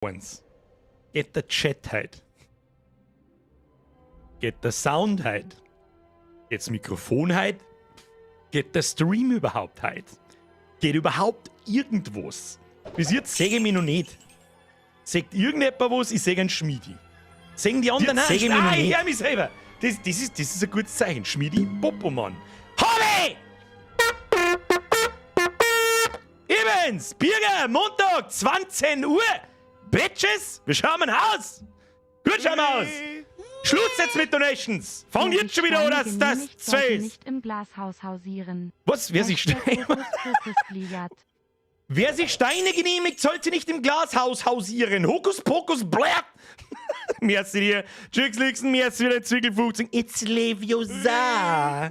Eins. Geht der Chat heut? Geht der Sound heut? Geht's Mikrofon heut? Geht der Stream überhaupt heut? Geht überhaupt irgendwas? Bis jetzt sehe ich mich noch nicht. Sagt irgendjemand was? Ich sehe einen Schmiedi. Sehen die anderen auch? Seh ich mich noch Ah, ich nicht. hör mich selber. Das ist ein gutes Zeichen. Schmiedi, Popomann. Hobby! Evans, Birger, Montag, 20 Uhr. Bitches, wir schauen mal aus. Gut, schauen wir aus. Schluss jetzt mit Donations. Fang Wer jetzt sich schon wieder an, Steine dass das genehmigt, sollte zwei ist. nicht im Glashaus hausieren. Was? Wer sich Hashtag Steine... Hokus Pokus Bliat. Wer sich Steine genehmigt, sollte nicht im Glashaus hausieren. Hokus pokus blärt. Merci dir. Tschüss, Lixen, merci wieder Zwickelfuchsing. It's Leviosa.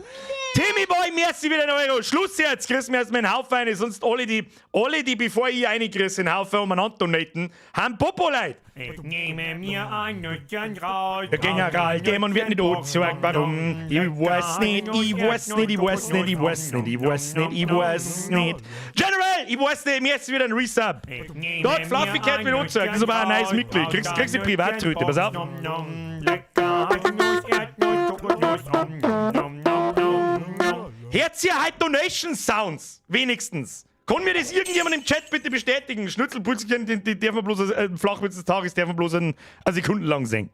Timmy Boy, merci wieder ein Euro. Schluss jetzt. Kriegst mir erstmal einen Haufen rein. Sonst alle, die bevor ich reinkrieg, einen Haufen umeinander donaten, haben Popo-Leid. Ich nehme mir ein Nüsschen raus. Der General Dämon wird nicht angezeigt, warum? Ich weiß nicht, ich weiß nicht, ich weiß nicht, ich weiß nicht, ich weiß nicht, ich weiß nicht. General, ich weiß nicht, mir ist wieder ein Resub. Dort, Fluffy Cat wird angezeigt, das ist aber ein neues Mitglied. Kriegst die Privattröte, pass auf. Lecker, Haselnuss, Erdnuss, Kokosnuss, om, nom, nom, nom, nom, nom. Hört ihr halt Donation Sounds, wenigstens. Kann mir das irgendjemand im Chat bitte bestätigen? Schnitzelputzchen, die dürfen wir bloß, Flachwitz des Tages dürfen wir bloß eine Sekunde lang singen.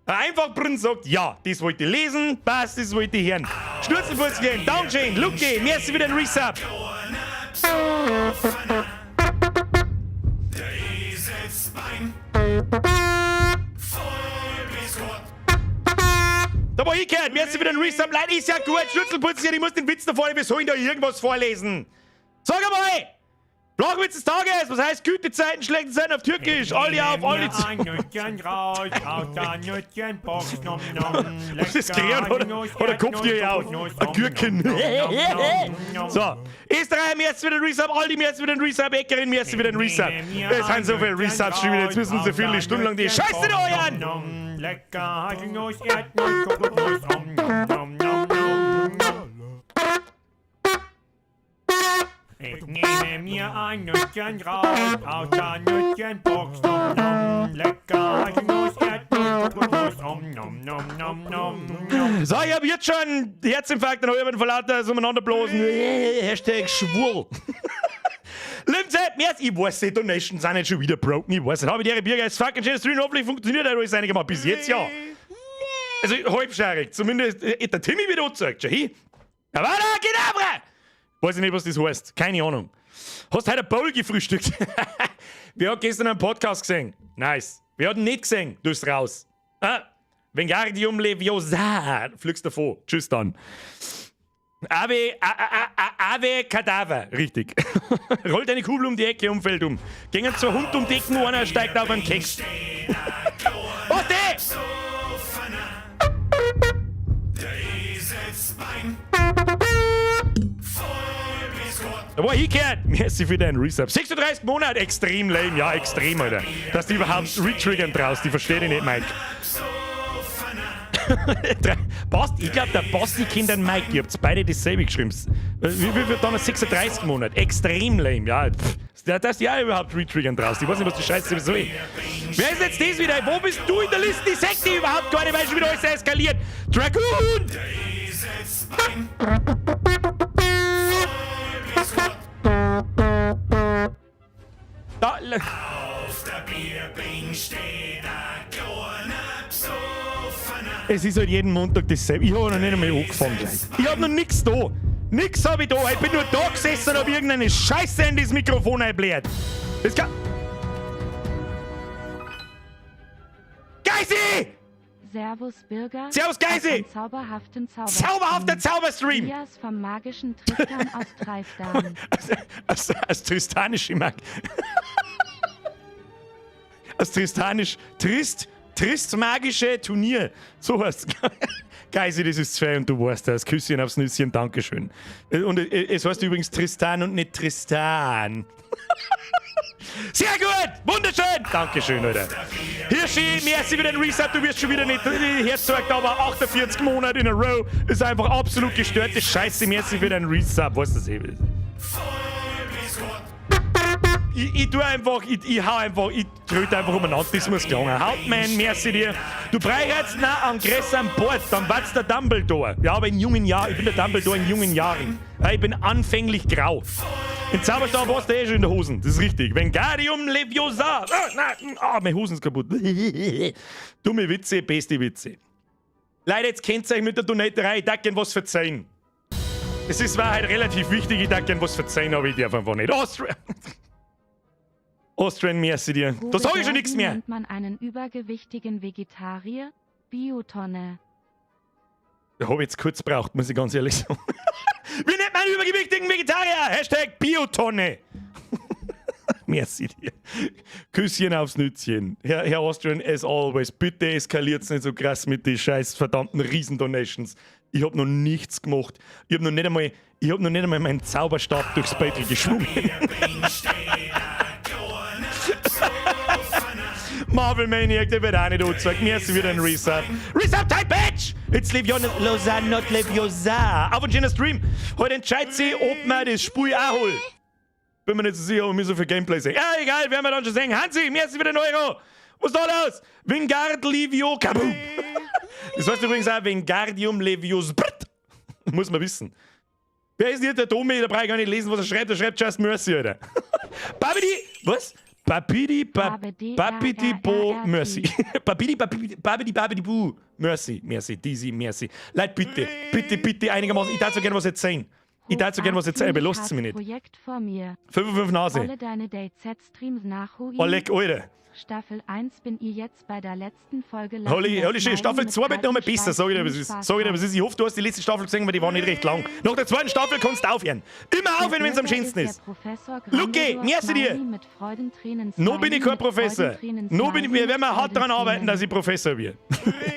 Einfach Brünn sagt, ja, das wollte ich lesen, passt, das wollte ich hören. Schnitzelputzchen, Dankeschön, Luki, merci wieder ein Resub. Da war ich gehört, merci wieder ein Resub. Leute, ist ja gut, Schnitzelputzchen, ich muss den Witz da vorne, wir sollen da irgendwas vorlesen. Sag einmal! Flachwitz des Tages, was heißt Gütezeiten, schlechte Zeiten auf Türkisch? Alle auf, alle zu. Ein Nüsschen raus, aus der Nüsschenbox, nom, nom. Was ist gerührt oder oder kopft ihr auf? Ein Gürken. So, Österreich, merci wieder ein Resub, Aldi, merci wieder ein Resub, Eckerin, merci wieder ein Resub. Es sind so viele Resubs schon wieder, jetzt müssen wir so viele Stunden lang die Scheiße da hören! Lecker Haselnuss, Erdnuss, Kokosnuss, om, nom, nom, nom, nom, nom. Ich nehme mir ein Nüsschen raus, aus der Nüsschenbox, nom, nom. Lecker Haselnuss, Erdnuss, Kokosnuss, om, nom, nom, nom, nom, nom. So, ich hab jetzt schon Herzinfarkt und halben vor lauter so umeinander blosen. Hashtag schwul. Limzeit, merci. Ich weiß, die Donations sind nicht schon wieder broken. Ich weiß nicht. Habe ich die Bürger ist fucking schönes Stream. Hoffentlich funktioniert alles einigermaßen. Bis jetzt ja. Also halbscheirig. Zumindest der Timmy wird angezeigt. Schau hin. Avada Kedavra! Weiß ich nicht, was das heißt. Keine Ahnung. Hast heute ein Bowl gefrühstückt? Wer hat gestern einen Podcast gesehen? Nice. Wer hat ihn nicht gesehen? Du bist raus. Ah, Wingardium Leviosa. Fliegst davon. Tschüss dann. Ave, A, A, A, Ave Kadaver. Richtig. Rollt eine Kugel um die Ecke und fällt um. Gingen zwei Hund um die Ecken, einer steigt auf einen Keks. Warte! Da war ich gehört. Merci für deinen Resub. 36 Monate, extrem lame. Ja, extrem, Alter. Dass du überhaupt retriggern traust, die verstehe ich nicht, Mike. Passt, ich glaube, der Basti kennt den Mike. Ihr habt beide dasselbe geschrieben. Wie wird dann 36 Monate? Extrem lame, ja. Pff, dass die auch überhaupt retriggern traust. Ich weiß nicht, was die Scheiße sowieso ist. Wer ist jetzt das wieder? Wo bist du in der Liste? Ich sag dir überhaupt gar nicht, weil schon wieder alles eskaliert. Dragoon! Da, es ist halt jeden Montag dasselbe. Ich habe noch nicht einmal angefangen, Leute. Ich hab noch nix da. Nix hab ich da. Ich bin nur da gesessen und hab irgendeine Scheiße in das Mikrofon einbläht. Das kann. Geisi! Servus Bürger. Servus, Geisi! Auf einen zauberhaften Zauberstream. Zauberhafter Zauberstream! Elias vom magischen Tristan aus Treifdan. Als tristanische Mag. Als tristanisch. Trist. Trist magische Turnier. So heißt's. Geisi, das ist zwei und du weißt das. Küsschen aufs Nüsschen, Dankeschön. Und es heißt übrigens Tristan und nicht Tristan. Sehr gut! Wunderschön! Dankeschön, Alter. Hirschi, merci für den Reset. Du wirst schon wieder nicht herzeigt, aber 48 Monate in a row ist einfach absolut gestörte Scheiße. Merci für den Resub. Weißt du das eh? Ich tu einfach, ich hau einfach, ich tröte einfach umeinander, das muss gelangen. Hauptmann, merci dir. Du brauchst noch einen größeren Bart, dann wird's der Dumbledore. Ja, aber in jungen Jahren, ich bin der Dumbledore in jungen Jahren. Ja, ich bin anfänglich grau. Den Zauberstab hast du eh schon in der Hosen, das ist richtig. Wingardium Leviosa. Ah, nein, ah, meine Hosen ist kaputt. Dumme Witze, beste Witze. Leute, jetzt kennt ihr euch mit der Donaterei, ich darf gern was verzeihen. Es ist war halt relativ wichtig, ich darf gern was verzeihen, aber ich darf einfach nicht. Austrian! Austrian, merci dir. Da sag ich schon nichts Wie mehr. nennt man einen übergewichtigen Vegetarier? Biotonne. Da hab ich jetzt kurz braucht, muss ich ganz ehrlich sagen. Wie nennt man einen übergewichtigen Vegetarier? #Biotonne. Merci dir. Küsschen aufs Nützchen. Herr Austrian, as always, bitte eskaliert's nicht so krass mit den scheiß verdammten Riesen-Donations. Ich hab noch nichts gemacht. Ich hab noch nicht einmal meinen Zauberstab durchs Beutel geschwungen. Marvel Maniac, der wird auch nicht angezeigt. Merci wieder ein Resub. Resub Time, Bitch! It's Leviosa, not Leviosa. Auf und schöner Stream. Heute entscheidet sich, ob man das Spiel auch holt. Bin mir nicht so sicher, ob wir so viel Gameplay sehen. Ja, egal, werden wir dann schon sehen. Hansi, merci für den Euro. Was ist da los? Wingard Livio Kaboom. Das heißt übrigens auch Wingardium Leviosa. Muss man wissen. Wer ist denn hier der Domi? Da brauche ich gar nicht lesen, was er schreibt. Er schreibt Just Mercy, Alter. Babidi, was? Babidi, Babidi, Bo, Mercy. Babidi, Babidi, Babidi, Babidi, Bu. Mercy, Merci, Dizzy, Merci. Leute, bitte, bitte, bitte einigermaßen. Ich darf so gerne was erzählen. Ich darf so gerne was erzählen, aber lasst's mich nicht. Projekt vor mir. 5 5 Nase. Alle deine DayZ-Streams nachholen. Oh, leck, Alter. Staffel 1 bin ich jetzt bei der letzten Folge. Holy, holy shit, Staffel 2 wird noch mal besser, sag ich dir, was ist. Sag ich dir, was ist. Ich hoffe, du hast die letzte Staffel gesehen, weil die war nicht recht lang. Nach der zweiten Staffel kannst du aufhören. Immer aufhören, wenn es am schönsten ist. Lucky, merci dir. No bin ich kein Professor. No bin ich, wir werden mal hart daran arbeiten, dass ich Professor werde.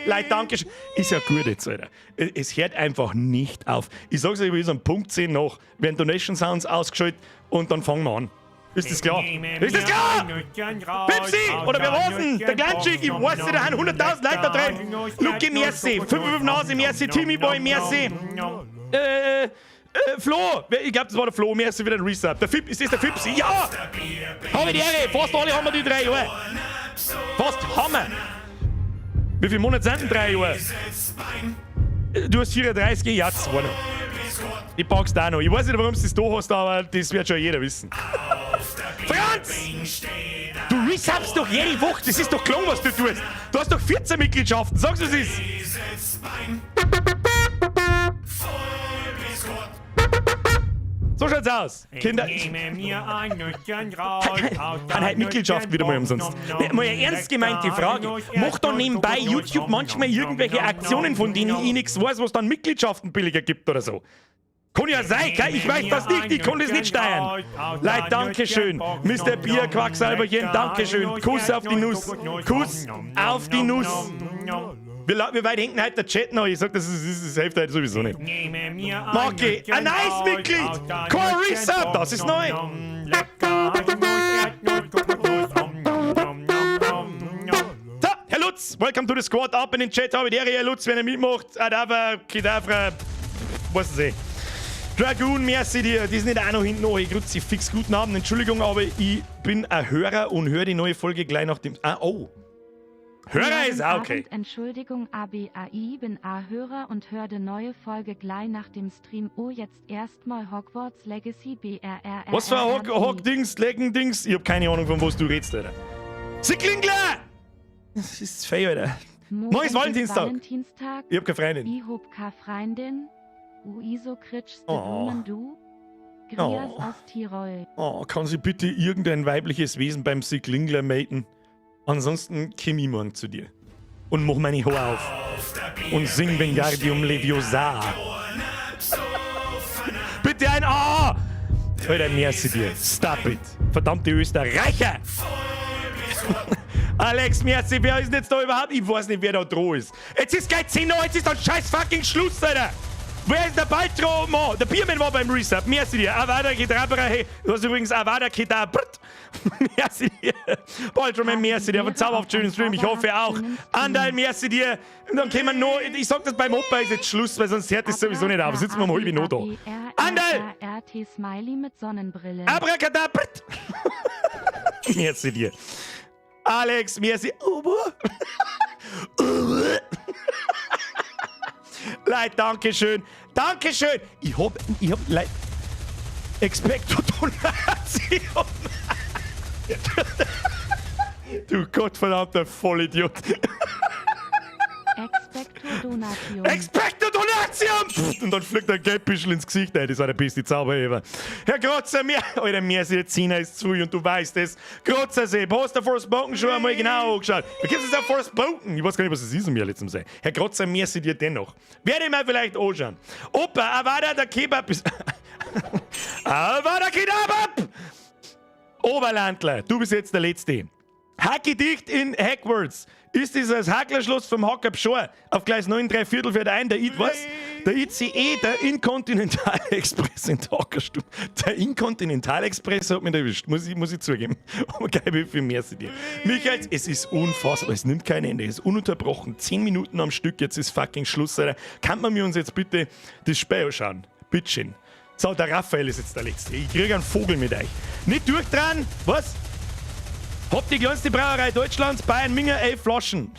Leute, danke schön. Ist ja gut jetzt, Alter. Es hört einfach nicht auf. Ich sag's euch, wir sind Punkt 10 nach. Werden Donation Sounds ausgeschaltet und dann fangen wir an. Ist das klar? Ist das klar? Pepsi! Oder wer war's denn? Der Kleintschick, ich weiß nicht, da haben 100.000 Leute da drin. Lucky, merci. 5 Nase, merci. Timmy Boy, merci. Flo! Ich glaube, das war der Flo. Merci für den Resub. Der Fip, ist das der Fipsi? Ja! Habe die Ehre! Fast alle haben wir die 3 Jahre. Fast Hammer! Wie viele Monate sind denn 3 Jahre? Du hast 34, ja, zwei noch. Die packst du auch noch. Ich weiß nicht, warum du das da hast, aber das wird schon jeder wissen. Franz! Du resubst doch jede Woche. Das ist doch klar, was du tust. Du hast doch 14 Mitgliedschaften. Sag's, was ist. So schaut's aus. Kinder. Kann halt Mitgliedschaften wieder mal umsonst. Ne, mal eine ernst gemeinte Frage. Macht da nebenbei YouTube manchmal irgendwelche Aktionen, von denen ich nichts weiß, was dann Mitgliedschaften billiger gibt oder so? Kann ja sein, gell? Ich weiß das nicht, ich kann das nicht steuern. Leute, Dankeschön. Mr. Bier, Quacksalberchen, Dankeschön. Kuss auf die Nuss. Kuss auf die Nuss. Wie weit hängt denn heute der Chat noch? Ich sag, das hilft heute sowieso nicht. Marki, ein neues Mitglied! Core Resub, das ist neu! So, Herr Lutz, welcome to the squad. Ab in den Chat, habe ich die Herr Lutz, wenn er mitmacht. Adava, Kedavra, was ist eh. Dragoon, merci dir. Die sind nicht auch noch hinten noch. Ich Kruzifix, guten Abend. Entschuldigung, aber ich bin ein Hörer und höre die neue Folge gleich nach dem. Ah, oh. Hörer ist auch okay. Abend, Entschuldigung, ABAI, bin A-Hörer und hör de neue Folge gleich nach dem Stream. Oh, jetzt erstmal Hogwarts Legacy BRRR. Was für ein Hock-Dings, Lecken-Dings? Ich hab keine Ahnung, von was du redest, Alter. Sicklingler! Das ist fei, Alter. Morgen ist Valentinstag. Valentinstag. Ich hab keine Freundin. Ich hab keine Freundin. Uiso kritschst Oh. Blumen du? Grias Oh. aus Tirol. Oh, kann sie bitte irgendein weibliches Wesen beim Sicklingler maten? Ansonsten komm ich morgen zu dir. Und mach meine Haare auf. Und sing Wingardium Leviosa. Bitte ein A! Alter, merci dir. Stop it. Verdammte Österreicher! Alex, merci. Wer ist denn jetzt da überhaupt? Ich weiß nicht, wer da dran ist. Jetzt ist gleich 10 Uhr, jetzt ist dann scheiß fucking Schluss, Alter! Wer ist der Baltro? Mo? Der Biermann war beim Resub. Merci dir. Avada Kedavra, hey. Du hast übrigens Avada Kedavra. Merci dir. Baltro, man, merci dir. Aber zauberhaft schönen Stream. Ich hoffe auch. Andal, merci dir. Und dann können wir noch. Ich sag das beim Opa ist jetzt Schluss, weil sonst hört das sowieso nicht auf. Sitzen wir mal halb noch da. Andal! RT Smiley mit Sonnenbrille. Abracadabra! Merci dir. Alex, merci. Leute, Dankeschön. Dankeschön. Ich hab, Leute, Expecto Donation. Du gottverdammter Vollidiot. Expecto Donation. Expecto Donation! Und dann fliegt ein Geldbüschel ins Gesicht. Ey, das war der beste Zauber ever. Herr Grotzer, mir. Alter, mir ist jetzt Zehner ist zu früh und du weißt es. Grotzer, Sepp, hast du Forspoken schon einmal genau angeschaut? Da gibt es auch Forspoken. Ich weiß gar nicht, was das ist, um ehrlich zu sein. Herr Grotzer, merci dir dennoch. Werde ich mir vielleicht anschauen. Opa, Avada der Kebab ist. Avada Kedavra! Oberlandler, du bist jetzt der Letzte. Hacke dicht in Hackwords. Ist dieses Hacklerschloss vom Hacker Pschorr auf Gleis 9 3 Viertel fährt ein, der I, was? Der ICE, der Inkontinental Express in der Hackerstube. Der Inkontinental Express hat mich erwischt, muss ich zugeben. Aber geil, wie viel mehr sie dir. Michael, es ist unfassbar, es nimmt kein Ende, es ist ununterbrochen. 10 Minuten am Stück, jetzt ist fucking Schluss, Alter. Kann man mir uns jetzt bitte das Spiel anschauen? Bitteschön. So, der Raphael ist jetzt der Letzte. Ich kriege einen Vogel mit euch. Nicht durchdrehen, was? Habt die kleinste Brauerei Deutschlands, Bayern Minger, 11 Flaschen.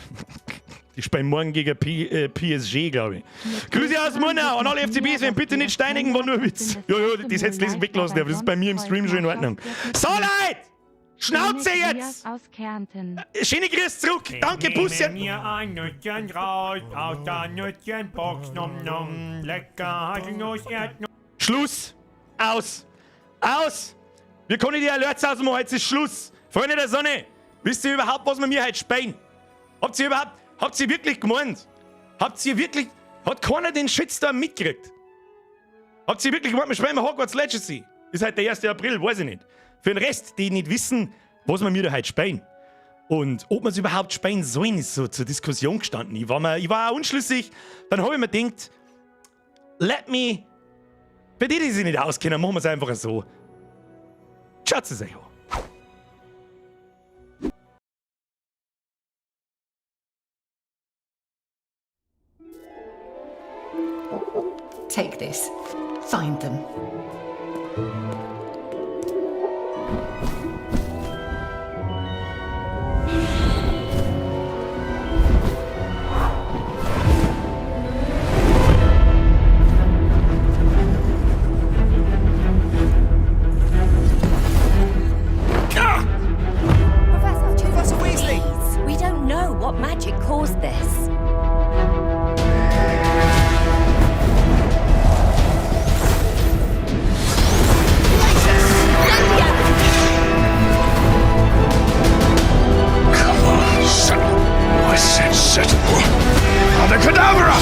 Die spielen morgen gegen PSG, glaube ich. Grüße aus Murnau an alle FCBs, wenn bitte nicht steinigen, war nur Witz. Ja, das hättest du weglassen dürfen, das ist bei mir im Stream schon in Ordnung. So, Leute! Schnauze jetzt! Aus Kärnten. Schöne Grüße zurück. Danke, Bussi. Nehme mir ein Nüsschen raus aus der Nüsschenbox, nom nom, lecker Haselnuss, Erdnuss. Schluss! Aus! Aus! Wir können die Alerts ausmachen, jetzt ist Schluss! Freunde der Sonne, wisst ihr überhaupt, was wir mir heute spielen? Habt ihr wirklich gemeint? Habt ihr wirklich, hat keiner den Shitstorm mitgekriegt? Habt ihr wirklich gemeint, wir spielen Hogwarts Legacy? Ist heute der 1. April, weiß ich nicht. Für den Rest, die nicht wissen, was wir mir da heute spielen. Und ob wir es überhaupt spielen sollen, ist so zur Diskussion gestanden. Ich war auch unschlüssig. Dann habe ich mir gedacht, let me. Für die, die sich nicht auskennen, machen wir es einfach so. Schaut es euch an. Take this. Find them. Professor, Professor Weasley! Please, we don't know what magic caused this. Come on, settle. I said settle. Avada Kedavra!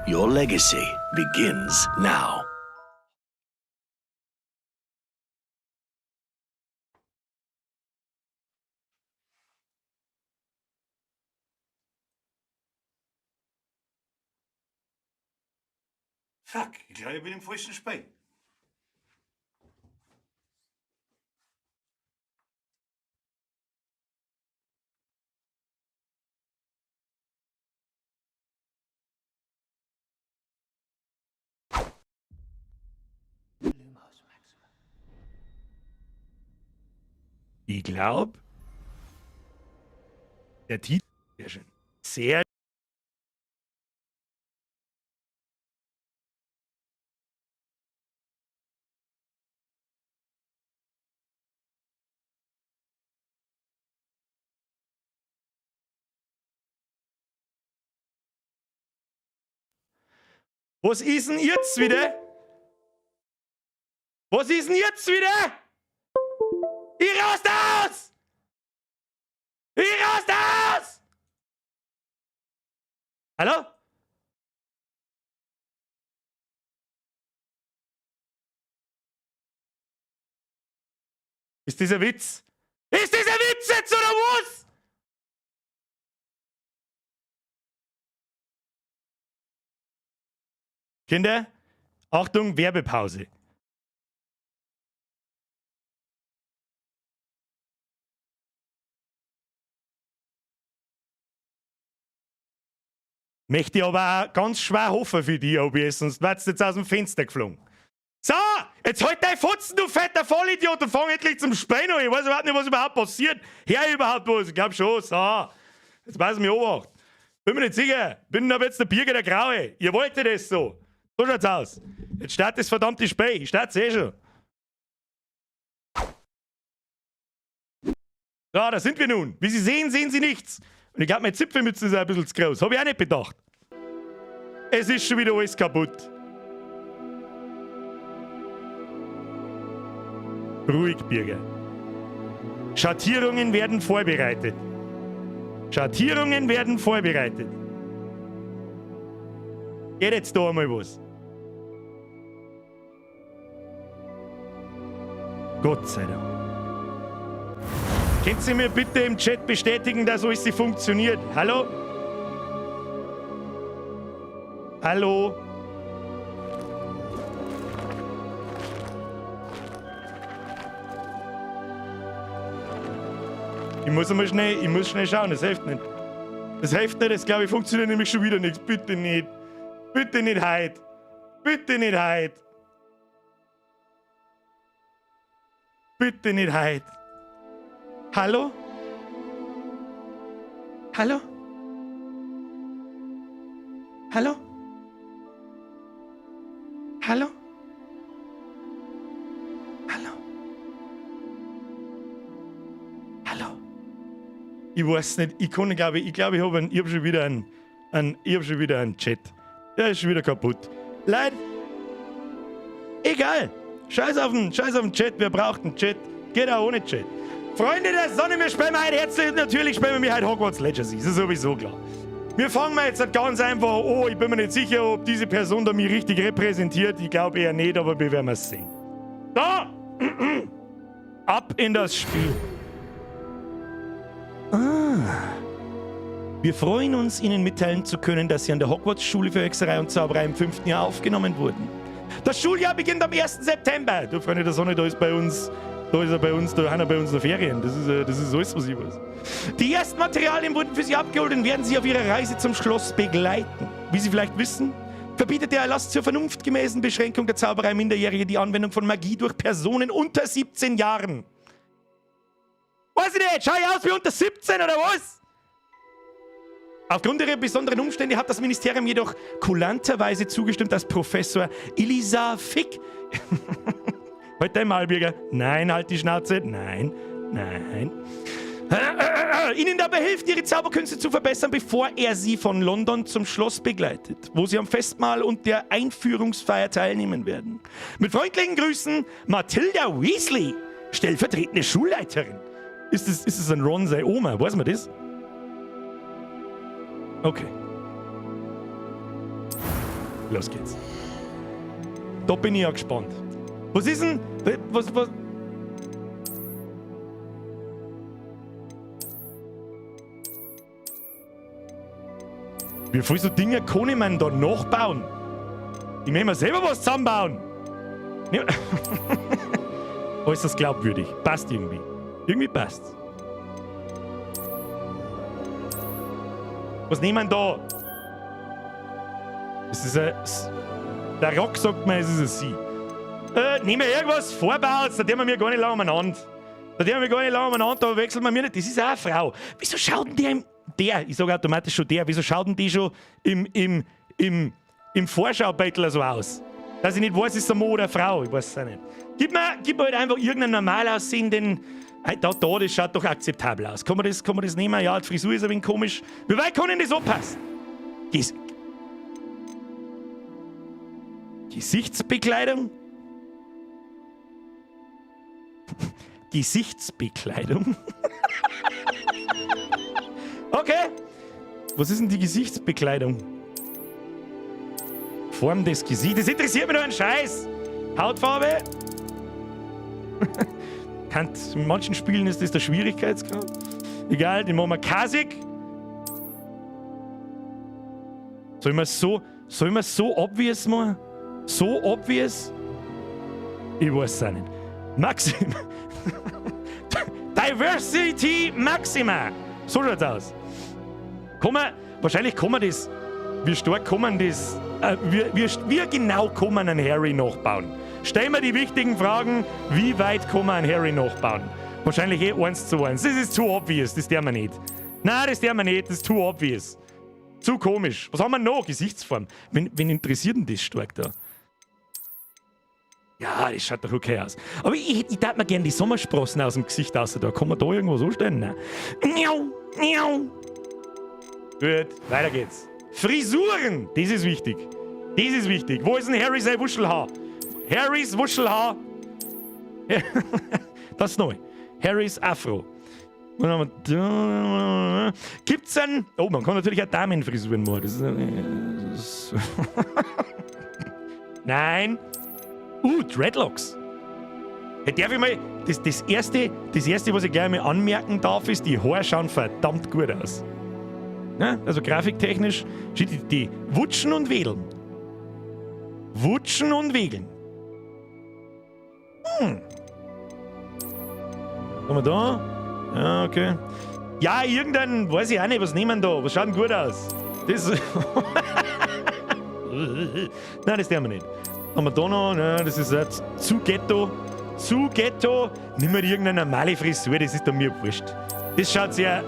Your legacy begins now. Fuck, ich glaube, ich bin im falschen Spiel. Lumos Maxima. Ich glaube, der Titel, sehr schön. Sehr. Was ist denn jetzt wieder? Was ist denn jetzt wieder? Ich rast aus! Ich rast aus! Hallo? Ist dieser Witz? Ist dieser Witz jetzt oder was? Kinder, Achtung, Werbepause. Möchte ich aber auch ganz schwer hoffen für die OBS, sonst wärst du jetzt aus dem Fenster geflogen. So, jetzt halt dein Fotzen, du fetter Vollidiot, und fang endlich zum Spielen an. Ich weiß überhaupt nicht, was überhaupt passiert. Hör überhaupt was? Ich glaub schon. So, jetzt weiß ich mich obacht. Bin mir nicht sicher. Bin aber jetzt der Birger der Graue. Ihr wolltet es so. So schaut's aus. Jetzt startet das verdammte Spiel. Ich start's eh schon. So, da sind wir nun. Wie Sie sehen, sehen Sie nichts. Und ich glaube, meine Zipfelmütze ist auch ein bisschen zu groß. Hab ich auch nicht bedacht. Es ist schon wieder alles kaputt. Ruhig, Birger. Schattierungen werden vorbereitet. Schattierungen werden vorbereitet. Geht jetzt da einmal was? Gott sei Dank. Könnt ihr mir bitte im Chat bestätigen, dass alles funktioniert? Hallo? Hallo? Ich muss einmal schnell, ich muss schnell schauen, das hilft nicht. Das hilft nicht, das glaube ich funktioniert nämlich schon wieder nichts. Bitte nicht. Bitte nicht heute. Bitte nicht heute. Bitte nicht heute. Hallo? Hallo? Hallo? Hallo? Hallo? Hallo? Ich weiß nicht, ich kann, glaube ich, ich glaube, ich habe hab schon wieder einen, einen, ich hab schon wieder einen Chat. Der ist schon wieder kaputt. Leute, egal. Scheiß auf den, scheiß auf den Chat, wer braucht einen Chat? Geht auch ohne Chat. Freunde der Sonne, wir spielen heute herzlich, natürlich spielen wir heute Hogwarts Legacy, ist ja sowieso klar. Wir fangen mal jetzt ganz einfach an. Ich bin mir nicht sicher, ob diese Person da mich richtig repräsentiert. Ich glaube eher nicht, aber wir werden es sehen. Da! Ab in das Spiel. Ah. Wir freuen uns, Ihnen mitteilen zu können, dass Sie an der Hogwarts-Schule für Hexerei und Zauberei im 5. Jahr aufgenommen wurden. Das Schuljahr beginnt am 1. September. Du, Freunde der Sonne, da ist bei uns, da ist er bei uns, da haben wir bei uns noch Ferien. Das ist alles, was ich weiß. Die ersten Materialien wurden für Sie abgeholt und werden Sie auf Ihrer Reise zum Schloss begleiten. Wie Sie vielleicht wissen, verbietet der Erlass zur vernunftgemäßen Beschränkung der Zauberei Minderjährige die Anwendung von Magie durch Personen unter 17 Jahren. Weiß ich nicht, schau ich aus wie unter 17 oder was? Aufgrund ihrer besonderen Umstände hat das Ministerium jedoch kulanterweise zugestimmt, dass Professor Elisa Fick... Halt dein Maul, Birger. Nein, halt die Schnauze. Nein, nein. Ihnen dabei hilft, ihre Zauberkünste zu verbessern, bevor er sie von London zum Schloss begleitet, wo sie am Festmahl und der Einführungsfeier teilnehmen werden. Mit freundlichen Grüßen, Mathilda Weasley, stellvertretende Schulleiterin. Ist das ein Ron seine Oma? Weiß man das? Okay. Los geht's. Da bin ich ja gespannt. Was ist denn... Was... Wie viel so Dinge kann ich mir da nachbauen? Ich möchte mir selber was zusammenbauen. Äußerst glaubwürdig. Passt irgendwie. Irgendwie passt's. Was nehmen wir da? Es ist ein... Der Rock sagt mir, es ist ein Sie. Nehmen wir irgendwas vorbaut, da tun wir mir gar nicht lange umeinander. Da tun wir gar nicht lange umeinander, da wechseln wir mir nicht. Das ist auch eine Frau. Wieso schaut denn der im... Der, ich sage automatisch schon der, wieso schaut denn die schon im Vorschaubeutel so aus? Dass ich nicht weiß, ist es ein Mann oder eine Frau, ich weiß es auch nicht. Gib mir halt einfach irgendeinen normal aussehenden... Da, das schaut doch akzeptabel aus. Kann man das nehmen? Ja, die Frisur ist ein wenig komisch. Wie weit kann denn das anpassen? Gesichtsbekleidung? Gesichtsbekleidung. Okay. Was ist denn die Gesichtsbekleidung? Form des Gesichts. Das interessiert mich nur ein Scheiß. Hautfarbe? Kann, in manchen Spielen ist das der Schwierigkeitsgrad. Egal, den machen wir kasig. Soll man so, soll man so obvious machen? So obvious? Ich weiß es auch nicht. Maxim. Diversity Maxima. So schaut's aus. Kann man, wahrscheinlich kann man das. Wie stark kann man das? Wie genau kann man einen Harry nachbauen? Stellen wir die wichtigen Fragen: Wie weit kann man einen Harry nachbauen? Wahrscheinlich eh 1:1. Das ist zu obvious, das der wir nicht. Nein, das der wir nicht, das ist too obvious. Zu komisch. Was haben wir noch? Gesichtsform. Wen interessiert denn das stark da? Ja, das schaut doch okay aus. Aber ich darf mir gerne die Sommersprossen aus dem Gesicht raus. Da kann man da irgendwo so stellen? Nein. Miau, miau. Gut, weiter geht's. Frisuren, das ist wichtig. Das ist wichtig. Wo ist denn Harry sein Wuschelhaar? Harrys Wuschelhaar. Das ist neu. Harrys Afro. Gibt's einen. Oh, man kann natürlich auch Damenfrisuren machen. Das ist Nein. Dreadlocks. Hey, darf ich mal. Das erste, was ich gleich mal anmerken darf, ist, die Haare schauen verdammt gut aus. Ja, also grafiktechnisch, die wutschen und wedeln. Wutschen und wegeln. Haben wir da? Ja, okay. Ja, irgendein, weiß ich auch nicht, was nehmen da? Was schaut denn gut aus? Das. Nein, das tun wir nicht. Haben wir da noch? Nein, das ist jetzt zu Ghetto. Zu Ghetto. Nimm mir irgendeine normale Frisur, das ist doch mir wurscht. Das schaut sehr.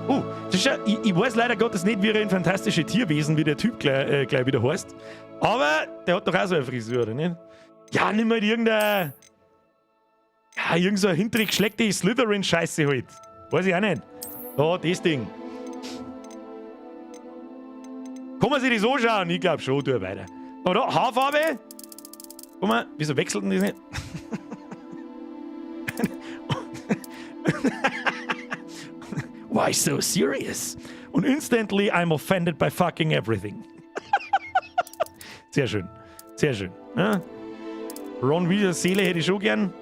Oh, das schaut, ich weiß leider Gottes nicht, wie er in Fantastische Tierwesen, wie der Typ gleich wieder heißt. Aber der hat doch auch so eine Frisur, oder nicht? Ja, nimm mal irgendeine. Ja, irgend so eine hintere geschleckte Slytherin-Scheiße halt. Weiß ich auch nicht. Da, das Ding. Kann man sich das anschauen? Ich glaube schon, tu weiter. Aber da, Haarfarbe. Guck mal, wieso wechselt denn das nicht? Why so serious? Und instantly I'm offended by fucking everything. Sehr schön. Sehr schön. Ja? Ron Weasley Seele hätte ich schon gern.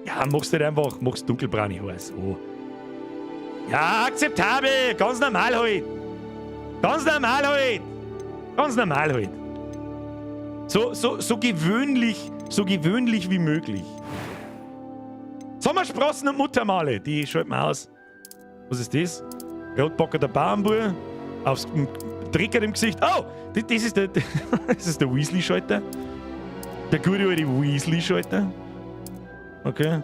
Ja, machst du halt einfach, machst dunkelbraune Haare. So. Ja, akzeptabel. Ganz normal halt. Ganz normal halt. Ganz normal halt. So gewöhnlich wie möglich. Sommersprossen und Muttermale, die schalten wir aus. Was ist das? Rotbocker der Bauernbub. Aufs Tricker im Gesicht. Oh, das ist der Weasley-Schalter. Der gute alte Weasley-Schalter. Okay.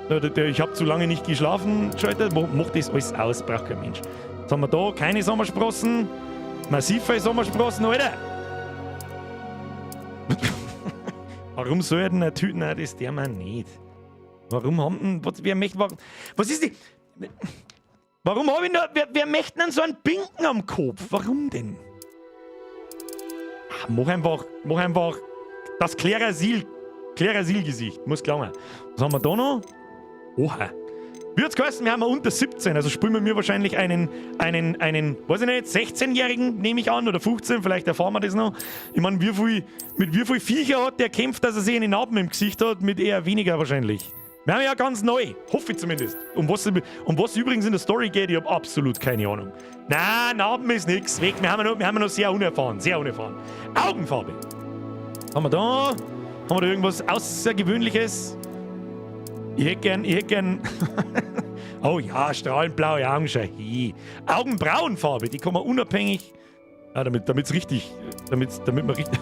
Der, ich habe zu lange nicht geschlafen, Schalter. Macht das alles aus, braucht kein Mensch. Was haben wir da? Keine Sommersprossen. Massive Sommersprossen, Alter. Warum soll denn ein Typ? Nein, das der man nicht. Warum haben denn. Was, wer möchte. Warum, was ist die. Warum habe ich noch. Wer möchte denn so einen Pinken am Kopf? Warum denn? Ach, mach einfach das Klerasil-Gesicht. Muss klar. Was haben wir da noch? Oha. Wie hat's geheißen? Wir haben unter 17, also spielen wir mir wahrscheinlich einen, weiß ich nicht, 16-Jährigen, nehme ich an, oder 15, vielleicht erfahren wir das noch. Ich meine, mit wie viel Viecher hat der kämpft, dass er sich einen Narben im Gesicht hat? Mit eher weniger wahrscheinlich. Wir haben ja ganz neu, hoffe ich zumindest. Um was übrigens in der Story geht, ich habe absolut keine Ahnung. Na, Narben ist nix, weg, wir haben noch sehr unerfahren, sehr unerfahren. Augenfarbe. Haben wir da? Haben wir da irgendwas Außergewöhnliches? Ich hätte gern. Oh ja, strahlend blaue Augen, schau hi. Augenbrauenfarbe, die kann man unabhängig. Ja, damit's richtig. Damit man richtig.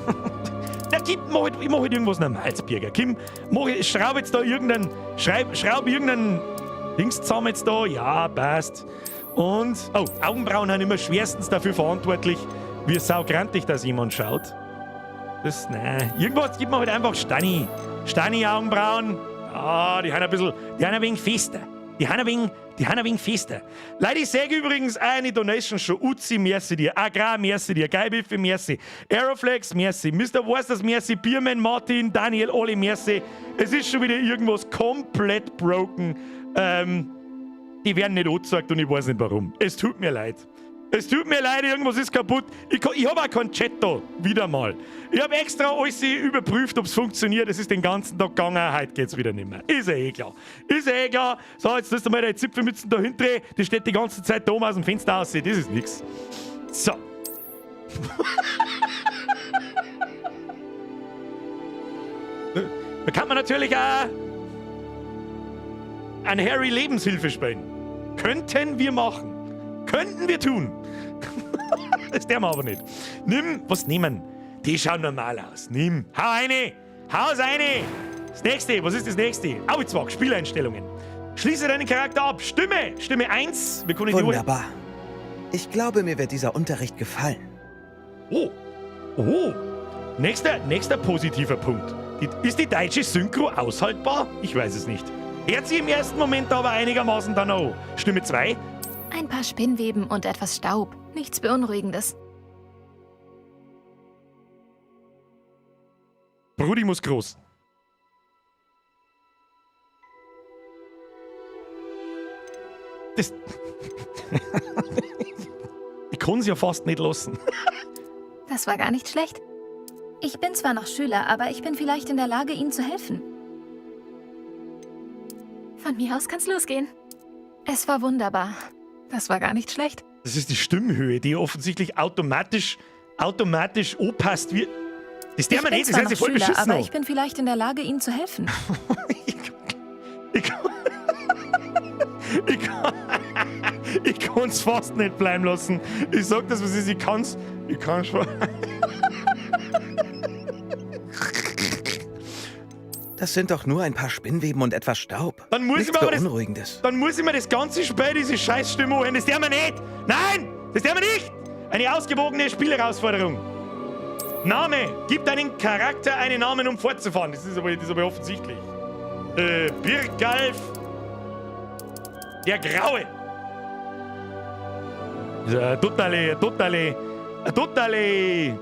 Ja, gib, ich mach halt irgendwas Normales, Birger. Kim, mach, ich schraub jetzt da irgendein. Schraub irgendein Dings zusammen jetzt da. Ja, passt. Und. Oh, Augenbrauen sind immer schwerstens dafür verantwortlich, wie saugrantig das jemand schaut. Das, nein. Irgendwas gibt man halt einfach Stani. Stani Augenbrauen. Ah, die haben ein bisschen, die haben ein wenig fester. Die haben ein wenig fester. Leute, ich sage übrigens eine Donation schon. Uzi, merci dir. Agrar, merci dir. Geibiffe, merci. Aeroflex, merci. Mr. Wasters, merci. Bierman, Martin, Daniel, Olli, merci. Es ist schon wieder irgendwas komplett broken. Die werden nicht angezeigt und ich weiß nicht warum. Es tut mir leid. Es tut mir leid, irgendwas ist kaputt. Ich habe auch keinen Chat da. Wieder mal. Ich habe extra alles überprüft, ob es funktioniert. Es ist den ganzen Tag gegangen. Heute geht's wieder nicht mehr. Ist ja eh klar. Ist ja eh klar. So, jetzt tust du mal deine Zipfelmützen da hinten. Die steht die ganze Zeit da oben aus dem Fenster aus. Das ist nix. So. Da kann man natürlich auch an Harry Lebenshilfe spielen. Könnten wir machen. Könnten wir tun. Das der wir aber nicht. Nimm, was nehmen? Die schauen normal aus. Nimm. Hau eine. Hau's eine. Das nächste. Was ist das nächste? Auzwag, Spieleinstellungen. Schließe deinen Charakter ab. Stimme. Stimme 1. Wir können die Wunderbar. Ich glaube, mir wird dieser Unterricht gefallen. Oh. Oh. Nächster positiver Punkt. Ist die deutsche Synchro aushaltbar? Ich weiß es nicht. Hört sich im ersten Moment aber einigermaßen dann an. Stimme 2. Ein paar Spinnweben und etwas Staub. Nichts Beunruhigendes. Brudi muss groß. Das. Ich kann's ja fast nicht lassen. Das war gar nicht schlecht. Ich bin zwar noch Schüler, aber ich bin vielleicht in der Lage, Ihnen zu helfen. Von mir aus kann's losgehen. Es war wunderbar. Das war gar nicht schlecht. Das ist die Stimmhöhe, die offensichtlich automatisch anpasst wird. Das der Ich man bin nicht, das zwar heißt, noch voll Schüler, beschissen. aber ich bin vielleicht in der Lage, Ihnen zu helfen. Ich kann's fast nicht bleiben lassen. Ich sag das, was ist, ich kann's. Ich kann's schon. Das sind doch nur ein paar Spinnweben und etwas Staub. Dann muss Nichts ich mir aber das, Beunruhigendes. dann muss ich mir das ganze Spiel, diese Scheißstimme anhören. Das der wir nicht! Nein! Das der wir nicht! Eine ausgewogene Spielherausforderung. Name! Gib deinem Charakter einen Namen, um fortzufahren. Das ist aber offensichtlich. Birgalf. Der Graue. Das ist eine totale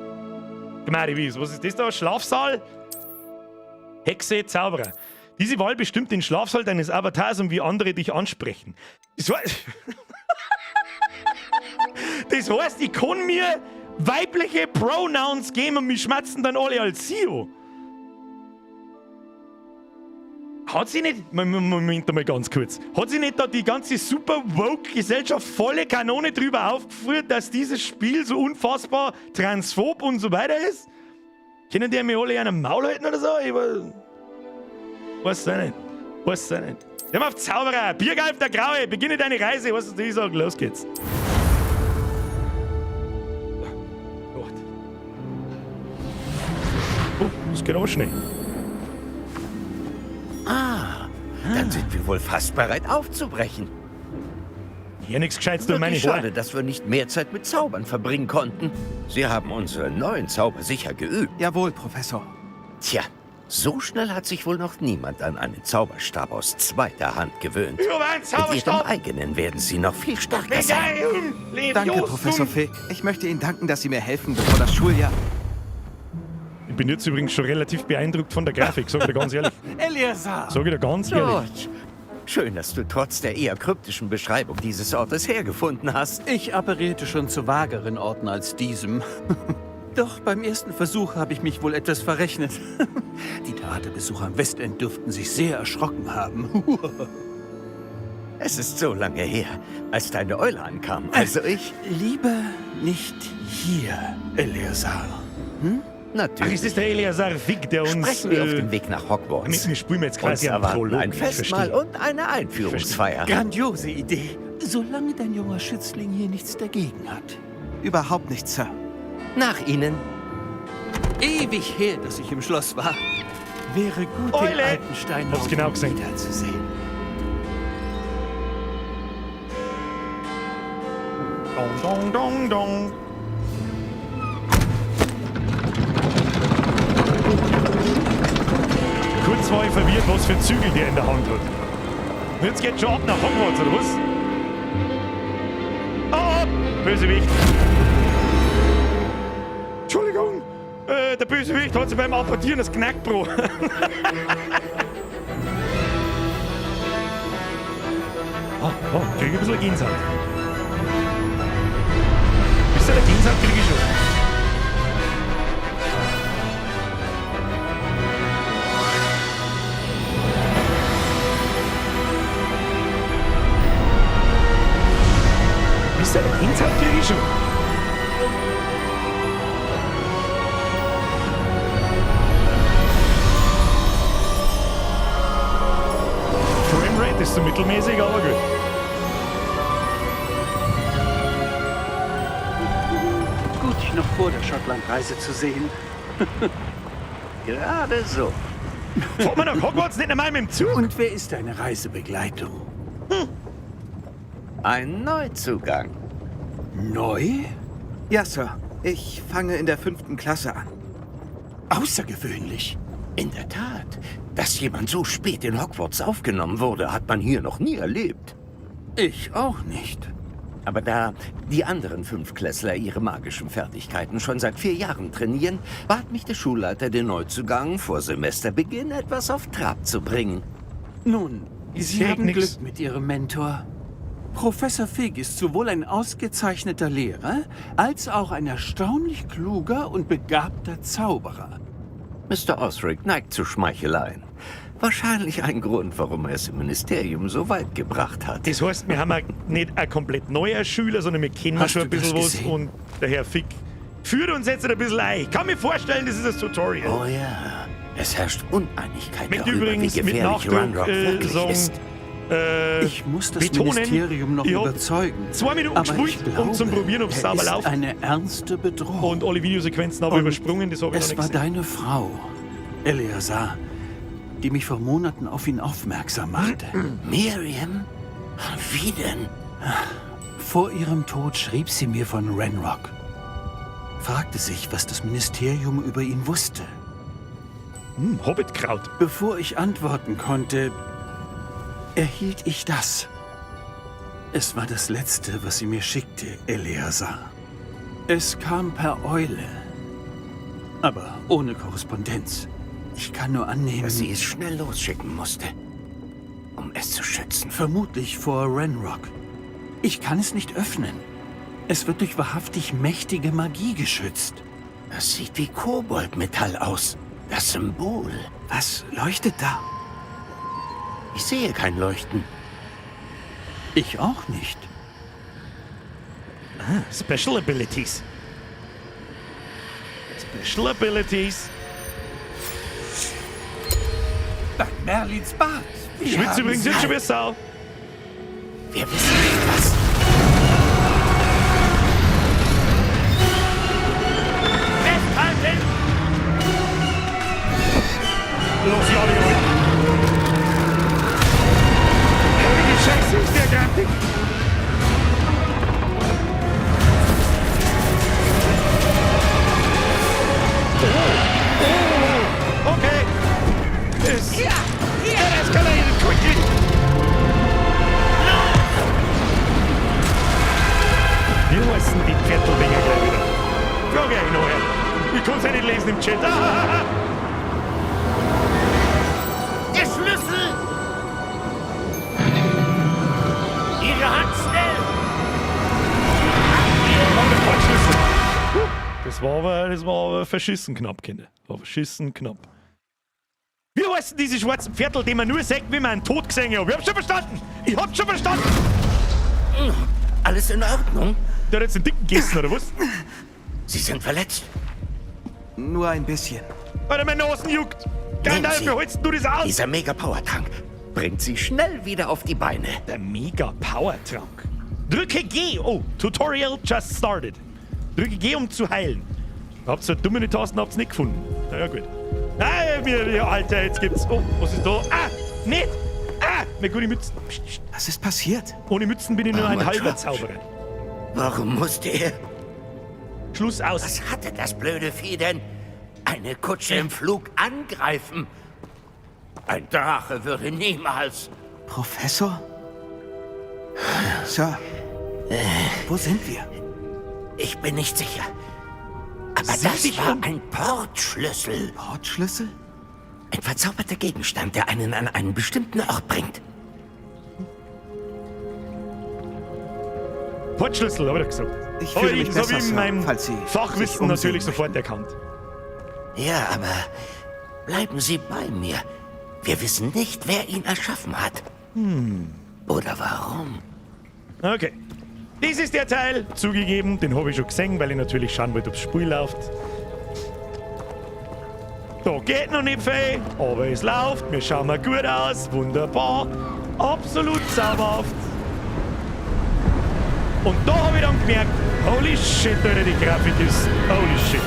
Gmari-Wies. Was ist das da? Schlafsaal? Hexe, Zauberer. Diese Wahl bestimmt den Schlafsaal deines Avatars und wie andere dich ansprechen. Das heißt, ich kann mir weibliche Pronouns geben und mich schmatzen dann alle als Sio. Hat sie nicht, Moment mal ganz kurz, hat sie nicht da die ganze super woke Gesellschaft volle Kanone drüber aufgeführt, dass dieses Spiel so unfassbar transphob und so weiter ist? Können die mir alle in einem Maul halten oder so? Ich weiß es nicht. Weiß es nicht. Wir haben auf Zauberer. Biergalf der Graue. Beginne deine Reise. Was ist das? Ich sag, los geht's. Gott. Oh, das geht aber schnell. Ah, dann sind wir wohl fast bereit aufzubrechen. Hier nichts Gescheites durch meine Wirklich schade, Haare. dass wir nicht mehr Zeit mit Zaubern verbringen konnten. Sie haben unseren neuen Zauber sicher geübt. Jawohl, Professor. Tja, so schnell hat sich wohl noch niemand an einen Zauberstab aus zweiter Hand gewöhnt. Ich habe einen Mit Ihrem Zauberstab! eigenen werden Sie noch viel stärker sein. Danke, Professor Fig. Ich möchte Ihnen danken, dass Sie mir helfen, bevor das Schuljahr... Ich bin jetzt übrigens schon relativ beeindruckt von der Grafik, sag ich dir ganz ehrlich. Eleazar! Sag ich dir ganz ehrlich. George, schön, dass du trotz der eher kryptischen Beschreibung dieses Ortes hergefunden hast. Ich apparierte schon zu vageren Orten als diesem. Doch beim ersten Versuch habe ich mich wohl etwas verrechnet. Die Theaterbesucher am Westend dürften sich sehr erschrocken haben. Es ist so lange her, als deine Eule ankam. Also ich... Lieber nicht hier, Eleazar. Hm? Natürlich. Ach, ist das der Eleazar Fig, der uns... Sprechen wir auf dem Weg nach Hogwarts. Wir spielen jetzt quasi Uns einen erwarten Prolog. ein Ich Festmahl verstehe. und eine Einführungsfeier. Grandiose Idee. Solange dein junger Schützling hier nichts dagegen hat. Überhaupt nicht, Sir. Nach Ihnen. Ewig her, dass ich im Schloss war. Wäre gut, den Eule! alten Steinhaufen Hab's genau gesehen. wiederzusehen. Dong, dong, dong, dong. Kurz war ich verwirrt, was für Zügel der in der Hand hat. Und jetzt geht's schon ab nach Hogwarts, oder was? Oh, Bösewicht. Entschuldigung, der Bösewicht hat sich beim Apportieren das Knack gebrochen. Oh, oh, krieg ich ein bisschen Gänsehaut. Bisschen der Gänsehaut krieg ich schon. Bisschen der Gänsehaut krieg ich schon. Framerate ist so mittelmäßig, aber gut. Gut, dich noch vor der Schottlandreise zu sehen. Gerade so. Fahrt man nach Hogwarts nicht einmal mit dem Zug? Und wer ist deine Reisebegleitung? Ein Neuzugang. Neu? Ja, Sir. Ich fange in der 5. Klasse an. Außergewöhnlich. In der Tat. Dass jemand so spät in Hogwarts aufgenommen wurde, hat man hier noch nie erlebt. Ich auch nicht. Aber da die anderen 5 Klässler ihre magischen Fertigkeiten schon seit 4 Jahren trainieren, bat mich der Schulleiter, den Neuzugang vor Semesterbeginn etwas auf Trab zu bringen. Nun, Ich Sie seh haben nix. Glück mit Ihrem Mentor. Professor Fig ist sowohl ein ausgezeichneter Lehrer, als auch ein erstaunlich kluger und begabter Zauberer. Mr. Osric neigt zu Schmeicheleien. Wahrscheinlich ein Grund, warum er es im Ministerium so weit gebracht hat. Das heißt, wir haben ja nicht ein komplett neuer Schüler, sondern wir kennen Hast schon ein du das bisschen was gesehen? und der Herr Fig führt uns jetzt ein bisschen ein. Ich kann mir vorstellen, das ist das Tutorial. Oh ja, es herrscht Uneinigkeit Möchte darüber, übrigens wie mit gefährlich Nachdruck Ranrok wirklich sagen, ist. Ich muss das betonen, Ministerium noch ich hab überzeugen. 2 Minuten Aber gespielt, ich um zum glaube, Probieren, ob's er sauber ist läuft. eine ernste Bedrohung. Und alle Videosequenzen habe ich Und übersprungen, das habe ich noch Es nicht war gesehen. deine Frau, Eleazar, die mich vor Monaten auf ihn aufmerksam machte. Miriam? Wie denn? Vor ihrem Tod schrieb sie mir von Ranrok. Fragte sich, was das Ministerium über ihn wusste. Hobbitkraut. Bevor ich antworten konnte, erhielt ich das. Es war das Letzte, was sie mir schickte, Eleazar. Es kam per Eule. Aber ohne Korrespondenz. Ich kann nur annehmen, Dass sie es schnell losschicken musste, um es zu schützen. Vermutlich vor Ranrok. Ich kann es nicht öffnen. Es wird durch wahrhaftig mächtige Magie geschützt. Das sieht wie Koboldmetall aus. Das Symbol. Was leuchtet da? Ich sehe kein Leuchten. Ich auch nicht. Ah, Special Abilities. Special Abilities. Bei Merlins Bart. Ich schwitze übrigens jetzt schon wie Sau. Wir wissen nicht, was. Festhalten! Los, Jolli, Jolli. Heilige Scheiße, ist der grantig. Oh, oh, okay. This that escalated quickly. No! Wie heißen die Pferdldinger gleich wieder? Frage ich noch her. Ich kann's ja nicht lesen im Chat. Ah! Der Schlüssel! Ihre Hand schnell! Schlüssel. Das war aber verschissen knapp, Kinder. War verschissen knapp. Wie heißen diese schwarzen Pferdl, die man nur sagt, wie man einen Tod gesehen hat? Ich hab's schon verstanden! Ich hab's schon verstanden! Alles in Ordnung? Der hat jetzt den Dicken gegessen, oder was? Sie sind verletzt. Nur ein bisschen. Alter, meine Nasen juckt! Gandalf, Nehmen Sie. wie holst du das aus? Dieser Mega-Power-Trank bringt Sie schnell wieder auf die Beine. Der Mega-Power-Trank. Drücke G. Oh, Tutorial just started. Drücke G, um zu heilen. Habt ihr dumme Tasten, habt's nicht gefunden. Na ja, gut. Ah, mir, ja, Alter, jetzt gibt's. Oh, was ist da? Ah, nicht! Ah, meine gute Mützen. Psst, psst. Was ist passiert? Ohne Mützen bin ich nur ein Armer halber Crouch. Zauberer. Warum musste er? Schluss aus. Was hatte das blöde Vieh denn? Eine Kutsche im Flug angreifen? Ein Drache würde niemals. Professor? Sir, wo sind wir? Ich bin nicht sicher. Aber Sieh das dich war um. ein Portschlüssel. Portschlüssel? Ein verzauberter Gegenstand, der einen an einen bestimmten Ort bringt. Portschlüssel, habe ich doch gesagt. Ich Hab fühle mich das hab besser, ich in Sir, meinem falls Sie sich Fachwissen umsehen natürlich sofort erkannt. Ja, aber bleiben Sie bei mir. Wir wissen nicht, wer ihn erschaffen hat. Oder warum. Okay. Das ist der Teil, zugegeben, den habe ich schon gesehen, weil ich natürlich schauen wollte, ob's Spiel läuft. Da geht noch nicht viel, aber es läuft. Wir schauen mal gut aus, wunderbar. Absolut zauberhaft. Und da habe ich dann gemerkt, holy shit, Alter, die Grafik ist, holy shit.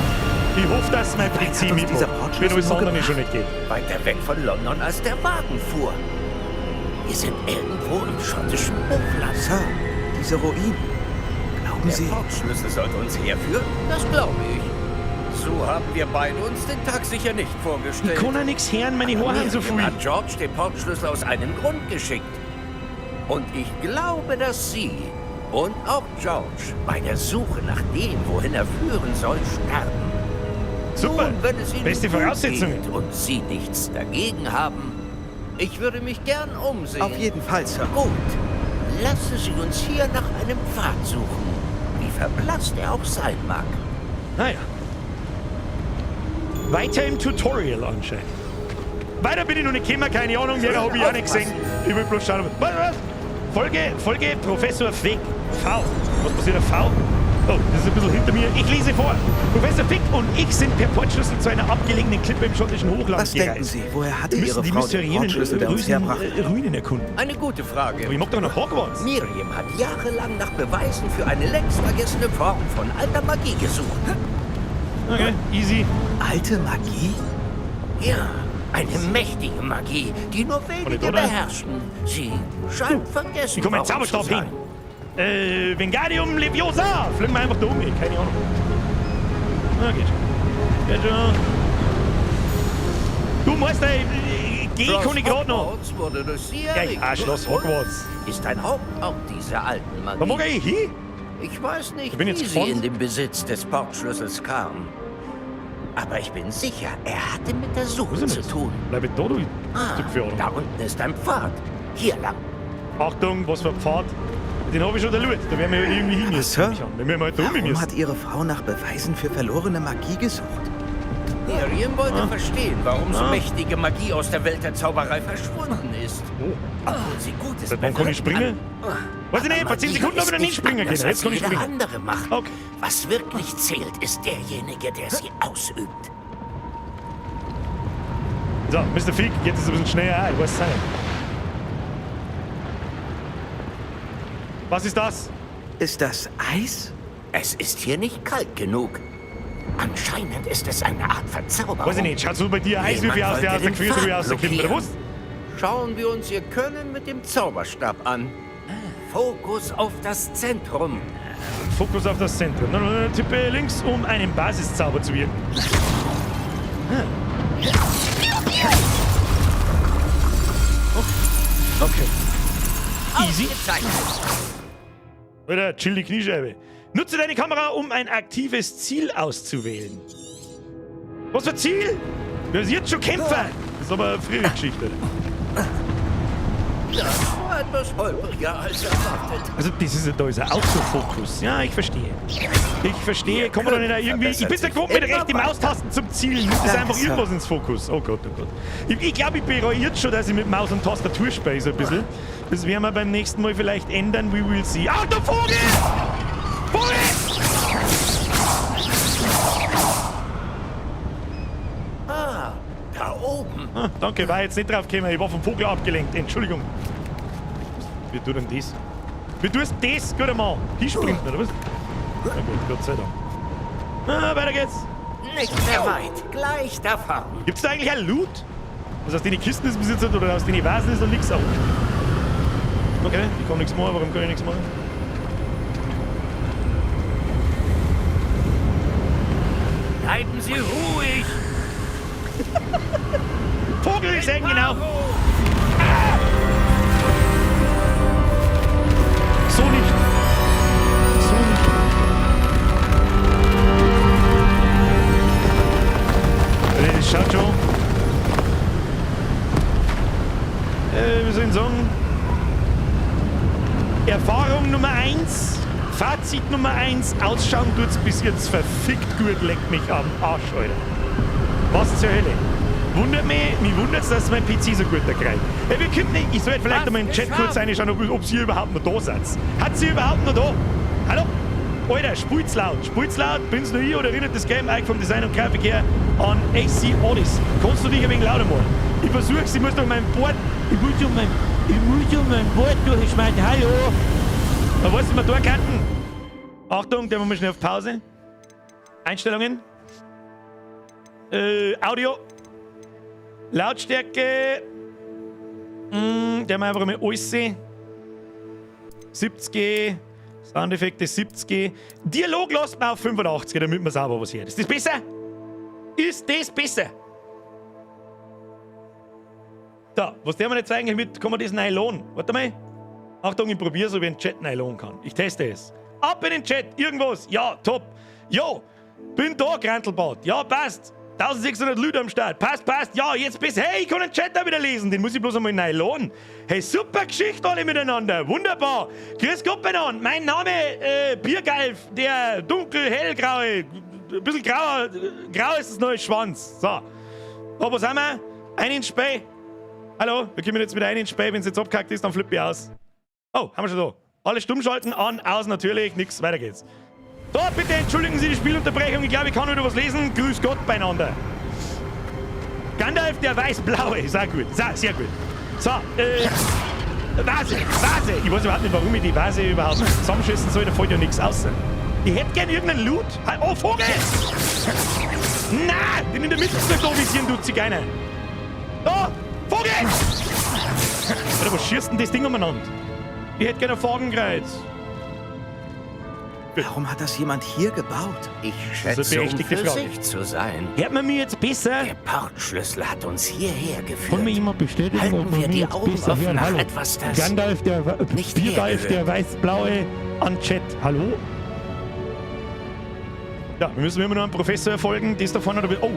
Ich hoffe, dass mein Weit PC hat uns dieser mitmacht, wenn Portschlüssel alles nur andere gebracht? schon nicht geht. Weiter weg von London, als der Wagen fuhr. Wir sind irgendwo im schottischen Hochland. Sir, diese Ruinen. Glauben Der Sie, Portschlüssel sollte uns herführen? Das glaube ich. So haben wir beide uns den Tag sicher nicht vorgestellt. Ich kann ja nichts hören, meine Haare haben so Miriam viel. hat George den Portschlüssel aus einem Grund geschickt. Und ich glaube, dass Sie und auch George bei der Suche nach dem, wohin er führen soll, sterben. Super. Nun, wenn es Ihnen Beste gut Voraussetzungen. geht und Sie nichts dagegen haben, ich würde mich gern umsehen. auf jeden Fall, Sir. Gut. Lassen Sie uns hier nach einem Pfad suchen, wie verblasst er auch sein mag. Naja. Weiter im Tutorial anscheinend. Weiter bin ich noch nicht gekommen, keine Ahnung, mehr habe ich auch nicht gesehen. Ich will bloß schauen. Was, was? Folge Professor Fig V. Was passiert auf V? Oh, das ist ein bisschen hinter mir. Ich lese vor. Professor Fig und ich sind per Portschlüssel zu einer abgelegenen Klippe im schottischen Hochland Was denken gereist. Sie, woher hatte Wir müssen Ihre die Frau den mysteriösen Portschlüssel, der uns herbrachte? Ruinen erkunden. Eine gute Frage. Aber ich mag doch noch Hogwarts. Miriam hat jahrelang nach Beweisen für eine längst vergessene Form von alter Magie gesucht. Okay, easy. Alte Magie? Ja, eine mächtige Magie, die nur wenige oder? beherrschen. Sie scheint vergessen Ich komme worden einen Zauberstab zu sein. hin. Wingardium Leviosa! Fliegen wir einfach da um, ey. Keine Ahnung. Na, geht schon. Geht schon. Du Meister, geh Schloss kann ich grad noch. Hogwarts wurde durch sie Ja, errichtet. ah, Schloss Hogwarts. Ist ein Hauptort dieser alten Magie. Da mag ich hin. Ich weiß nicht, Ich bin jetzt wie sie gespannt. in den Besitz des Portschlüssels kam. Aber ich bin sicher, er hatte mit der Wo Suche ist denn zu das? tun. Bleib ich da, du Ah, Stück für da unten ist ein Pfad. Hier lang. Achtung, was für ein Pfad. Den habe ich schon erlöst. Da werden wir irgendwie hin müssen. Sir? nehme ich an. Wenn wir mal da um Warum müssen. hat Ihre Frau nach Beweisen für verlorene Magie gesucht? Miriam wollte verstehen, warum so mächtige Magie aus der Welt der Zauberei verschwunden ist. Oh. Obwohl sie Gutes Seit wann kann ich bewirken springen? Weiß ich nicht, vor 10 Sekunden habe ich noch nicht springen können. Jetzt kann ich jede springen. andere Macht. Okay. Was wirklich zählt, ist derjenige, der sie ausübt. So, Mr. Fig, jetzt ist es ein bisschen schneller. Ah, ich weiß es nicht. Was ist das? Ist das Eis? Es ist hier nicht kalt genug. Anscheinend ist es eine Art Verzauberung. Weiß ich nicht, schaut so bei dir Eiswürfel Jemand aus der, wollte aus der den Gefriertruhe Pfad rauskommen, oder was? blockieren. Schauen wir uns Ihr Können mit dem Zauberstab an. Fokus auf das Zentrum. Fokus auf das Zentrum. Dann tippe links, um einen Basiszauber zu wirken. Okay. Easy. Alter, chill die Kniescheibe. Nutze deine Kamera, um ein aktives Ziel auszuwählen. Was für Ziel? Wir sind jetzt schon Kämpfer. Das ist aber eine frühe Geschichte. Das war etwas holpriger als erwartet. Also das ist ja, da ist ein Autofokus. Ja, ich verstehe. Ich verstehe. Kann man da nicht auch irgendwie... Ich bin ja gewohnt, mit rechten Maustasten zum Zielen. Nimmt das einfach irgendwas ins Fokus. Oh Gott, oh Gott. Ich glaube, ich bereue jetzt schon, dass ich mit Maus und Tastatur spiele, so ein bisschen. Das werden wir beim nächsten Mal vielleicht ändern. We will see. Achtung, Vogel! Vogel! Ah, da oben. Ah, danke, war jetzt nicht drauf gekommen. Ich war vom Vogel abgelenkt. Entschuldigung. Wie tut denn das? Wie tust du das? Guter Mann. Hinsprinten, oder was? Na gut, Gott sei Dank. Ah, weiter geht's. Nicht mehr weit. Gleich da vorn. Gibt's da eigentlich auch Loot? Was aus den Kisten ist bis jetzt oder aus den Vasen ist noch nichts auch. Okay, ich kann nichts machen. Warum kann ich nichts machen? Bleiben Sie ruhig. Vogel sehen, genau. Ah! schaut schon. Wie soll ich sagen? Erfahrung Nummer 1, Fazit Nummer 1, ausschauen tut's bis jetzt verfickt gut, leckt mich am Arsch, Alter. Was zur Hölle? Wundert mich, mich wundert's, dass mein PC so gut da kriegt. Hey, wir können nicht, ich sollte vielleicht einmal in den Chat kurz reinschauen, ob sie überhaupt noch da seid. Hat sie überhaupt noch da? Hallo? Alter, spielt's laut, spielt's laut, bin's nur ich oder erinnert das Game eigentlich vom Design und Grafik her an AC Odyssey? Kannst du dich ein wenig lauter machen? Ich versuch's, ich muss doch mein Board, ich muss um mein, ich muss um mein Board durchschmeißen, hallo! Da weißt du, was wir da könnten? Achtung, der machen wir schnell auf Pause. Einstellungen. Audio. Lautstärke. Der haben wir einfach mal alles sehen. 70. Soundeffekte 70. Dialog lasst man auf 85, damit man sauber was hört. Ist das besser? Ist das besser? Da, was der wir jetzt eigentlich mit? Kann man das nylon? Warte mal. Achtung, ich probiere so, wie ich den Chat nylon kann. Ich teste es. Ab in den Chat, irgendwas. Ja, top. Jo, bin da, Grantelbart. Ja, passt. 1600 Leute am Start. Passt, passt. Ja, jetzt bist. Hey, ich kann den Chat auch wieder lesen. Den muss ich bloß einmal nylon. Hey, super Geschichte alle miteinander. Wunderbar. Grüß Gott beieinander. Mein Name, Biergalf, der dunkel, hellgraue, ein bisschen grauer, grau ist das neue Schwanz. So. So, was haben wir? Ein in Spee. Hallo, wir kommen jetzt wieder ein in Spee. Wenn's jetzt abgehackt ist, dann flippe ich aus. Oh, haben wir schon da. Alle stumm schalten, an, aus natürlich, nix, weiter geht's. So, bitte entschuldigen Sie die Spielunterbrechung. Ich glaube, ich kann wieder was lesen. Grüß Gott beieinander. Gandalf, der weiß-blaue. Ist auch gut. Ist auch sehr gut. So, Vase, Vase. Ich weiß überhaupt nicht, warum ich die Vase überhaupt zusammenschießen soll. Da fällt ja nichts aus. Ich hätte gern irgendeinen Loot. Oh, Vogel! Na, den in der Mitte ist da visieren, du Zigeuner. Da, Vogel! Alter, was schießt denn das Ding umeinander? Ich hätte gerne ein Fadenkreuz. Warum hat das jemand hier gebaut? Ich Das ist eine schätze, um berechtigte für Frage. sich zu sein. Hört man mich jetzt besser? Der Portschlüssel hat uns hierher geführt. Kann mir jemand bestätigen, Halten ob man wir mich die jetzt Augen besser offen hören? nach Hallo. etwas, das Gandalf, der nicht Biergalf, der hergehört. weiß-blaue an Chat. Hallo? Ja, wir müssen immer noch einem Professor folgen. Das da vorne. Oh,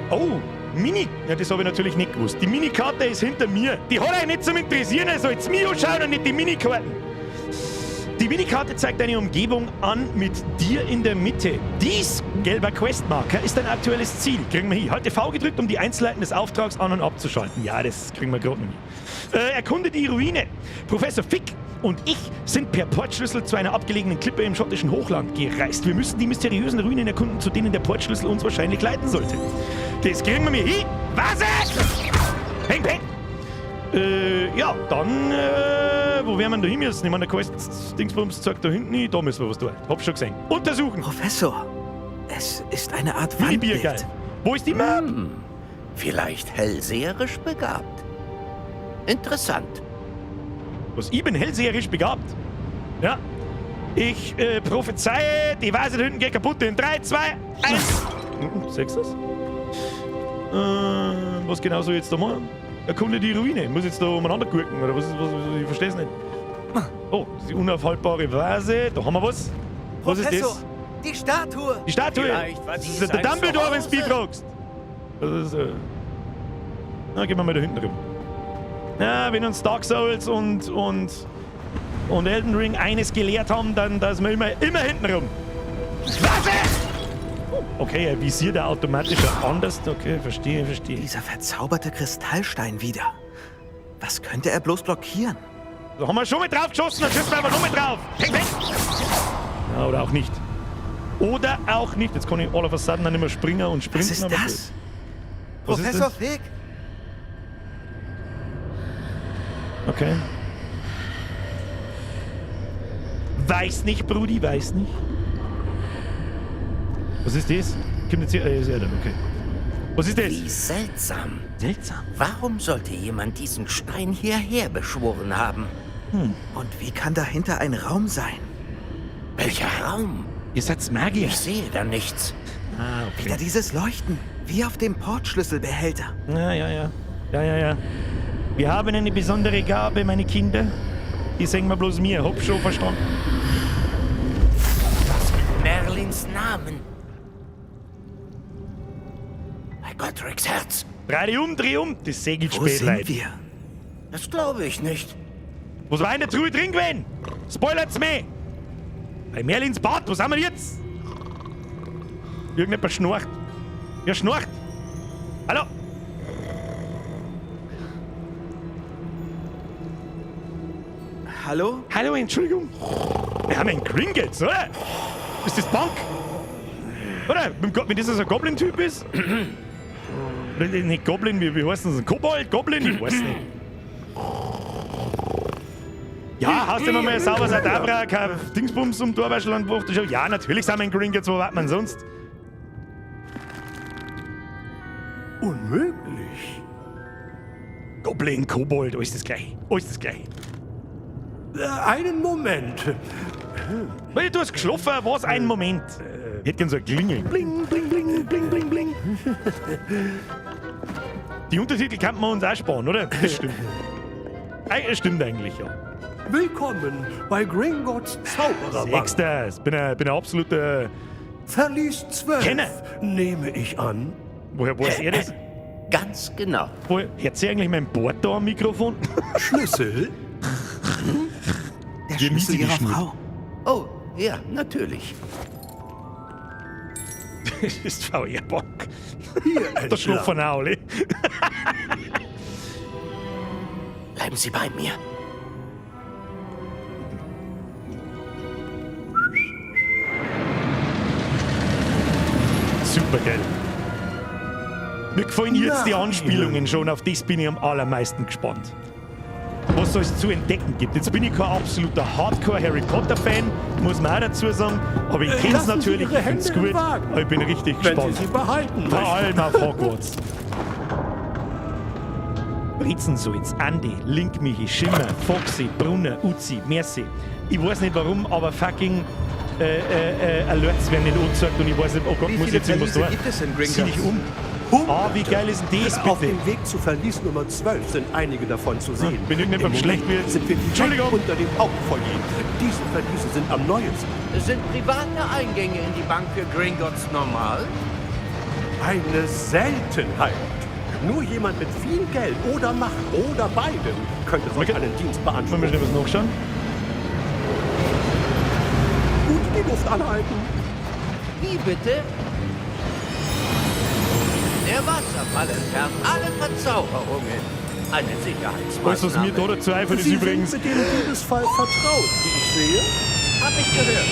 oh, Mini. Ja, das habe ich natürlich nicht gewusst. Die Minikarte ist hinter mir. Die hat euch nicht zum Interessieren. Also jetzt mich anschauen und nicht die Minikarten. Die Minikarte zeigt eine Umgebung an mit dir in der Mitte. Dies gelber Questmarker ist dein aktuelles Ziel. Kriegen wir hin. Halte V gedrückt, um die Einzelheiten des Auftrags an- und abzuschalten. Ja, das kriegen wir gerade noch hin. Erkunde die Ruine. Professor Fig und ich sind per Portschlüssel zu einer abgelegenen Klippe im schottischen Hochland gereist. Wir müssen die mysteriösen Ruinen erkunden, zu denen der Portschlüssel uns wahrscheinlich leiten sollte. Das kriegen wir mir hin. Was? Peng, peng. Ja, dann, wo werden wir denn da hin müssen? Ich meine, der Quest Dingsbums zeigt da hinten hin, da müssen wir was tun. Hab schon gesehen. Untersuchen! Professor, es ist eine Art Mini-Biergeil. Wandbild. Wo ist die Map? Vielleicht hellseherisch begabt. Interessant. Was, ich bin hellseherisch begabt? Ja. Ich prophezeie, die Vase da hinten geht kaputt in 3, 2, 1. Siehst du das? Was genau soll ich jetzt da machen? Erkunde die Ruine. Muss ich jetzt da umeinander gucken? Oder was ist, was, ich versteh's nicht. Oh, das ist die unaufhaltbare Vase. Da haben wir was. Was ist das? Professor, die Statue! Die Statue! Vielleicht war Das dies ist der ein Dumbledore, wenn's Zuhause. mich fragst. Das ist, na, gehen wir mal da hinten rum. Na, wenn uns Dark Souls und Elden Ring eines gelehrt haben, dann dass wir immer hinten rum. Waffe! Oh, okay, er visiert da automatisch anders. Okay, verstehe, verstehe. Dieser verzauberte Kristallstein wieder. Was könnte er bloß blockieren? Da haben wir schon mit drauf geschossen, dann schießen wir aber noch mit drauf. Peng, peng. Ja, oder auch nicht. Oder auch nicht. Jetzt kann ich all of a sudden dann nicht mehr springen und sprinten. Was ist aber das? gut. Was ist Professor das? Fig! Okay. Weiß nicht, Brudi, weiß nicht. Was ist das? Kommt jetzt hier? Ist er da, okay. Was ist das? Wie seltsam. Seltsam. Warum sollte jemand diesen Stein hierher beschworen haben? Und wie kann dahinter ein Raum sein? Welcher Raum? Ihr seid Magier. Ich sehe da nichts. Ah, okay. Wieder dieses Leuchten, wie auf dem Portschlüsselbehälter. Ja, ja, ja. Ja, ja, ja. Wir haben eine besondere Gabe, meine Kinder. Die singen wir bloß mir. Hab schon verstanden. Das mit Merlins Namen. Bei Godrics Herz. Dreh dich um, dreh um. Das seh ich Wo spät, sind Leute. wir? Das glaube ich nicht. Was war in der Truhe drin gewesen? Spoilert's mir! Bei Merlins Bad, wo sind wir jetzt? Irgendjemand schnarcht. Wer schnarcht? Hallo? Hallo? Hallo, Entschuldigung. Wir haben einen Gringotts, oder? Ist das Bank? Oder? Wenn das so ein Goblin-Typ ist? Oder nicht Goblin, wie heißt das? Ein Kobold? Goblin? Ich weiß nicht. Ja, hast du noch mal sauber Sadabra, kein Dingsbums um Torwaschel und Wucht. Ja, natürlich sind wir in Gringotts, wo war man sonst? Unmöglich. Goblin, Kobold, alles das gleiche. Alles das gleiche. Einen Moment. Weil du hast geschlafen, was ein Moment. Ich hätte gern so eine Klingel. Bling, bling, bling, bling, bling, bling. Die Untertitel kann man uns auch sparen, oder? Das stimmt. Das stimmt eigentlich, ja. Willkommen bei Gringotts Zaubererbank. Sechster, ich bin ein absoluter Verlies 12, Kenner. nehme ich an. Woher weiß er das? Ganz genau. Woher, hört sie eigentlich mein Bord da am Mikrofon? Schlüssel? Der Wie Schlüssel miese die Ihrer Schnur. Frau. Oh, ja, natürlich. Das ist VR-Bank. Hier Da entlang. schlafen auch alle. Bleiben Sie bei mir. Super geil. Mir gefallen jetzt die Nach Anspielungen schon, auf das bin ich am allermeisten gespannt. Was es zu entdecken gibt. Jetzt bin ich kein absoluter Hardcore Harry Potter Fan, muss man auch dazu sagen, aber ich kenn's Lassen Sie natürlich, Ihre ich find's Hände im gut, Wagen. aber ich bin richtig Wenn gespannt. Sie sie behalten Vor möchten. allem auf Hogwarts. Britzensulz, Andi, Link Michi, Schimmer, Foxy, Brunner, Uzi, Merci. Ich weiß nicht warum, aber fucking Alerts werden nicht angezeigt und ich weiß nicht, oh Gott, Wie muss viele jetzt irgendwas Verliese tun. gibt es in Zieh dich Gringotts? um. Ah, wie geil ist denn das Auf bitte? dem Weg zu Verlies Nummer 12 sind einige davon zu sehen. Bin irgendjemandem Im schlecht Moment wird. sind wir direkt Entschuldigung. unter dem Hauptfoyer. Diese Verliese sind am neuesten. Sind private Eingänge in die Bank für Gringotts normal? Eine Seltenheit. Nur jemand mit viel Geld oder Macht oder beidem könnte solch Okay. einen Dienst Wollen wir beanspruchen. schnell was nachschauen? Gut die Luft anhalten. Wie bitte? Der Wasserfall entfernt alle Verzauberungen. Eine Sicherheitsmaßnahme. Alles, was mir da dazu einfällt, ist Sie übrigens. sind mit dem Diebesfall vertraut, wie ich sehe. Hab ich gehört.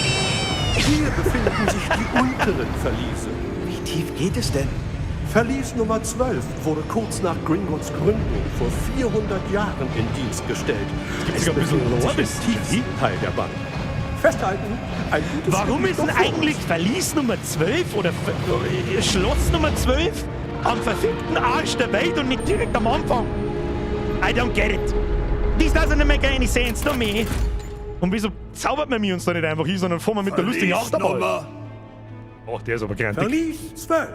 Hier befinden sich die unteren Verliese. Wie tief geht es denn? Verlies Nummer 12 wurde kurz nach Gringotts Gründung vor 400 Jahren in Dienst gestellt. gibt Es sogar ein bisschen befindet Lore sich bis im tiefsten Teil der Bank. Festhalten, ein gutes Warum Stück ist denn noch vor uns. eigentlich Verlies Nummer 12 oder Schloss Nummer 12 am verfickten Arsch der Welt und nicht direkt am Anfang? I don't get it. This doesn't make any sense to me. Und wieso zaubert man mir uns da nicht einfach hin, sondern fahren wir mit der lustigen Achterbahn? Ach, der ist aber grantig. Verlies 12.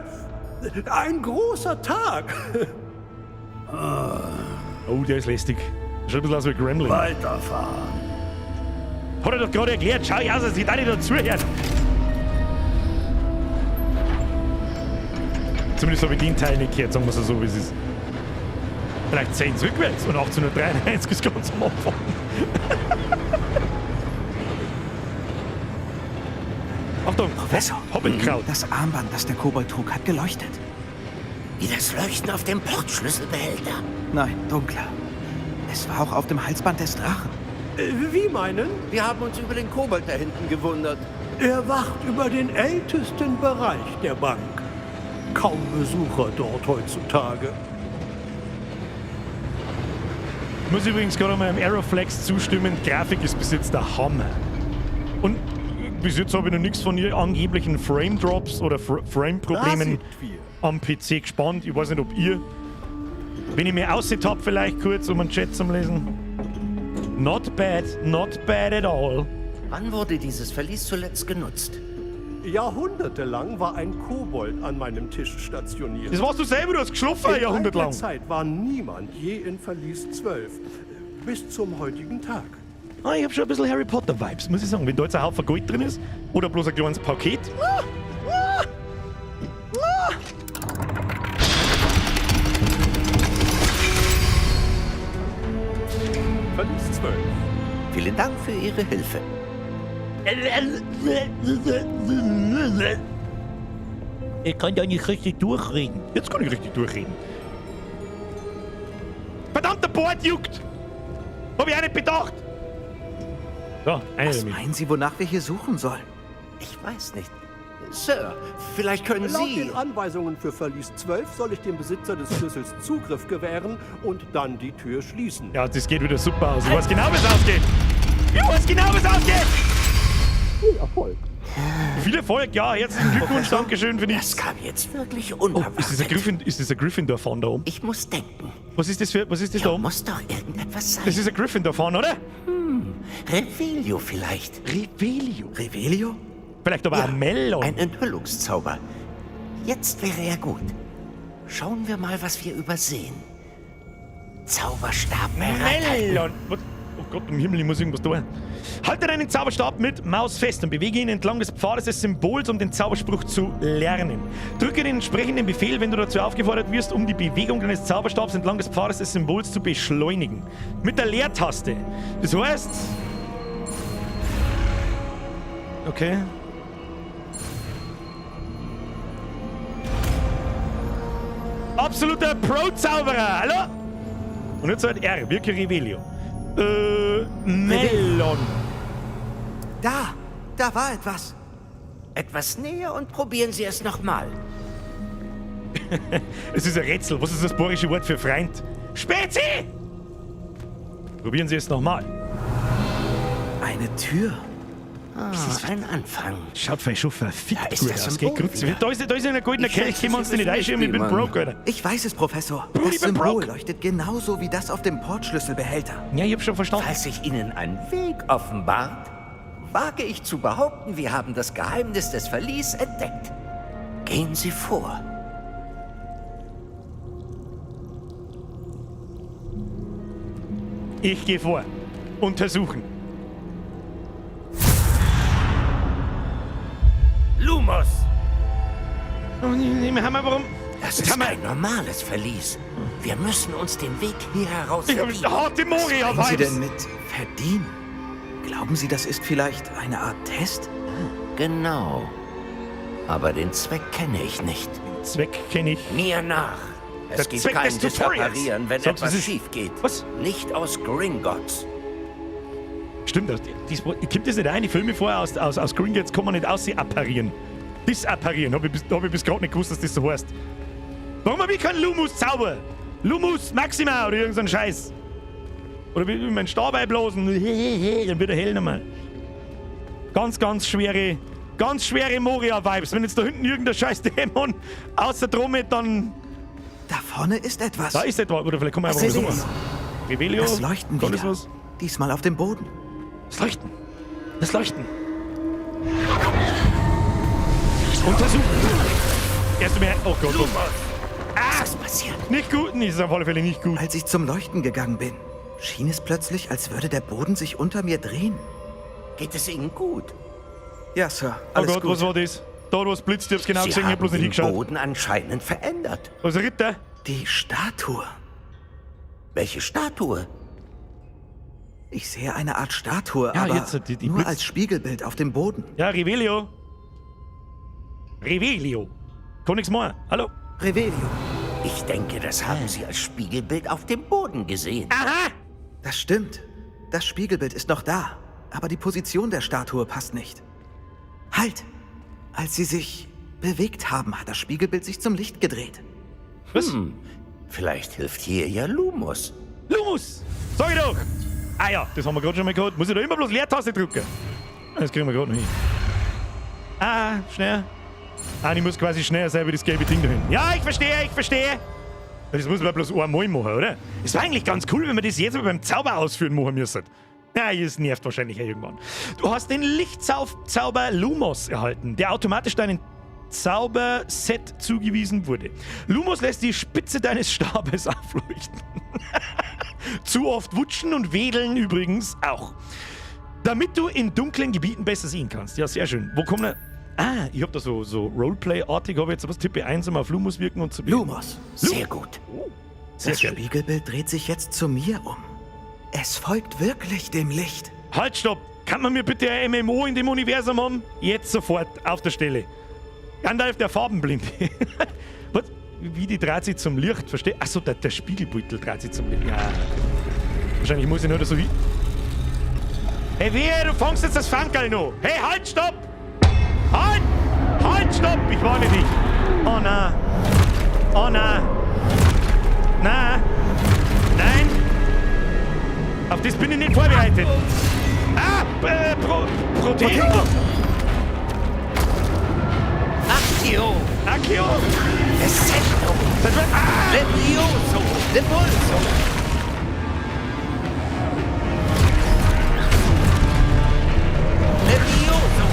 Ein großer Tag. Oh, der ist lästig. Schaut ein bisschen aus wie Gremlin. Weiterfahren. Hat er doch gerade erklärt. Schau ich aus, dass ich da nicht dazuhören. Zumindest habe ich den Teil nicht gehört, sagen wir es so, wie es ist. Vielleicht 10 rückwärts und 1893 ist ganz am Anfang. Achtung, Professor, Hobbitkraut. das Armband, das der Kobold trug, hat geleuchtet. Wie das Leuchten auf dem Portschlüsselbehälter. Nein, dunkler. Es war auch auf dem Halsband des Drachen. Wie meinen? Wir haben uns über den Kobold da hinten gewundert. Er wacht über den ältesten Bereich der Bank. Kaum Besucher dort heutzutage. Ich muss übrigens gerade mal im Aeroflex zustimmen. Grafik ist bis jetzt der Hammer. Und bis jetzt habe ich noch nichts von ihr angeblichen Frame Drops oder Frame-Problemen Da sind wir. am PC gespannt. Ich weiß nicht, ob ihr. Wenn ich mir aussieht hab, vielleicht kurz, um einen Chat zum Lesen. Not bad, not bad at all. Wann wurde dieses Verlies zuletzt genutzt? Jahrhundertelang war ein Kobold an meinem Tisch stationiert. Das warst du selber, du hast geschlafen ein In Jahrhundert all der lang. Zeit war niemand je in Verlies 12. Bis zum heutigen Tag. Ah, ich hab schon ein bisschen Harry Potter Vibes, muss ich sagen. Wenn da jetzt ein Haufen Gold drin ist oder bloß ein kleines Paket. Ah, ah, ah. 12. Vielen Dank für Ihre Hilfe. Ich kann da nicht richtig durchreden. Jetzt kann ich richtig durchreden. Verdammt, der Bord juckt! Hab ich auch nicht bedacht! So, eine Was damit. meinen Sie, wonach wir hier suchen sollen? Ich weiß nicht. Sir, vielleicht können Laut Sie... den Anweisungen für Verlies 12 soll ich dem Besitzer des Schlüssels Zugriff gewähren und dann die Tür schließen. Ja, das geht wieder super aus. Ich weiß genau, wie es ausgeht. Ich weiß genau, wie es ausgeht. Viel Erfolg. Viel Erfolg, ja. Herzlichen Glückwunsch, Dankeschön für Das nichts. kam jetzt wirklich Oh, unerwartet. ist das ein Griffin, ist das ein Gryffindor-Fahren da oben? Ich muss denken. Was ist das für, was ist das da Da oben? muss doch irgendetwas sein. Das ist ein Gryffindor-Fahren, oder? Revelio vielleicht. Revelio. Revelio? Vielleicht aber Ja, ein Melon. Ein Enthüllungszauber. Jetzt wäre er gut. Schauen wir mal, was wir übersehen. Zauberstab bereithalten. Melon. Was? Oh Gott im Himmel, ich muss irgendwas tun. Halte deinen Zauberstab mit Maus fest und bewege ihn entlang des Pfades des Symbols, um den Zauberspruch zu lernen. Drücke den entsprechenden Befehl, wenn du dazu aufgefordert wirst, um die Bewegung deines Zauberstabs entlang des Pfades des Symbols zu beschleunigen. Mit der Leertaste. Das heißt... Okay. Absoluter Pro-Zauberer, hallo? Und jetzt halt R, wirke Revelio. Melon. Da! Da war etwas! Etwas näher und probieren Sie es nochmal. Es ist ein Rätsel. Was ist das bayerische Wort für Freund? Spezi! Probieren Sie es nochmal. Eine Tür. Ah, ein Anfang. Schaut vielleicht schon verfickt Da ist gut das aus, gell? Symbol Grüezi. wieder. Da ist ein goldener Ich Kelch, schätze, können wir uns Sie den nicht wissen einschieben, ich nicht, bin wie man- broke, Alter. Ich weiß es, Professor. Brudi, Das ich bin Symbol broke. leuchtet genauso wie das auf dem Portschlüsselbehälter. Ja, ich hab schon verstanden. Falls sich Ihnen ein Weg offenbart, wage ich zu behaupten, wir haben das Geheimnis des Verlies entdeckt. Gehen Sie vor. Ich gehe vor. Untersuchen. Lumos! Wir haben warum? Das Jetzt ist haben wir- kein normales Verlies. Wir müssen uns den Weg hier heraus Ich hab verdienen. harte Moria Was meinen Sie Vibes. denn mit verdienen? Glauben Sie, das ist vielleicht eine Art Test? Genau. Aber den Zweck kenne ich nicht. Zweck kenne ich. Mir nach. Es Der gibt Zweck kein des Tutorials. Disapparieren, wenn Sagst du, etwas es ist- schief geht. Was? Nicht aus Gringotts. Stimmt, das, das, kommt das nicht ein? Die Filme vorher aus Gringotts kann man nicht ausapparieren. Disapparieren. Hab ich bis gerade nicht gewusst, dass das so heißt. Warum hab ich keinen Lumos-Zauber? Lumos Maxima oder irgend so ein Scheiß. Oder wie meinen Stab einblasen. Dann wird er hell nochmal. Ganz, ganz schwere Moria-Vibes. Wenn jetzt da hinten irgendein scheiß Dämon außer Dromet, dann... Da vorne ist etwas. Da ist etwas. Oder vielleicht kommen wir einfach mal Revelio. so. Revelio. Das Leuchten Kommt wieder. das was? Diesmal auf dem Boden. Das Leuchten. Das Leuchten. Untersuchen. Erst einmal. Oh Gott. Oh. Ah! Was ist passiert? Nicht gut. Nee, ist auf alle Fälle nicht gut. Als ich zum Leuchten gegangen bin, schien es plötzlich, als würde der Boden sich unter mir drehen. Geht es Ihnen gut? Ja, Sir. Oh Alles Gott, gut. was war das? Da hat was blitzt, ich hab's genau Sie gesehen, ich hab haben bloß nicht den hingeschaut. Boden anscheinend verändert. Was Ritter? Die Statue. Welche Statue? Ich sehe eine Art Statue, Ja, aber jetzt, die nur Blitz- als Spiegelbild auf dem Boden. Ja, Revelio. Revelio. Kann nix mehr. Hallo? Revelio. Ich denke, das haben Sie als Spiegelbild auf dem Boden gesehen. Aha! Das stimmt. Das Spiegelbild ist noch da, aber die Position der Statue passt nicht. Halt! Als sie sich bewegt haben, hat das Spiegelbild sich zum Licht gedreht. Was? Vielleicht hilft hier ja Lumos. Lumos! Sag ich doch! Ah ja, das haben wir gerade schon mal gehabt. Muss ich da immer bloß Leertaste drücken? Das kriegen wir gerade noch hin. Ah, schnell. Ah, ich muss quasi schneller sein wie das gelbe Ding da hinten. Ja, ich verstehe, ich verstehe. Das muss man bloß einmal machen, oder? Es war eigentlich ganz cool, wenn man das jetzt mal beim Zauber ausführen machen müsste. Na, es nervt wahrscheinlich ja irgendwann. Du hast den Lichtzauber Lumos erhalten, der automatisch deinen Zauberset zugewiesen wurde. Lumos lässt die Spitze deines Stabes aufleuchten. Zu oft wutschen und wedeln übrigens auch. Damit du in dunklen Gebieten besser sehen kannst. Ja, sehr schön. Wo kommt der? Ah, ich hab da so Roleplay-artig, habe jetzt was Tippe 1 um auf Lumos wirken und zu Lumos. Sehr gut. Oh, sehr Das geil. Spiegelbild dreht sich jetzt zu mir um. Es folgt wirklich dem Licht. Halt, stopp! Kann man mir bitte ein MMO in dem Universum haben? Jetzt sofort, auf der Stelle. Gandalf der Farbenblinde. Was? Wie die dreht sich zum Licht, verstehe? Achso, der Spiegelbeutel dreht sich zum Licht. Ja. Wahrscheinlich muss ich nur so wie. Hey, wehe, du fängst jetzt das Fankerl noch. Hey, halt, stopp! Halt! Halt, stopp! Ich warne dich. Oh na. Oh na. Na. Nein. Auf das bin ich nicht vorbereitet. Ah! Protego! Accio! Accio! Descendo! Ah! Levioso! Depulso! Levioso!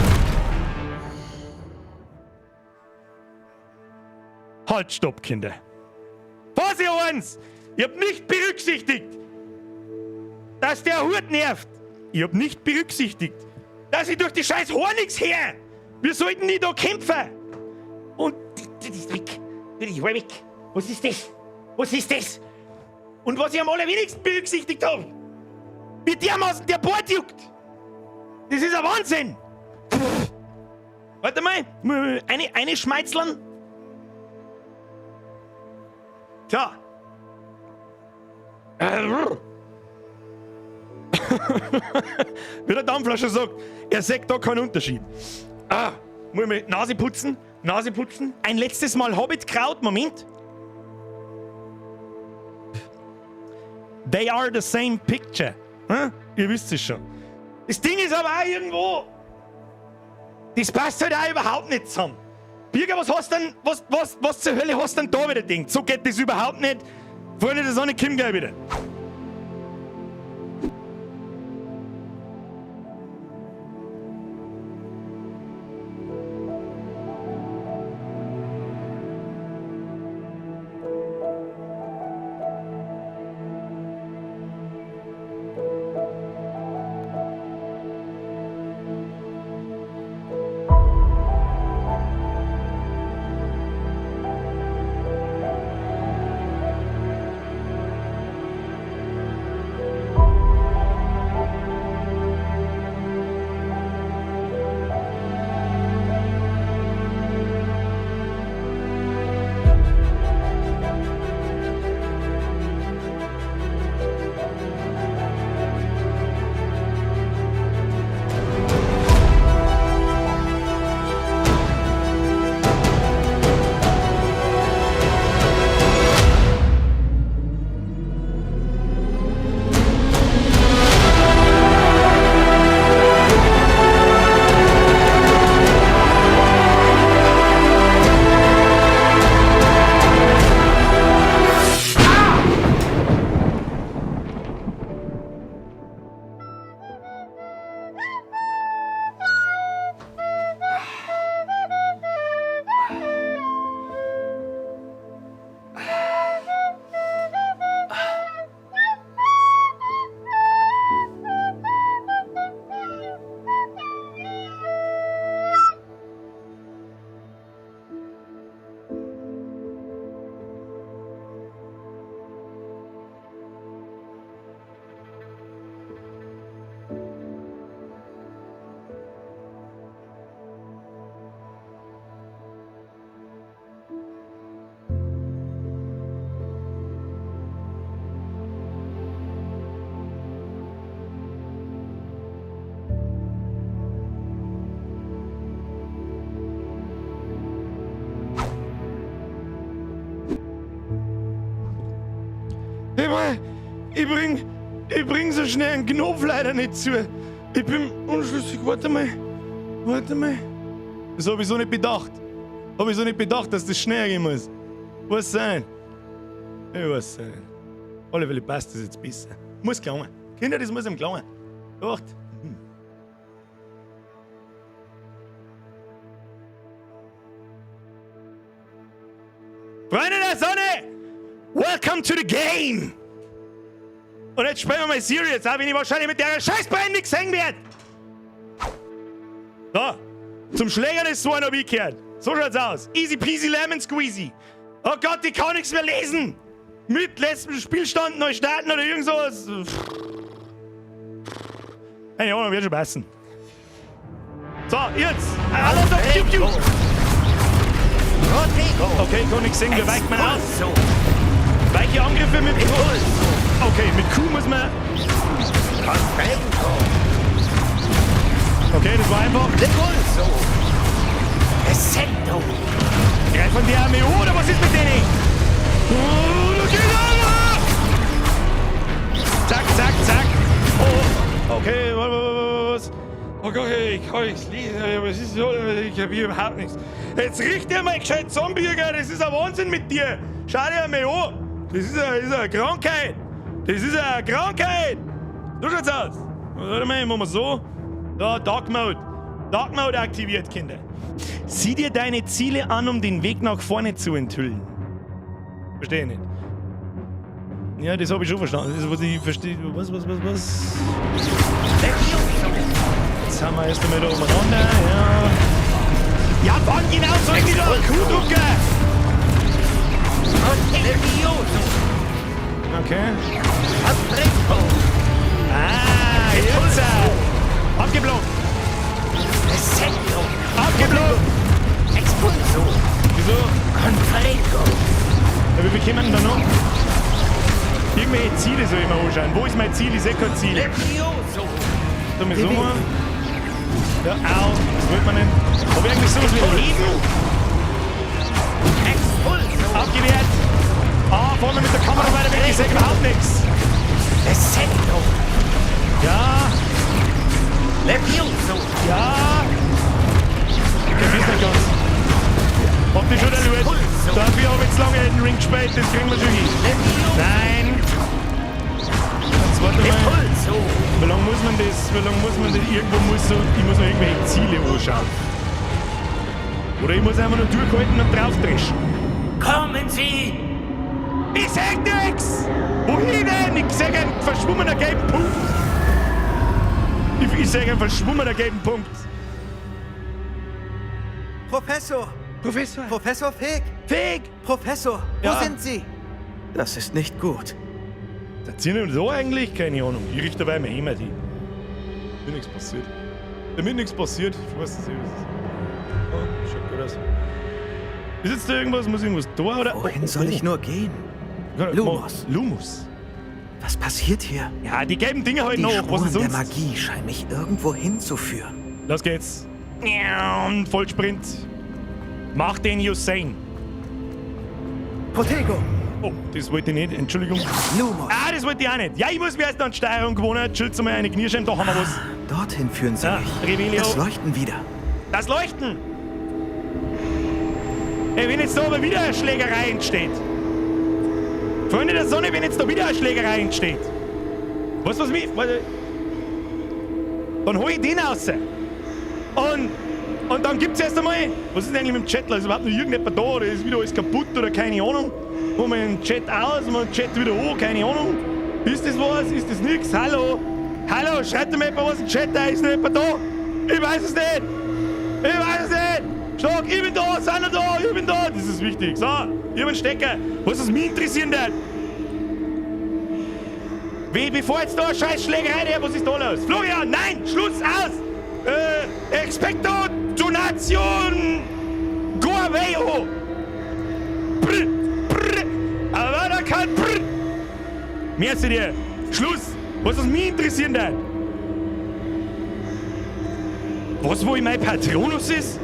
Halt, stopp, Kinder. Vorsicht, eins! Ich hab nicht berücksichtigt, dass der Hut nervt. Ich hab nicht berücksichtigt, dass ich durch die scheiß Hornix her. Wir sollten nicht da kämpfen. Und das ist weg. Das ist weg. Was ist das? Was ist das? Und was ich am allerwenigsten berücksichtigt hab, wie dermaßen der Bord juckt. Das ist ein Wahnsinn. Pff. Warte mal, eine Schmeizlern. Tja. Wie der Dampflascher sagt, er sagt da keinen Unterschied. Ah, muss ich mal Nase putzen? Nase putzen. Ein letztes Mal Hobbitkraut. Moment. They are the same picture. Hm? Ihr wisst es schon. Das Ding ist aber auch irgendwo. Das passt halt auch überhaupt nicht zusammen. Birger, was hast denn, was zur Hölle hast denn da wieder gedacht? So geht das überhaupt nicht. Freunde der Sonne, komm gleich wieder. Ich bring so schnell einen Knopf leider nicht zu. Ich bin unschlüssig. Warte mal. Warte mal. Das hab ich so nicht bedacht. Hab ich so nicht bedacht, dass das schneller gehen muss. Was sein? Ich weiß nicht. Alle Fälle passt das jetzt besser. Muss gelangen. Kinder, das muss ihm gelangen. Acht. Freunde der Sonne! Welcome to the game! Und jetzt spielen wir mal Serious, auch wenn ich wahrscheinlich mit der Scheißbein nichts hängen werde. So, zum Schlägern ist so einer wie gehört. So schaut's aus. Easy peasy lemon squeezy. Oh Gott, ich kann nichts mehr lesen. Mit letztem Spielstand neu starten oder irgend sowas. Keine Ahnung, wird schon passen. So, jetzt! Alles auf Q, Q! Okay, kann ich sehen, wie weicht man aus? Weiche Angriffe mit Q. Okay, mit Q muss man. Okay, das war einfach. Greifen die Armee an, oder was ist mit denen? Oh, da geht einer! Zack, zack, zack. Oh, okay, was? Oh Gott, ich kann nichts lesen, was ist so? Ich hab hier überhaupt nichts. Jetzt richt dir mal gescheit zusammen, Bürger, das ist ein Wahnsinn mit dir. Schau dir mal an. Das ist eine Krankheit. Das ist eine Krankheit. So schaut's aus. Warte mal, machen wir so. Da, Dark Mode. Dark Mode aktiviert, Kinder. Sieh dir deine Ziele an, um den Weg nach vorne zu enthüllen. Verstehe ich nicht. Ja, das habe ich schon verstanden. Das ist, was ich verstehe. Was? Jetzt haben wir erst einmal da umeinander. Ja. Ja, wann genau soll ich da Q drücken? Okay. Ah, jetzt. Abgeblockt. Abgeblockt. Wieso? Ja, wie viel kommen denn da noch? Irgendwelche Ziele soll ich mir anschauen. Wo ist mein Ziel? Ich sehe kein Ziel. Soll ich so machen? Ja, au. Das wollte man nicht. Hab ich eigentlich sowas wie Leben? Abgewehrt. Ah, fahren wir mit der Kamera weiter weg. Ich sehe überhaupt nichts. Ja. Ja. Ich kapier's nicht ganz. Hab die schon erlebt. Dafür hab ich jetzt lange Elden Ring gespielt, das kriegen wir schon hin. Nein. Jetzt warte mal. Wie lange muss man das? Wie lange muss man das? Irgendwo muss so. Ich muss noch irgendwelche Ziele anschauen. Oder ich muss einfach nur durchhalten und draufdreschen. Kommen Sie! Ich seh nix! Wohin denn? Ich seh einen verschwommener gelben Punkt. Ich seh einen verschwommener gelben Punkt. Professor! Professor! Professor Fig! Fig! Professor, wo Ja. sind Sie? Das ist nicht gut. Da ziehen wir so eigentlich? Keine Ahnung. Ich richte dabei mein Hämmer die. Damit nichts passiert. Damit nichts passiert. Ich weiß nicht, was es ist. Oh, schaut gut aus. Ist jetzt da irgendwas? Muss irgendwas da oder? Wohin soll ich nur gehen? Lumos. Lumos. Was passiert hier? Ja, die gelben Dinger halt Die noch. Was Spuren denn der sonst? Magie scheinen mich irgendwo hinzuführen. Los geht's. Und Vollsprint. Mach den Usain. Protego! Oh, das wollte ich nicht. Entschuldigung. Lumos! Ah, das wollte ich auch nicht. Ja, ich muss mir erst an die Steuerung gewohnen. Chill's mal eine Knirschem, da haben wir was. Dorthin führen sie Ja, mich. Revelio. Das Leuchten wieder. Das Leuchten! Ey, wenn jetzt da aber wieder eine Schlägerei entsteht. Freunde der Sonne, wenn jetzt da wieder eine Schlägerei entsteht. Weißt du, was mich. Warte. Dann hol ich den raus. Und dann gibt's erst einmal. Was ist denn eigentlich mit dem Chat? Ist überhaupt noch irgendjemand da? Oder ist wieder alles kaputt oder keine Ahnung? Wo man den Chat aus, man den Chat wieder an, keine Ahnung. Ist das was? Ist das nix? Hallo? Hallo, schreibt mir jemand was im Chat da? Ist noch jemand da? Ich weiß es nicht! Ich weiß es nicht! Stark, ich bin da, sind da, ich bin da! Das ist wichtig. So, ich hab einen Stecker. Was es mich interessieren wird. Wie, bevor jetzt da eine scheiß Schlägerei her, was ist da los? Florian, nein! Schluss, aus! Expecto Donation! Go away, oh! Brr, brr! Aber da kann brr! Merci dir! Schluss! Was es mich interessieren wird. Was, wo ich mein Patronus ist?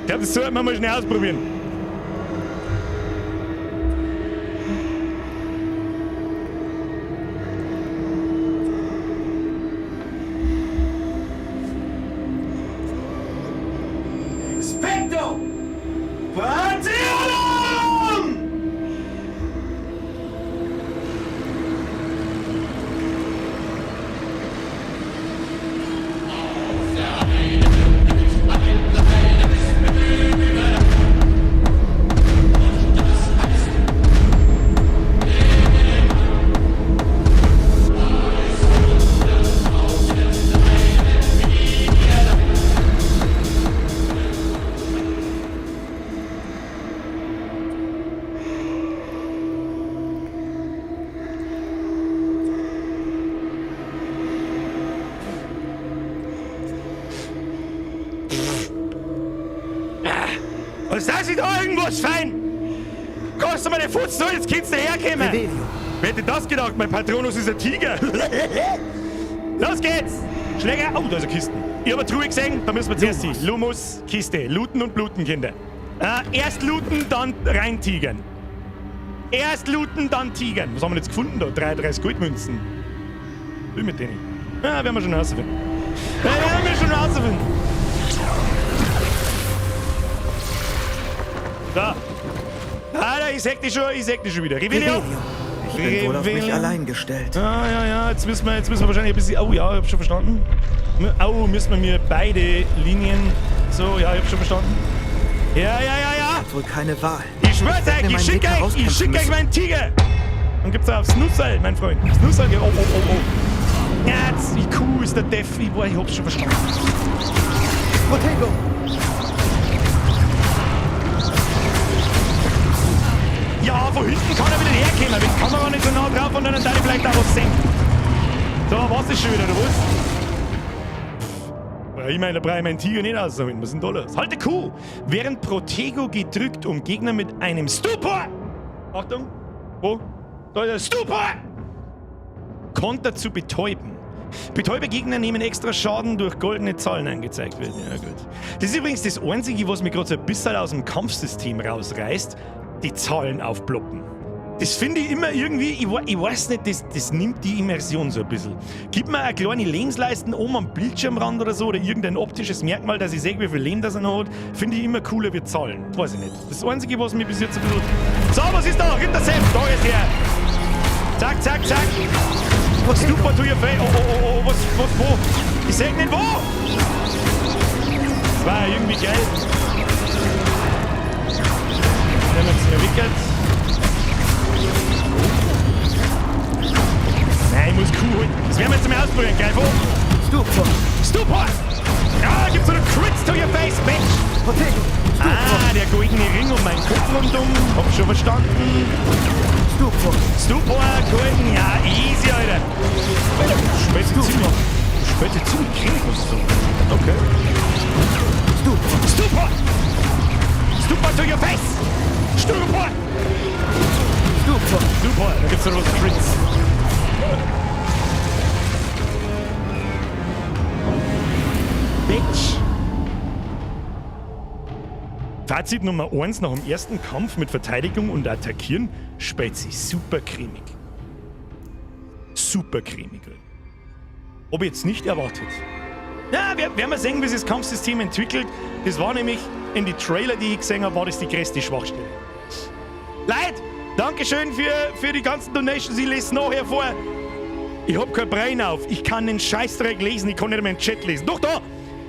Ich glaube, das sollten wir mal schnell ausprobieren. Expecto Patronum! Als dass ich da irgendwas fein! Kannst du mir den Fuß so, jetzt kannst du herkommen! Revelio. Wer hätte das gedacht? Mein Patronus ist ein Tiger! Los geht's! Schläger! Oh, da ist eine Kiste. Ich habe eine Truhe gesehen, da müssen wir zuerst hin. Lumus, Kiste. Looten und bluten, Kinder. Erst looten, dann rein tigern. Erst looten, dann tigern. Was haben wir jetzt gefunden da? 33 Goldmünzen. Wie mit denen? Ja, werden wir schon rausfinden. Ja, werden wir schon rausfinden. So. Alter, ich seh dich schon, ich seh dich schon wieder. Revelio. Revelio. Ich bin wohl auf mich Revelio. allein gestellt. Ah, ja, ja, jetzt müssen wir wahrscheinlich ein bisschen... Oh ja, ich hab schon verstanden. Oh, müssen wir mir beide Linien... So, ja, ich hab schon verstanden. Ja, ja, ja, ja. Ich hab wohl keine Wahl. Ich schwör's Ich werd euch, mir ich meinen schick Weg euch, ich herauskämpfen schick euch müssen. meinen Tiger. Dann gibt's auch aufs Nusserl, mein Freund. Das Nusserl, oh, oh, oh, oh. Ja, jetzt, die Kuh ist der Deff. Ich, boah, ich hab's schon verstanden. Protego! Ja, von hinten kann er wieder herkommen. Wenn die Kamera nicht so nah drauf und dann darf ich vielleicht auch was sehen. So, was ist schon wieder, oder was? Pff, ich meine, da brauche ich meinen Tiger nicht auszuholen. Was ist denn da los? Halte Kuh! Während Protego gedrückt, um Gegner mit einem Stupor! Achtung! Wo? Da ist der Stupor! Konter zu betäuben. Betäube Gegner nehmen extra Schaden durch goldene Zahlen angezeigt werden. Ja, gut. Das ist übrigens das Einzige, was mir gerade so ein bisschen aus dem Kampfsystem rausreißt. Die Zahlen aufploppen. Das finde ich immer irgendwie, ich weiß nicht, das nimmt die Immersion so ein bisschen. Gib mir eine kleine Lebensleiste oben am Bildschirmrand oder so oder irgendein optisches Merkmal, dass ich sehe, wie viel Leben das er noch hat, finde ich immer cooler wie Zahlen. Weiß ich nicht. Das Einzige, was mir bis jetzt ein bisschen... So, was ist da? Ritter Sepp, da ist er! Zack, zack, zack! Super to your face! Oh, oh, oh, oh, was, wo? Ich seh nicht wo! Das war ja irgendwie geil. Wir haben jetzt verwickelt. Nein, ich muss Kuh holen. Das werden wir jetzt mal ausprobieren, gell? Wo? Stupor! Stupor! Ja, gibt's so einen Crits to your face, bitch! Protego! Ah, der goldene Ring um meinen Kopf rundum. Hab schon verstanden. Stupor! Stupor, golden, ja, easy, Alter. Späte ziemlich cremig, muss ich sagen. Okay. Stupor! Stupor! Stupor to your face! Stupor! Stupor! Stupor, da gibt's noch was Crits. Bitch! Fazit Nummer 1 nach dem ersten Kampf mit Verteidigung und Attackieren spielt sich super cremig. Super cremig. Hab ich jetzt nicht erwartet. Ja, werden wir sehen, wie sich das Kampfsystem entwickelt. Das war nämlich in die Trailer, die ich gesehen habe, war das die größte Schwachstelle. Leute, Dankeschön für die ganzen Donations. Ich lese nachher vor. Ich hab kein Brain auf. Ich kann den Scheißdreck lesen. Ich kann nicht mehr den Chat lesen. Doch, da!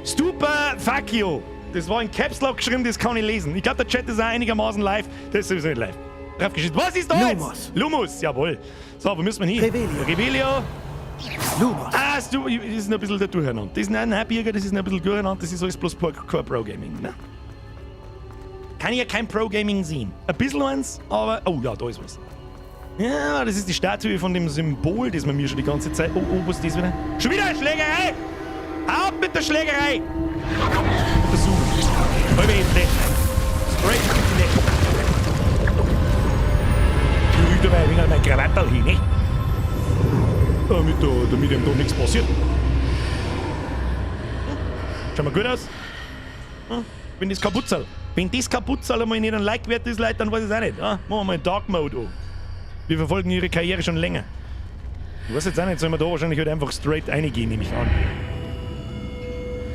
Stupor Fuck you. Das war in Caps Lock geschrieben, das kann ich lesen. Ich glaube, der Chat ist auch einigermaßen live. Das ist sowieso nicht live. Draufgeschissen. Was ist da jetzt? Lumos. Lumos, jawohl. So, wo müssen wir hin? Revelio. Revelio. Lumos. Ah, das ist noch ein bisschen der Durcheinander. Das ist nein, nein, Birger, das ist noch ein bisschen durcheinander. Das ist alles bloß kein Pro-Gaming, ne? Kann ich ja kein Pro-Gaming sehen. Ein bisschen eins, aber... Oh ja, da ist was. Ja, das ist die Statue von dem Symbol, das man mir schon die ganze Zeit... Oh, oh, was ist das wieder? Schon wieder eine Schlägerei! Auf mit der Schlägerei! Untersuchen. Halbe left. Straight left. Ich rück dabei ein wenig mein Krawatterl hin, ne? Damit ihm da nichts passiert. Schaut mal gut aus. Wenn das Kaputzerl. Wenn das Kaputzerl einmal nicht ein Like wert ist, Leute, dann weiß ich es auch nicht. Ja? Machen wir mal Dark Mode an. Wir verfolgen ihre Karriere schon länger. Ich weiß jetzt auch nicht, sollen wir da wahrscheinlich halt einfach straight reingehen, nehme ich an.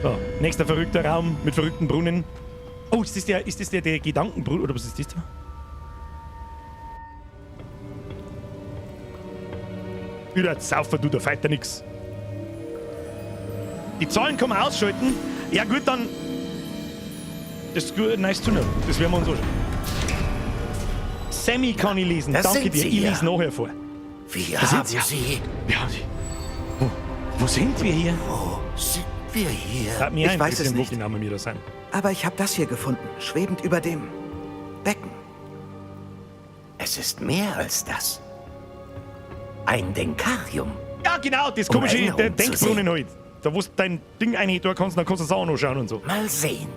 So, nächster verrückter Raum mit verrückten Brunnen. Oh, ist das der Gedankenbrunnen, oder was ist das da? Wieder Saufer, du, da feit ja nix. Die Zahlen kann man ausschalten. Ja gut, dann... Das ist gut, nice to know. Das werden wir uns anschauen. Sammy kann ich lesen. Das Danke sind dir. sie Ich ja. lese nachher vor. Wir Da sind haben sie ja. sie. Wir haben sie. Wo sind wir hier? Wo sind wir hier? Hat mich Ich weiß es interessieren, wo nicht. genau wir da sind. Aber ich habe das hier gefunden, schwebend über dem Becken. Es ist mehr als das. Ein Denkarium. Ja, genau, das Um komische Erinnerung der zu Denkbrunnen sehen. halt. Da wo du dein Ding rein tun kannst, dann kannst du es auch noch schauen und so. Mal sehen.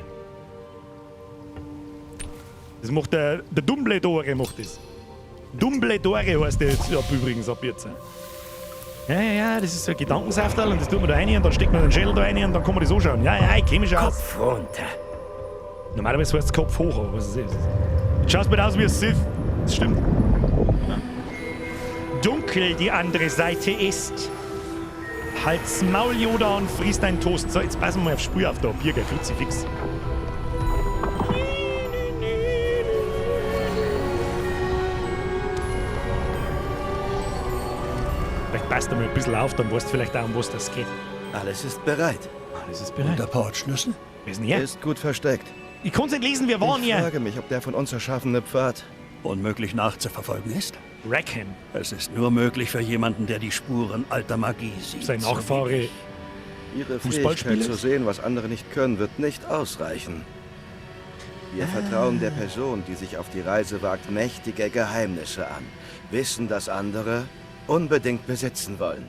Das macht der Dumbledore, macht das. Dumbledore heißt der jetzt ab, übrigens ab jetzt. Ja, ja, ja, das ist so ein Gedankensafterl und das tut man da rein und dann steckt man den Schädel da rein und dann kann man das anschauen. Ja, ja, ich kenn mich schon aus. Kopf runter. Normalerweise heißt es Kopf hoch, aber was ist das? Du schaust mir aus wie ein Sith. Das stimmt. Ja. Dunkel die andere Seite ist. Halt's Maul, Yoda, und friss deinen Toast. So, jetzt passen wir mal aufs Spiel auf da. Birger, Kruzifix. Vielleicht passt er mal ein bisschen auf, dann weißt du vielleicht auch, um was das geht. Alles ist bereit. Alles ist bereit. Und der Portschlüssel? Wer ist denn er? Ist gut versteckt. Ich konnte nicht lesen, wer war denn Ich er? frage mich, ob der von uns erschaffene Pfad unmöglich nachzuverfolgen ist. Rackham. Es ist nur möglich für jemanden, der die Spuren alter Magie sieht. Sein Nachfahre. Ihre Fußballspieler? Fähigkeit zu sehen, was andere nicht können, wird nicht ausreichen. Wir vertrauen der Person, die sich auf die Reise wagt, mächtige Geheimnisse an. Wissen, das andere unbedingt besitzen wollen.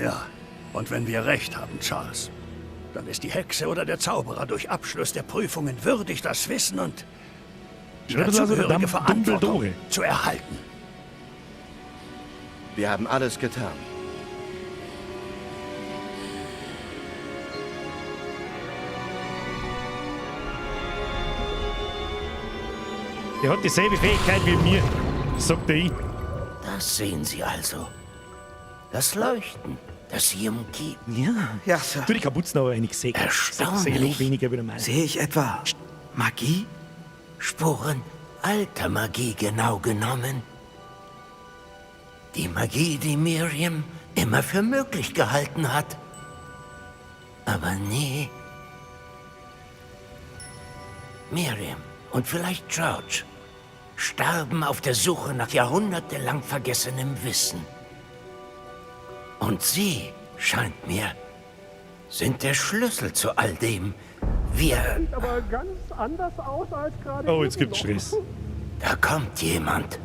Ja, und wenn wir recht haben, Charles, dann ist die Hexe oder der Zauberer durch Abschluss der Prüfungen würdig, das Wissen und die Schreib das also, dazugehörige Verantwortung Dumbledore. zu erhalten. Wir haben alles getan. Der hat dieselbe Fähigkeit wie mir, sagt er ich. Das sehen Sie also. Das Leuchten, das Sie umgibt. Ja, ja, Sir. Du, die Kapuzen aber nicht gesehen. Erstaunlich. Weniger wieder mal. Sehe ich etwa Magie? Spuren alter Magie genau genommen. Die Magie, die Miriam immer für möglich gehalten hat. Aber nie. Miriam und vielleicht George starben auf der Suche nach jahrhundertelang vergessenem Wissen. Und sie, scheint mir, sind der Schlüssel zu all dem. Wir... Sieht aber ganz anders aus als gerade. Oh, jetzt gibt's Stress. Da kommt jemand.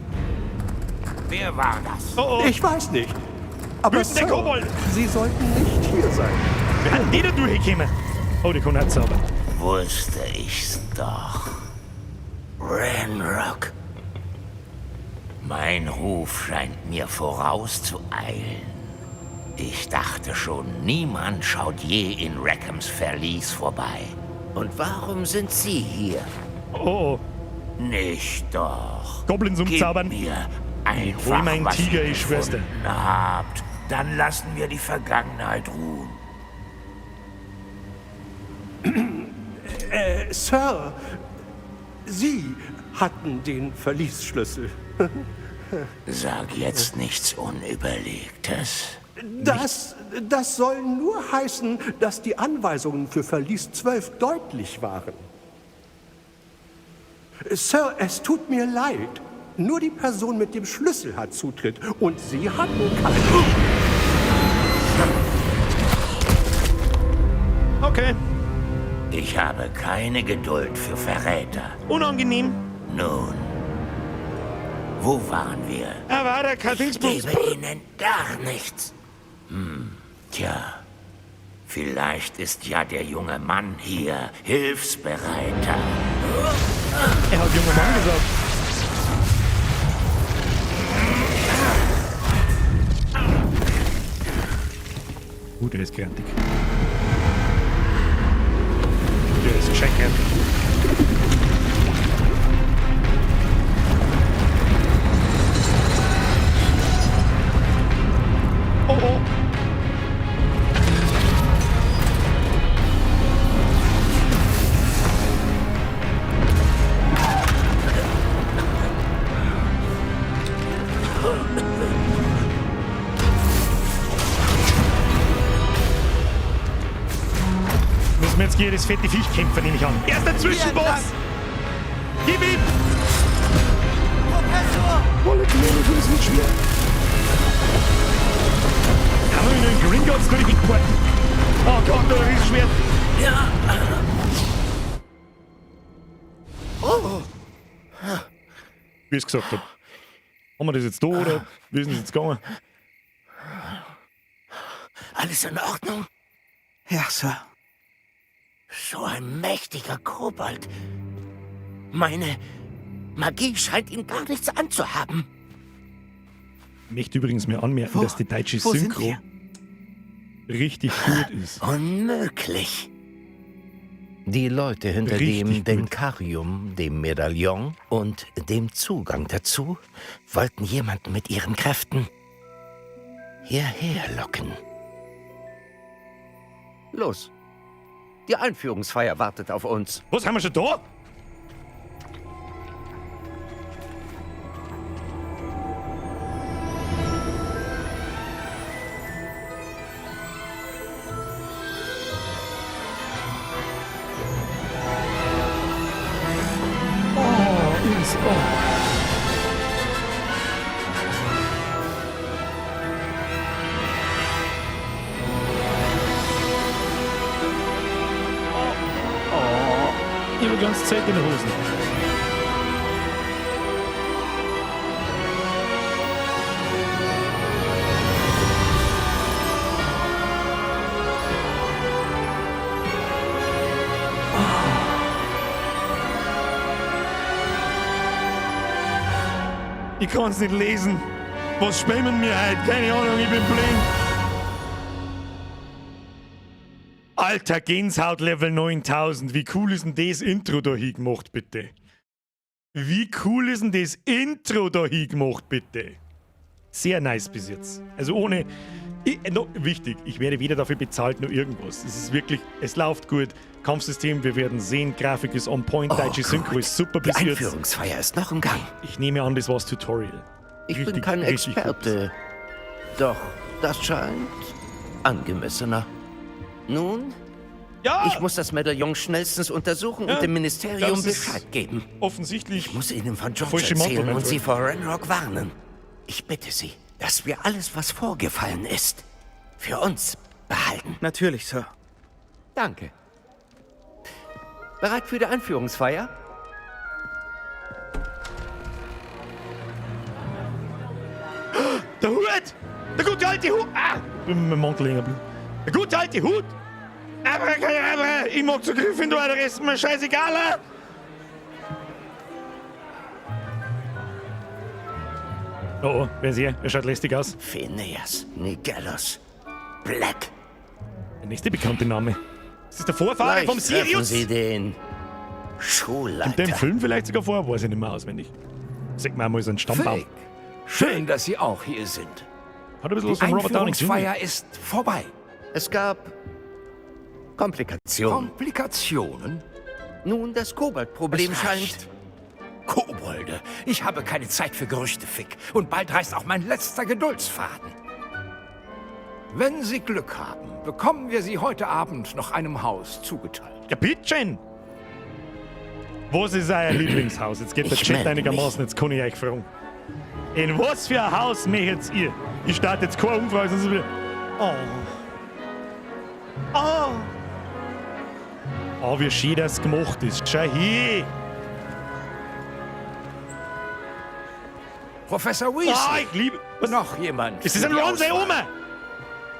Wer war das? Oh, oh. Ich weiß nicht. Aber Wütender Sir, Kobold. Sie sollten nicht hier sein. Wir hatten die da durchgekommen. Oh, die kann auch zaubern. Wusste ich's doch. Ranrock. Mein Ruf scheint mir vorauszueilen. Ich dachte schon, niemand schaut je in Rackhams Verlies vorbei. Und warum sind Sie hier? Oh, oh. Nicht doch. Goblins umzaubern. Gib mir Hol einfach, meinen was Tiger, ihr ich schwör's dir. gefunden habt. Dann lassen wir die Vergangenheit ruhen. Sir, Sie hatten den Verliesschlüssel. Sag jetzt nichts Unüberlegtes. Das soll nur heißen, dass die Anweisungen für Verlies 12 deutlich waren. Sir, es tut mir leid. Nur die Person mit dem Schlüssel hat Zutritt und Sie hatten keinen. Okay. Ich habe keine Geduld für Verräter. Unangenehm. Nun, wo waren wir? Avada Ich Dingsbums. gebe Ihnen gar nichts. Hm, tja. Vielleicht ist ja der junge Mann hier hilfsbereiter. Er hat junger Mann gesagt. Der ist grantig. Der ist gescheit grantig. Oh oh. Müssen wir jetzt gegen das fette Viech kämpfen, nehme ich an. Erster Zwischenboss! Gib ihm! Professor! Wolle Knödel, das wird schwer. Kann man in den Gringotts durch die Porten? Oh Gott, da ist Riesenschwert. Ja. Oh! Wie ich es gesagt habe. Haben wir das jetzt da oder wie ist denn das jetzt gegangen? Alles in Ordnung? Ja, Sir. So ein mächtiger Kobold. Meine Magie scheint ihm gar nichts anzuhaben. Ich möchte übrigens mir anmerken, dass die deutsche wo sind Synchro richtig gut ist. Unmöglich. Die Leute hinter Richtig dem gut. Denkarium, dem Medaillon und dem Zugang dazu wollten jemanden mit ihren Kräften hierher locken. Los. Die Einführungsfeier wartet auf uns. Was, haben wir schon da? Oh, ist, oh. Oh, ich habe die ganze Zeit in den Hosen. Ich kann's nicht lesen. Was spammen mir heute? Keine Ahnung, ich bin blind. Alter, Gänsehaut Level 9000. Wie cool ist denn das Intro da hingemacht, bitte? Wie cool ist denn das Intro da hingemacht, bitte? Sehr nice bis jetzt. Also ohne. Ich, no, wichtig, ich werde weder dafür bezahlt noch irgendwas. Es ist wirklich, es läuft gut. Kampfsystem, wir werden sehen. Grafik ist on point, Oh deutsche Synchro Gott, ist super Die bis jetzt. Einführungsfeier ist noch im Gang. Ich nehme an, das war's Tutorial. Ich bin Richtig, kein richtig gut. Experte. Doch das scheint angemessener. Nun, ja! ich muss das Medaillon schnellstens untersuchen Ja, und dem Ministerium das ist Bescheid geben. Offensichtlich. Ich muss Ihnen von George Falsche Mantel, erzählen mein und Sie Freund. vor Renrock warnen. Ich bitte Sie, dass wir alles, was vorgefallen ist, für uns behalten. Natürlich, Sir. Danke. Bereit für die Einführungsfeier? Der Hut! Der gute alte Hut! Ah! Bin mit dem Mantel hängen geblieben. Der gute alte Hut! Abracadabra! Ich mag zu Gryffindor, der Rest ist mir scheißegal! ah! Oh, oh, wer ist er? Er schaut lästig aus. Phineas Nigellus Black. Der nächste bekannte Name. Ist das der Vorfahre Vielleicht vom treffen Sirius? Sie den Schulleiter. In dem Film vielleicht sogar vorher, weiß ich nicht mehr auswendig. Sag mal mal so einen Stammbaum. Fig, schön, dass Sie auch hier sind. Hat ein bisschen Die was von Robert Downey Jr. Einführungsfeier ist vorbei. Es gab Komplikationen. Komplikationen? Nun, das Koboldproblem Es scheint. reicht. Kobolde. Ich habe keine Zeit für Gerüchte, Fick. Und bald reißt auch mein letzter Geduldsfaden. Wenn Sie Glück haben, bekommen wir Sie heute Abend noch einem Haus zugeteilt. Ja, bitteschön! Was ist euer Lieblingshaus? Jetzt geht der Ich Chat melde einigermaßen, jetzt kann ich euch fragen. In was für ein Haus möchtet ihr? Ich starte jetzt keine Umfrage, sonst ist wieder. Oh. Oh. Oh, wie schön das gemacht ist. Schau hier! Professor Weasley. Ah, ich liebe. Was? Noch jemand. Ist das ein für die Ron seine Auswahl? Oma?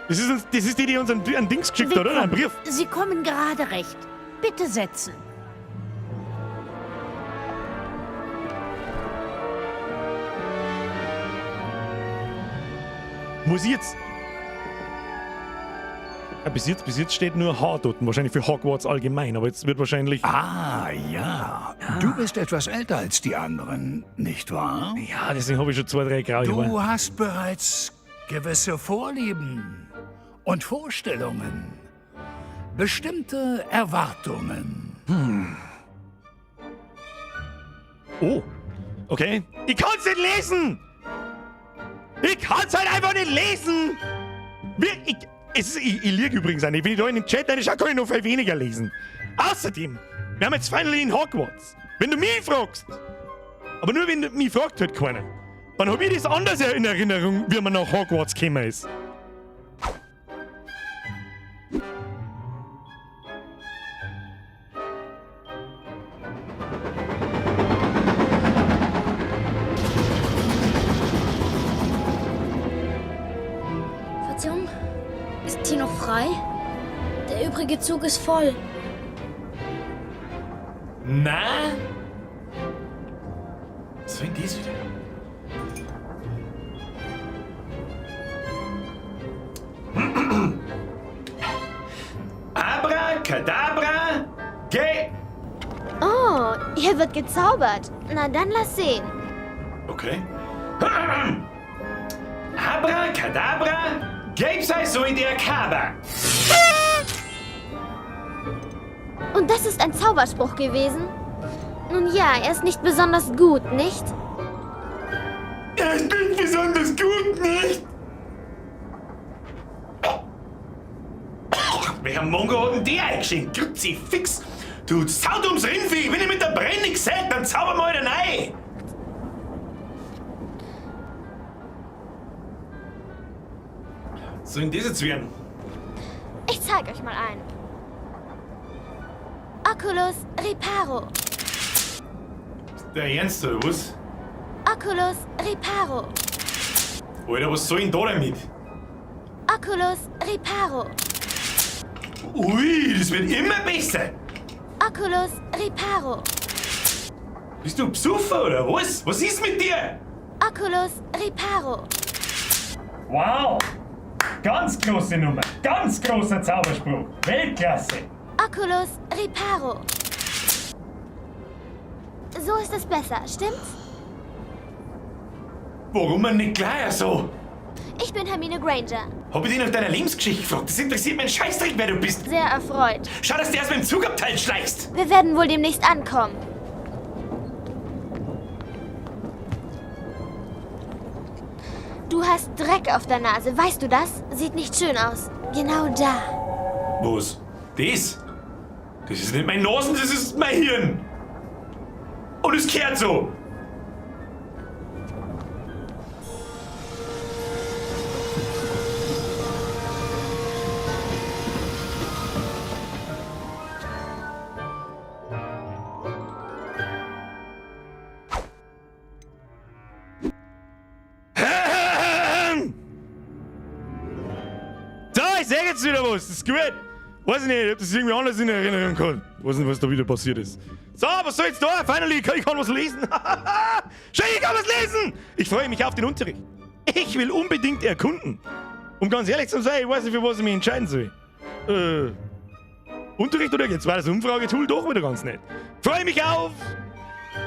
Das ist, das ist die, die uns einen Dings geschickt hat, oder? Einen Brief. Sie kommen gerade recht. Bitte setzen. Muss ich jetzt. Ja, bis jetzt steht nur H dort, wahrscheinlich für Hogwarts allgemein, aber jetzt wird wahrscheinlich. Ah, ja. Du bist etwas älter als die anderen, nicht wahr? Ja, deswegen habe ich schon zwei, drei graue Du Haare. hast bereits gewisse Vorlieben und Vorstellungen. Bestimmte Erwartungen. Hm. Oh. Okay. Ich kann's nicht lesen! Ich kann's halt einfach nicht lesen! Ich lieg übrigens auch nicht. Wenn ich da in den Chat reinschaue, kann ich noch viel weniger lesen. Außerdem, wir haben jetzt finally in Hogwarts. Wenn du mich fragst, aber nur wenn du mich fragt halt keiner, dann hab ich das anders in Erinnerung, wie man nach Hogwarts gekommen ist. Verzeihung, ist hier noch frei? Der übrige Zug ist voll. Na? Soll denn das wieder? Abracadabra, geh! Oh, hier wird gezaubert. Na dann lass sehen. Okay. Abracadabra, geb sei so in der Kaber. Und das ist ein Zauberspruch gewesen? Nun ja, er ist nicht besonders gut, nicht? Er ist nicht besonders gut, nicht? Welcher Mongo hat denn der eingeschenkt? Kruzifix! Du saudums Rindvieh! Wenn ich mit der Brennung seid, dann zauber mal wieder rein! Soll denn das jetzt werden? Ich zeig euch mal einen. Oculus Reparo. Ist der Ernst oder was? Oculus Reparo. Alter, was soll ich denn da damit? Oculus Reparo. Ui, das wird immer besser! Oculus Reparo. Bist du Besoffen oder was? Was ist mit dir? Oculus Reparo. Wow! Ganz große Nummer, ganz großer Zauberspruch. Weltklasse! Oculus Reparo. So ist es besser, stimmt's? Warum denn nicht gleich so? Ich bin Hermine Granger. Hab ich dich nach deiner Lebensgeschichte gefragt? Das interessiert mich einen Scheißdreck, wer du bist. Sehr erfreut. Schau, dass du erst mit dem Zugabteil schleichst. Wir werden wohl demnächst ankommen. Du hast Dreck auf der Nase, weißt du das? Sieht nicht schön aus. Genau da. Was? Das? Das ist nicht mein Nasen, das ist mein Hirn. Und es kehrt so. Da, ich sag jetzt wieder was. Das ist gut. Weiß ich nicht, ich hab das irgendwie anders in Erinnerung gehabt. Weiß nicht, was da wieder passiert ist. So, was soll jetzt da? Finally, ich kann was lesen. Schön, ich kann was lesen! Ich freue mich auf den Unterricht. Ich will unbedingt erkunden. Um ganz ehrlich zu sein, ich weiß nicht, für was ich mich entscheiden soll. Unterricht oder jetzt war das Umfragetool doch wieder ganz nett. Freue mich auf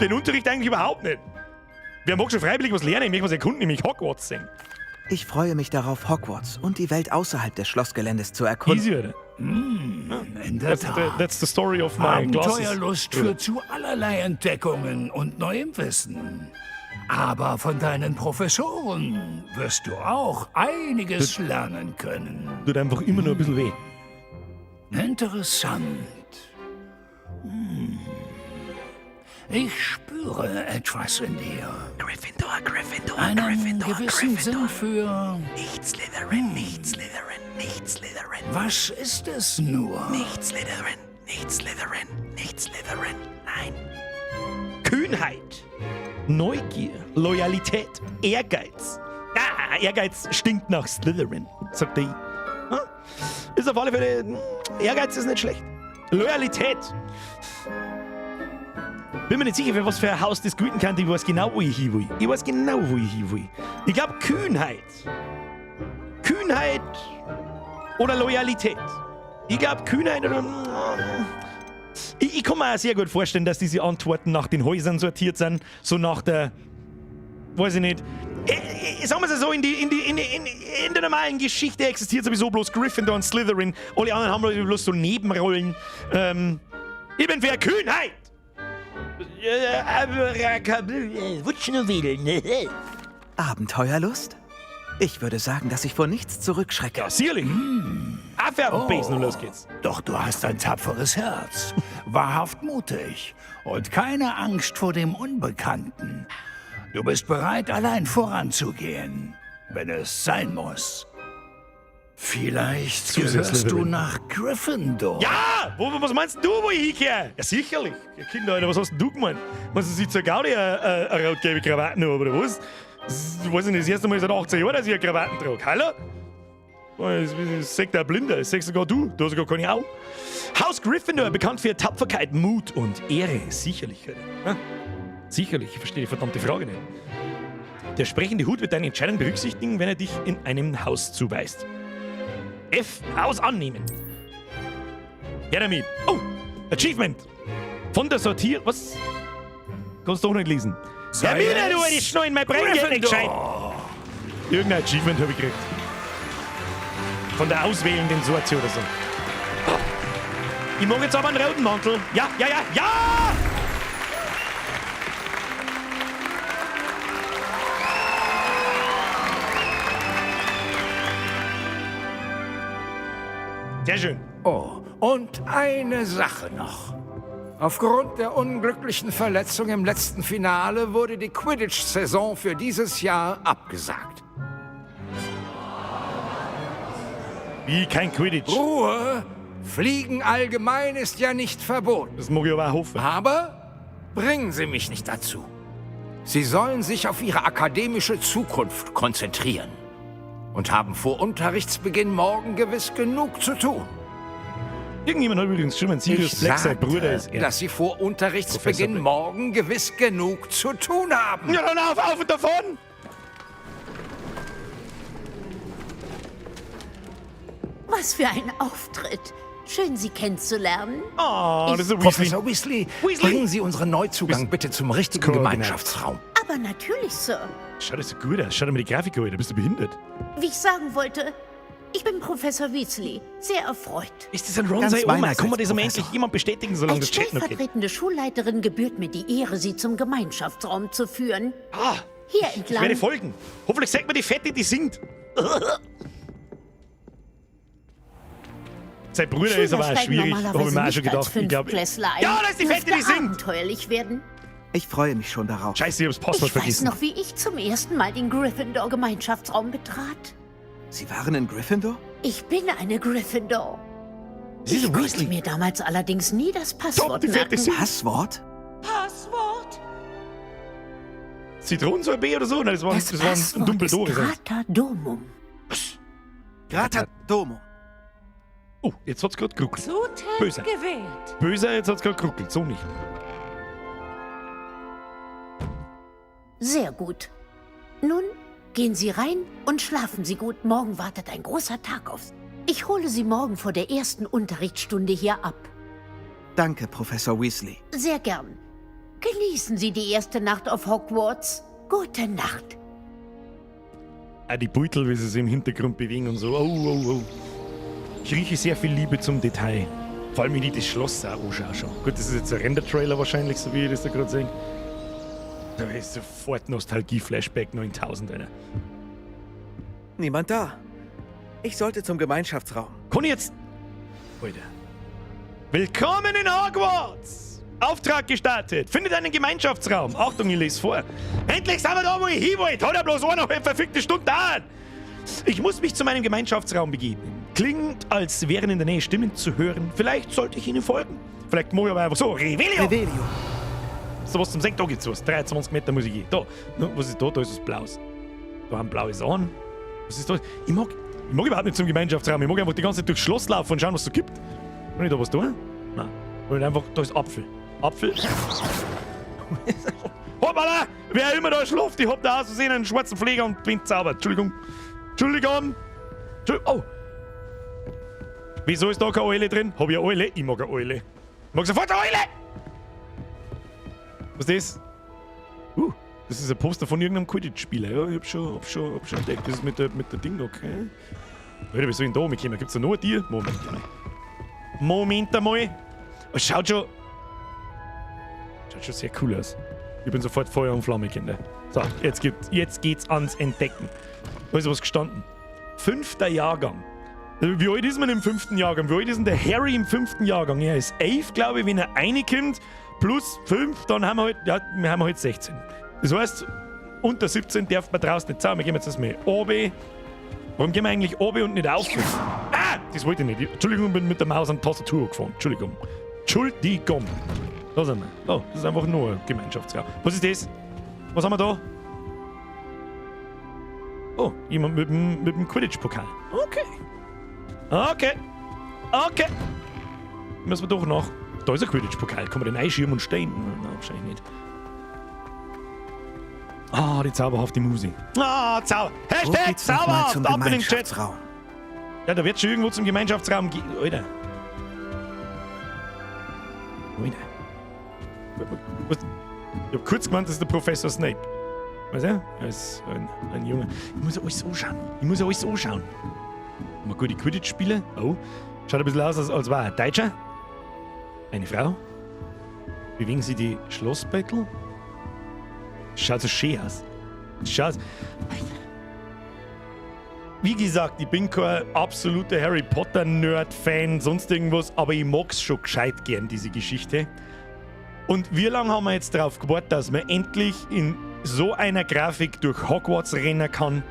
den Unterricht eigentlich überhaupt nicht. Wer mag schon freiwillig was lernen? Ich möchte was erkunden, ich möchte Hogwarts sehen. Ich freue mich darauf, Hogwarts und die Welt außerhalb des Schlossgeländes zu erkunden. Easy, oder? In der That's the, Tat. that's the story of my glasses. Abenteuerlust führt zu allerlei Entdeckungen und neuem Wissen. Aber von deinen Professoren wirst du auch einiges lernen können. Tut einfach immer nur ein bisschen weh. Interessant. Hm. Ich spüre etwas in dir. Gryffindor, Gryffindor, Einen Gryffindor, gewissen Gryffindor. Sinn für... Nicht Slytherin, nicht Slytherin, nicht Slytherin. Was ist es nur? Nicht Slytherin, nicht Slytherin, nicht Slytherin. Nein. Kühnheit, Neugier, Loyalität, Ehrgeiz. Ah, Ehrgeiz stinkt nach Slytherin, sagt der. Hm? Ist auf alle Fälle, Ehrgeiz ist nicht schlecht. Loyalität. Bin mir nicht sicher, für was für ein Haus das gelten kann. Ich weiß genau, wo ich hin will. Ich weiß genau, wo ich hin will. Ich glaube, Kühnheit. Kühnheit oder Loyalität. Ich glaube, Kühnheit oder. Ich kann mir auch sehr gut vorstellen, dass diese Antworten nach den Häusern sortiert sind. So nach der. Weiß ich nicht. Sagen wir es so, in der normalen Geschichte existiert sowieso bloß Gryffindor und Slytherin. Alle anderen haben bloß so Nebenrollen. Ich bin für Kühnheit! Abenteuerlust? Ich würde sagen, dass ich vor nichts zurückschrecke. Ja, sicherlich. Affe auf den Besen und los geht's. Doch du hast ein tapferes Herz, wahrhaft mutig und keine Angst vor dem Unbekannten. Du bist bereit, allein voranzugehen, wenn es sein muss. Vielleicht Zu sehr gehörst du Slytherin. nach Gryffindor. Ja! Was meinst du, wo ich hingehöre? Ja, sicherlich. Ja, Kinder, Alter, was hast denn du gemeint? Meinst du, sie zur Gaudi eine rot-gelbe Krawatte haben, oder was? Das ist, weiß ich nicht, das erste Mal seit 18 Jahren, dass ich eine Krawatte trage. Hallo? Das sagt der Blinder, das sagst sogar du. Du hast sogar keine Augen. Haus Gryffindor, bekannt für Tapferkeit, Mut und Ehre. Sicherlich, Alter. Ja? Sicherlich, ich verstehe die verdammte Frage nicht. Der sprechende Hut wird deine Entscheidung berücksichtigen, wenn er dich in einem Haus zuweist. F. Haus annehmen. Her damit. Oh, Achievement. Von der Sortier... Was? Kannst du auch nicht lesen. Hermine, du alte Schneu, mein Brain geht nicht gescheit. Irgendein Achievement habe ich gekriegt. Von der auswählenden Sorte oder so. Ich mag jetzt aber einen roten Mantel. Ja, ja, ja, ja! Sehr schön. Oh, und eine Sache noch. Aufgrund der unglücklichen Verletzung im letzten Finale wurde die Quidditch-Saison für dieses Jahr abgesagt. Wie kein Quidditch? Ruhe! Fliegen allgemein ist ja nicht verboten. Das mag ich aber auch hoffen. Aber bringen Sie mich nicht dazu. Sie sollen sich auf Ihre akademische Zukunft konzentrieren und haben vor Unterrichtsbeginn morgen gewiss genug zu tun. Irgendjemand hat übrigens schon, wenn Sirius Ich Black sein sagte, Bruder ist. Er. dass Sie vor Unterrichtsbeginn Professor Black. morgen gewiss genug zu tun haben. Ja, dann auf, auf und davon! Was für ein Auftritt. Schön, Sie kennenzulernen. Oh, das ist ein Weasley. Professor Weasley, Weasley. bringen Sie unseren Neuzugang bitte zum richtigen Koordinat. Gemeinschaftsraum. Aber natürlich, Sir. Schaut das so gut aus. Schau dir mal die Grafik an, da bist du behindert. Wie ich sagen wollte, ich bin Professor Weasley. Sehr erfreut. Ist das ein Ron Ganz sei Oma? meinerseits, Kann man das einmal Professor. endlich jemand bestätigen, solange Als das Chat noch geht? stellvertretende Schulleiterin gebührt mir die Ehre, Sie zum Gemeinschaftsraum zu führen. Ah, Hier ich entlang. werde folgen. Hoffentlich sagt mir die Fette, die singt. Sein Bruder Schüler ist aber auch steigen schwierig. Habe ich normalerweise mir auch nicht schon als gedacht. Ich glaub, Fünftklässler ein. ja, das ist die Fette, die Dürfte singt. abenteuerlich werden. Ich freue mich schon darauf. Scheiße, ich hab's Passwort Ich weiß vergessen. noch, wie ich zum ersten Mal den Gryffindor-Gemeinschaftsraum betrat. Sie waren in Gryffindor? Ich bin eine Gryffindor. Sie ist Ich ein konnte Weasley. mir damals allerdings nie das Top, Passwort die Fette merken. singt. Passwort? Passwort? Zitronensorbet oder so? Nein, das war, Das das war ein Passwort Dumbledore. ist Grata Domum. Grata Domo. Oh, jetzt hat's gerade geruckelt. Zutritt Böse. gewählt. Böse, jetzt hat's gerade geruckelt. So nicht. Sehr gut. Nun, gehen Sie rein und schlafen Sie gut. Morgen wartet ein großer Tag auf Sie. Ich hole Sie morgen vor der ersten Unterrichtsstunde hier ab. Danke, Professor Weasley. Sehr gern. Genießen Sie die erste Nacht auf Hogwarts. Gute Nacht. Auch die Beutel, wie sie sich im Hintergrund bewegen und so. Oh, oh, oh. Ich rieche sehr viel Liebe zum Detail. Vor allem, wenn ich das Schloss auch anschaue schon. Gut, das ist jetzt ein Render-Trailer wahrscheinlich, so wie ich das da gerade sehe. Da ist sofort Nostalgie-Flashback 9000, Alter. Niemand da. Ich sollte zum Gemeinschaftsraum. Kann ich jetzt... Alter. Willkommen in Hogwarts! Auftrag gestartet. Findet einen Gemeinschaftsraum. Achtung, ich lese vor. Endlich sind wir da, wo ich hin wollte. Hat ja bloß 1,5 verfickte Stunde dauert. Ich muss mich zu meinem Gemeinschaftsraum begeben. Klingt, als wären in der Nähe Stimmen zu hören. Vielleicht sollte ich ihnen folgen. Vielleicht mache ich aber einfach so. Revelio! Revelio. So was zum Senken. Da gibt's was. 23 Meter muss ich gehen. Da. No, was ist da? Da ist was Blaues. Da haben blaue Sachen. Was ist da? Ich mag, überhaupt nicht zum Gemeinschaftsraum. Ich mag einfach die ganze Zeit durchs Schloss laufen und schauen, was es so gibt. Kann ich da was tun? Nein. Und einfach, da ist Apfel. Apfel. Hoppala! Wer immer da schläft, ich hab da aus Versehen einen schwarzen Pfleger und bin zaubert. Entschuldigung. Entschuldigung. Entschuldigung. Oh. Wieso ist da keine Eule drin? Hab ich eine Eule? Ich mag eine Eule. Ich mag sofort eine Eule! Was ist das? Das ist ein Poster von irgendeinem Quidditch-Spieler. Ja, ich hab schon, hab schon entdeckt. Das ist mit der Ding, okay. Alter, wie soll ich denn da rumkommen? Gibt's da noch ein Tier? Moment mal. Moment einmal. Es schaut schon. Schaut schon sehr cool aus. Ich bin sofort Feuer und Flamme, Kinder. So, jetzt geht's ans Entdecken. Da ist was gestanden. 5. Jahrgang. Wie alt ist man im 5. Jahrgang? Wie alt ist denn der Harry im 5. Jahrgang? Er ist 11, glaube ich, wenn er reinkommt. Plus 5, dann haben wir halt, ja, wir haben halt 16. Das heißt, unter 17 darf man draußen nicht zaubern. Wir gehen jetzt das mal oben. Warum gehen wir eigentlich oben und nicht auf? Ah, das wollte ich nicht. Entschuldigung, bin mit der Maus an die Tastatur gefahren. Entschuldigung. Entschuldigung. Da sind wir. Oh, das ist einfach nur ein Gemeinschaftsraum. Was ist das? Was haben wir da? Oh, jemand mit dem Quidditch-Pokal. Okay. Okay. Okay. Müssen wir doch noch. Da ist ein Quidditch-Pokal. Kann man den einschieben und stehen? Nein, wahrscheinlich nicht. Ah, die zauberhafte Musik. Ah, Zauber. Wo Hashtag geht's noch mal zauberhaft. zum Ab in den Chat. Gemeinschaftsraum? Ja, da wird schon irgendwo zum Gemeinschaftsraum gehen. Alter. Alter. Was? Ich hab kurz gemeint, das ist der Professor Snape. Weißt du? Er ist ein Junge. Ich muss ja alles anschauen. Ich muss ja alles anschauen. Mal gute Quidditch-Spieler. Oh. Schaut ein bisschen aus, als war er ein Deutscher. Eine Frau. Bewegen sie die Schlossbeutel? Schaut so schön aus. Schaut. Wie gesagt, ich bin kein absoluter Harry Potter-Nerd-Fan, sonst irgendwas, aber ich mag's schon gescheit gern, diese Geschichte. Und wie lange haben wir jetzt darauf gewartet, dass man endlich in so einer Grafik durch Hogwarts rennen kann?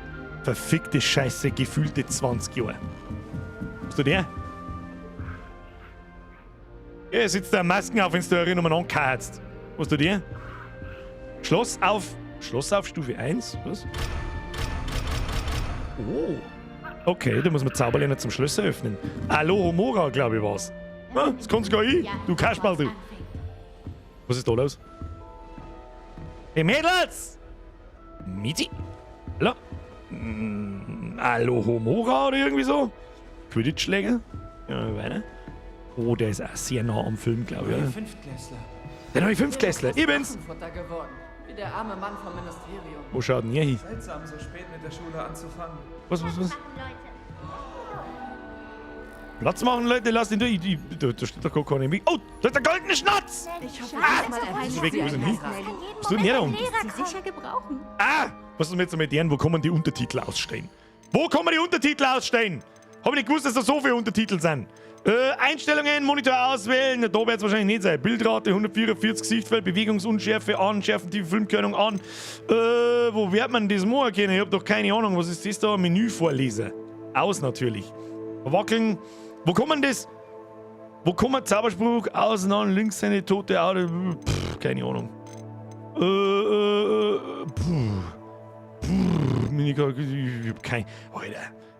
Verfickte Scheiße, gefühlte 20 Jahre. Bist du der? Ja, sitzt da Masken auf, wenn du da umeinander kahatst. Was du dir? Schloss auf. Schloss auf Stufe 1? Was? Oh. Okay, da muss man Zauberlerner zum Schlösser öffnen. Alohomora, glaube ich, war's. Ah, das kannst gar ich. Du Kasperl, du. Was ist da los? Hey Mädels! Miti? Hallo? Alohomora oder irgendwie so? Quidditch-Schläger? Ja, weiter. Oh, der ist auch sehr nah am Film, glaube ich. Neue Oder? Fünftklässler. Der neue Fünftklässler. Ich bin's! Drachenfutter geworden. Wie der arme Mann vom Ministerium. Wo schaut denn ihr hin? Seltsam, so spät mit der Schule anzufangen. Was? Platz machen, Leute, lass ihn durch. Da steht doch gar keiner im Weg. Oh, da ist der goldene Schnatz! Ich hoffe, Ah! Ist weg, wo ist denn hin? Was tut denn der da unten? Sie sicher gebrauchen. Ah! Was ist denn jetzt mit denen? Wo kann man die Untertitel ausstellen? Wo kann man die Untertitel ausstellen? Hab ich nicht gewusst, dass da so viele Untertitel sind. Einstellungen, Monitor auswählen. Na, da wird es wahrscheinlich nicht sein. Bildrate 144, Sichtfeld, Bewegungsunschärfe an, Schärfentiefe, Filmkörnung an. Wo wird man das machen können? Ich hab doch keine Ahnung. Was ist das da? Menü vorlesen. Aus natürlich. Wackeln. Wo kann man das? Wo kann man Zauberspruch auseinander, links seine tote Auto? Pff, keine Ahnung. Puh. Puh, ich hab kein. Alter,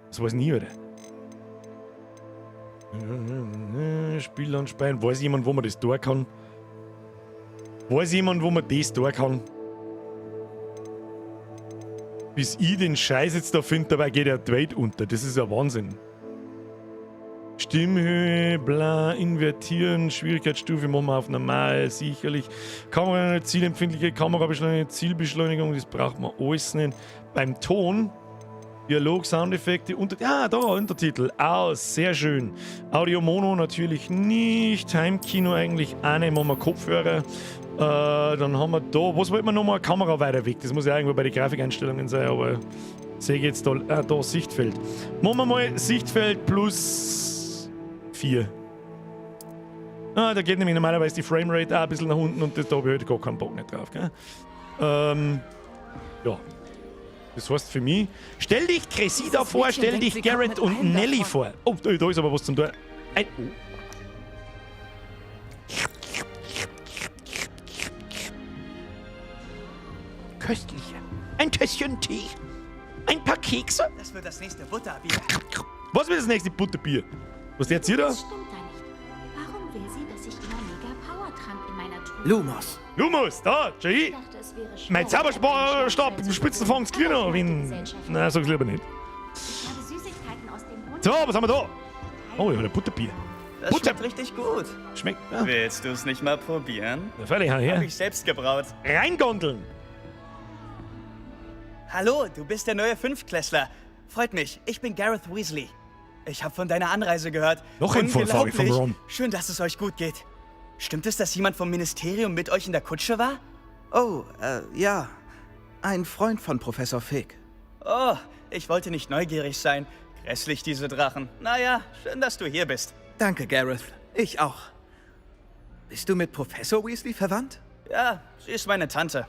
das weiß ich nie, Alter. Spiel anspeien. Weiß jemand, wo man das tun kann? Weiß jemand, wo man das tun kann? Bis ich den Scheiß jetzt da finde, dabei geht ja die Welt unter. Das ist ja Wahnsinn. Stimmhöhe, bla, invertieren, Schwierigkeitsstufe machen wir auf normal, sicherlich. Kamera, zielempfindliche Kamerabeschleunigung, Zielbeschleunigung, das braucht man alles nicht. Beim Ton, Dialog, Soundeffekte, unter, ja, da, Untertitel, aus, sehr schön. Audio Mono natürlich nicht, Heimkino eigentlich auch nicht, machen wir Kopfhörer. Dann haben wir da, was wollten wir nochmal? Kamera weiter weg, das muss ja irgendwo bei den Grafikeinstellungen sein, aber sehe ich jetzt da, da Sichtfeld. Machen wir mal Sichtfeld plus 4. Ah, da geht nämlich normalerweise die Framerate auch ein bisschen nach unten und das, da habe ich halt gar keinen Bock nicht drauf. Gell? Ja. Das heißt für mich, stell dich Cressida vor, Mädchen stell denkt, dich sie kommt Garrett mit und allem Nelly davon. vor. Oh, da ist aber was zum Tor. Ein, oh. Köstlich. Ein Tässchen Tee. Ein paar Kekse. Das wird das nächste Butterbier. Was wird das nächste Butterbier? Was ist jetzt hier da? Das stimmt da nicht. Warum will sie, dass ich immer Mega Power Trank in meiner Truhe Lumos. Lumos, da, schau Ich hin. dachte, es wäre schwer, Mein Zauberstab, Spitzenfang, Kliner. Nein, sag's lieber nicht. Ich habe Süßigkeiten aus dem Hund. So, was haben wir da? Oh, ja, der Butterbier. Das Butter. schmeckt richtig gut. Schmeckt, ja. Willst du es nicht mal probieren? Na, freilich, hau her. Hab ich selbst gebraut. Reingondeln. Hallo, du bist der neue Fünftklässler. Freut mich, ich bin Gareth Weasley. Ich habe von deiner Anreise gehört. Noch ein Vorfahre von Unglaublich. Ron. Schön, dass es euch gut geht. Stimmt es, dass jemand vom Ministerium mit euch in der Kutsche war? Oh, ja. Ein Freund von Professor Fig. Oh, ich wollte nicht neugierig sein. Grässlich, diese Drachen. Naja, schön, dass du hier bist. Danke, Gareth. Ich auch. Bist du mit Professor Weasley verwandt? Ja, sie ist meine Tante.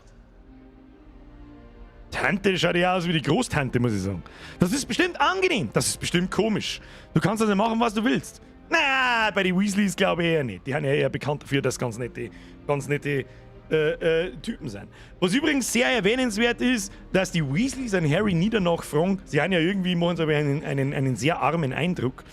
Tante schaut ja aus wie die Großtante, muss ich sagen. Das ist bestimmt angenehm. Das ist bestimmt komisch. Du kannst also machen, was du willst. Na, bei den Weasleys glaube ich eher nicht. Die sind ja eher bekannt dafür, dass ganz nette Typen sind. Was übrigens sehr erwähnenswert ist, dass die Weasleys an Harry nie danach fragen. Sie haben ja irgendwie, machen sie aber einen sehr armen Eindruck,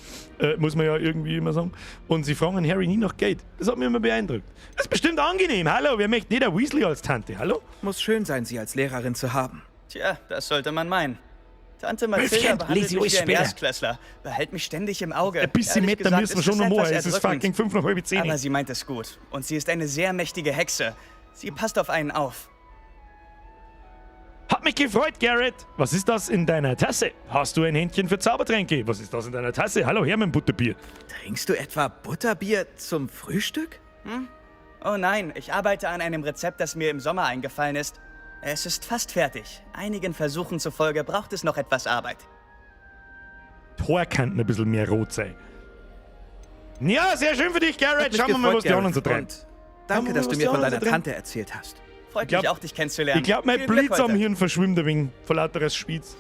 muss man ja irgendwie immer sagen. Und sie fragen an Harry nie nach Geld. Das hat mich immer beeindruckt. Das ist bestimmt angenehm. Hallo, wer möchte nicht ein Weasley als Tante? Hallo? Muss schön sein, sie als Lehrerin zu haben. Tja, das sollte man meinen. Tante Mathilda Wölfchen, behandelt lese ich mich alles wie ein später. Erstklässler. Behält mich ständig im Auge. Ein bisschen Ehrlich Meter gesagt müssen wir ist schon noch das machen. etwas Es ist erdrückend. fucking 9:35. Aber sie meint es gut. Und sie ist eine sehr mächtige Hexe. Sie passt auf einen auf. Hat mich gefreut, Garrett. Was ist das in deiner Tasse? Hast du ein Händchen für Zaubertränke? Was ist das in deiner Tasse? Hallo, her mit dem Butterbier. Trinkst du etwa Butterbier zum Frühstück? Hm? Oh nein, ich arbeite an einem Rezept, das mir im Sommer eingefallen ist. Es ist fast fertig. Einigen Versuchen zufolge braucht es noch etwas Arbeit. Tor könnten ein bisschen mehr rot sein. Ja, sehr schön für dich, Hat Garrett. mich Schauen wir mal, gefreut, was die anderen so Gareth. treiben. Und danke, dass du mir von deiner Tante erzählt hast. Freut Ich glaub- mich auch, dich kennenzulernen. Ich glaube, mein Viel Glück Blitz am heute. Hirn verschwimmt ein wenig vor lauteres Spitz.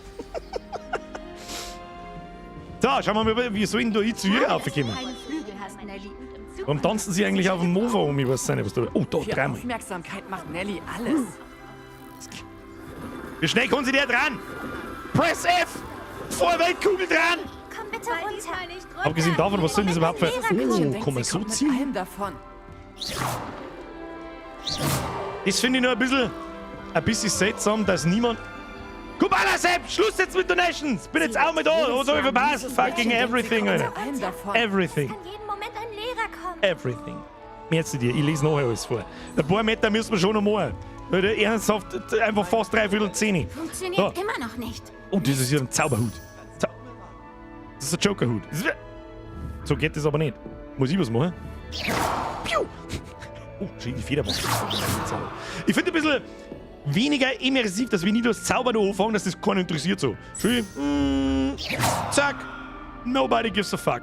So, schauen wir mal, wie soll denn da ich zu ihr raufkommen? Keine Flügel hast, Nelly. Warum tanzen sie eigentlich auf dem Mofa um? Ich weiß nicht, was da. Oh, da, Für dreimal. Aufmerksamkeit macht Nelly alles. Wie schnell kommen sie der dran? Press F! Vor Weltkugel dran! Komm bitte runter. Abgesehen davon, was soll denn das überhaupt für. Mädchen Oh, denkt, kann man sie so kommt mit ziehen? allem davon. Das finde ich nur ein bisschen seltsam, dass niemand. Kubala Sepp, Schluss jetzt mit Donations! Bin jetzt auch mit da! Was hab ich verpasst? Fucking everything, Alter. Allem davon. Everything. Kann jeden Moment ein Lehrer kommen. Everything. Merci dir, ich lese nachher alles vor. Ein paar Meter müssen wir schon noch machen. Alter, ernsthaft, einfach fast 9:45. Funktioniert So. immer noch nicht. Oh, das ist ja ein Zauberhut. Das ist ein Jokerhut. So geht das aber nicht. Muss ich was machen? Piu! Oh, schön die Federbank. Ich finde ein bisschen weniger immersiv, dass wir nicht das Zaubern anfangen, dass das keinen interessiert so. Schön. Zack. Nobody gives a fuck.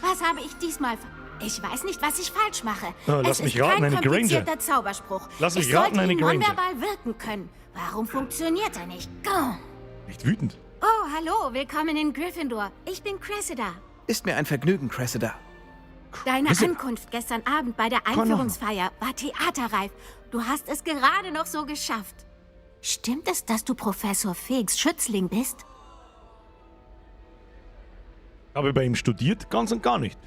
Was habe ich diesmal... Ich weiß nicht, was ich falsch mache. Ah, lass es mich ist raten, kein eine Granger. komplizierter Zauberspruch. Lass mich ich raten, sollte eine ihn Granger. nonverbal wirken können. Warum funktioniert er nicht? Gah. Echt wütend. Oh, hallo, willkommen in Gryffindor. Ich bin Cressida. Ist mir ein Vergnügen, Cressida. Deine Cressida. Ankunft gestern Abend bei der Komm noch. Einführungsfeier war theaterreif. Du hast es gerade noch so geschafft. Stimmt es, dass du Professor Figs Schützling bist? Habe ich bei ihm studiert? Ganz und gar nicht.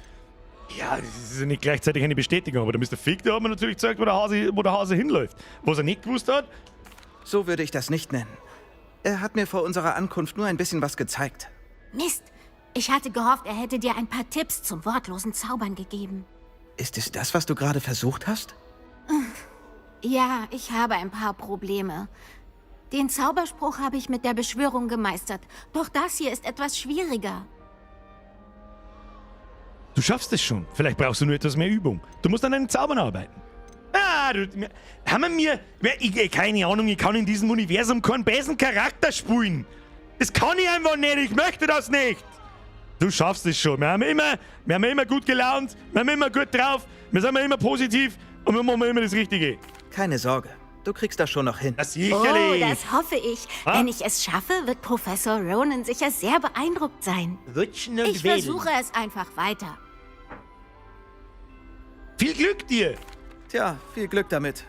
Ja, das ist ja nicht gleichzeitig eine Bestätigung, aber der Mr. Fig, der hat mir natürlich gezeigt, wo der Hase hinläuft. Was er nicht gewusst hat, So würde ich das nicht nennen. Er hat mir vor unserer Ankunft nur ein bisschen was gezeigt. Mist, ich hatte gehofft, er hätte dir ein paar Tipps zum wortlosen Zaubern gegeben. Ist es das, was du gerade versucht hast? Ja, ich habe ein paar Probleme. Den Zauberspruch habe ich mit der Beschwörung gemeistert. Doch das hier ist etwas schwieriger. du schaffst es schon. Vielleicht brauchst du nur etwas mehr Übung. Du musst an deinen Zaubern arbeiten. Ah, du, haben wir mir, ich, keine Ahnung, ich kann in diesem Universum keinen besseren Charakter spielen. Das kann ich einfach nicht, ich möchte das nicht. Du schaffst es schon. Wir haben immer gut gelaunt, wir haben immer gut drauf, wir sind immer positiv und wir machen immer das Richtige. Keine Sorge, du kriegst das schon noch hin. Das Oh, das hoffe ich. Ah. Wenn ich es schaffe, wird Professor Ronan sicher sehr beeindruckt sein. Rutschen und Ich wedeln. versuche es einfach weiter. Viel Glück dir! Tja, viel Glück damit.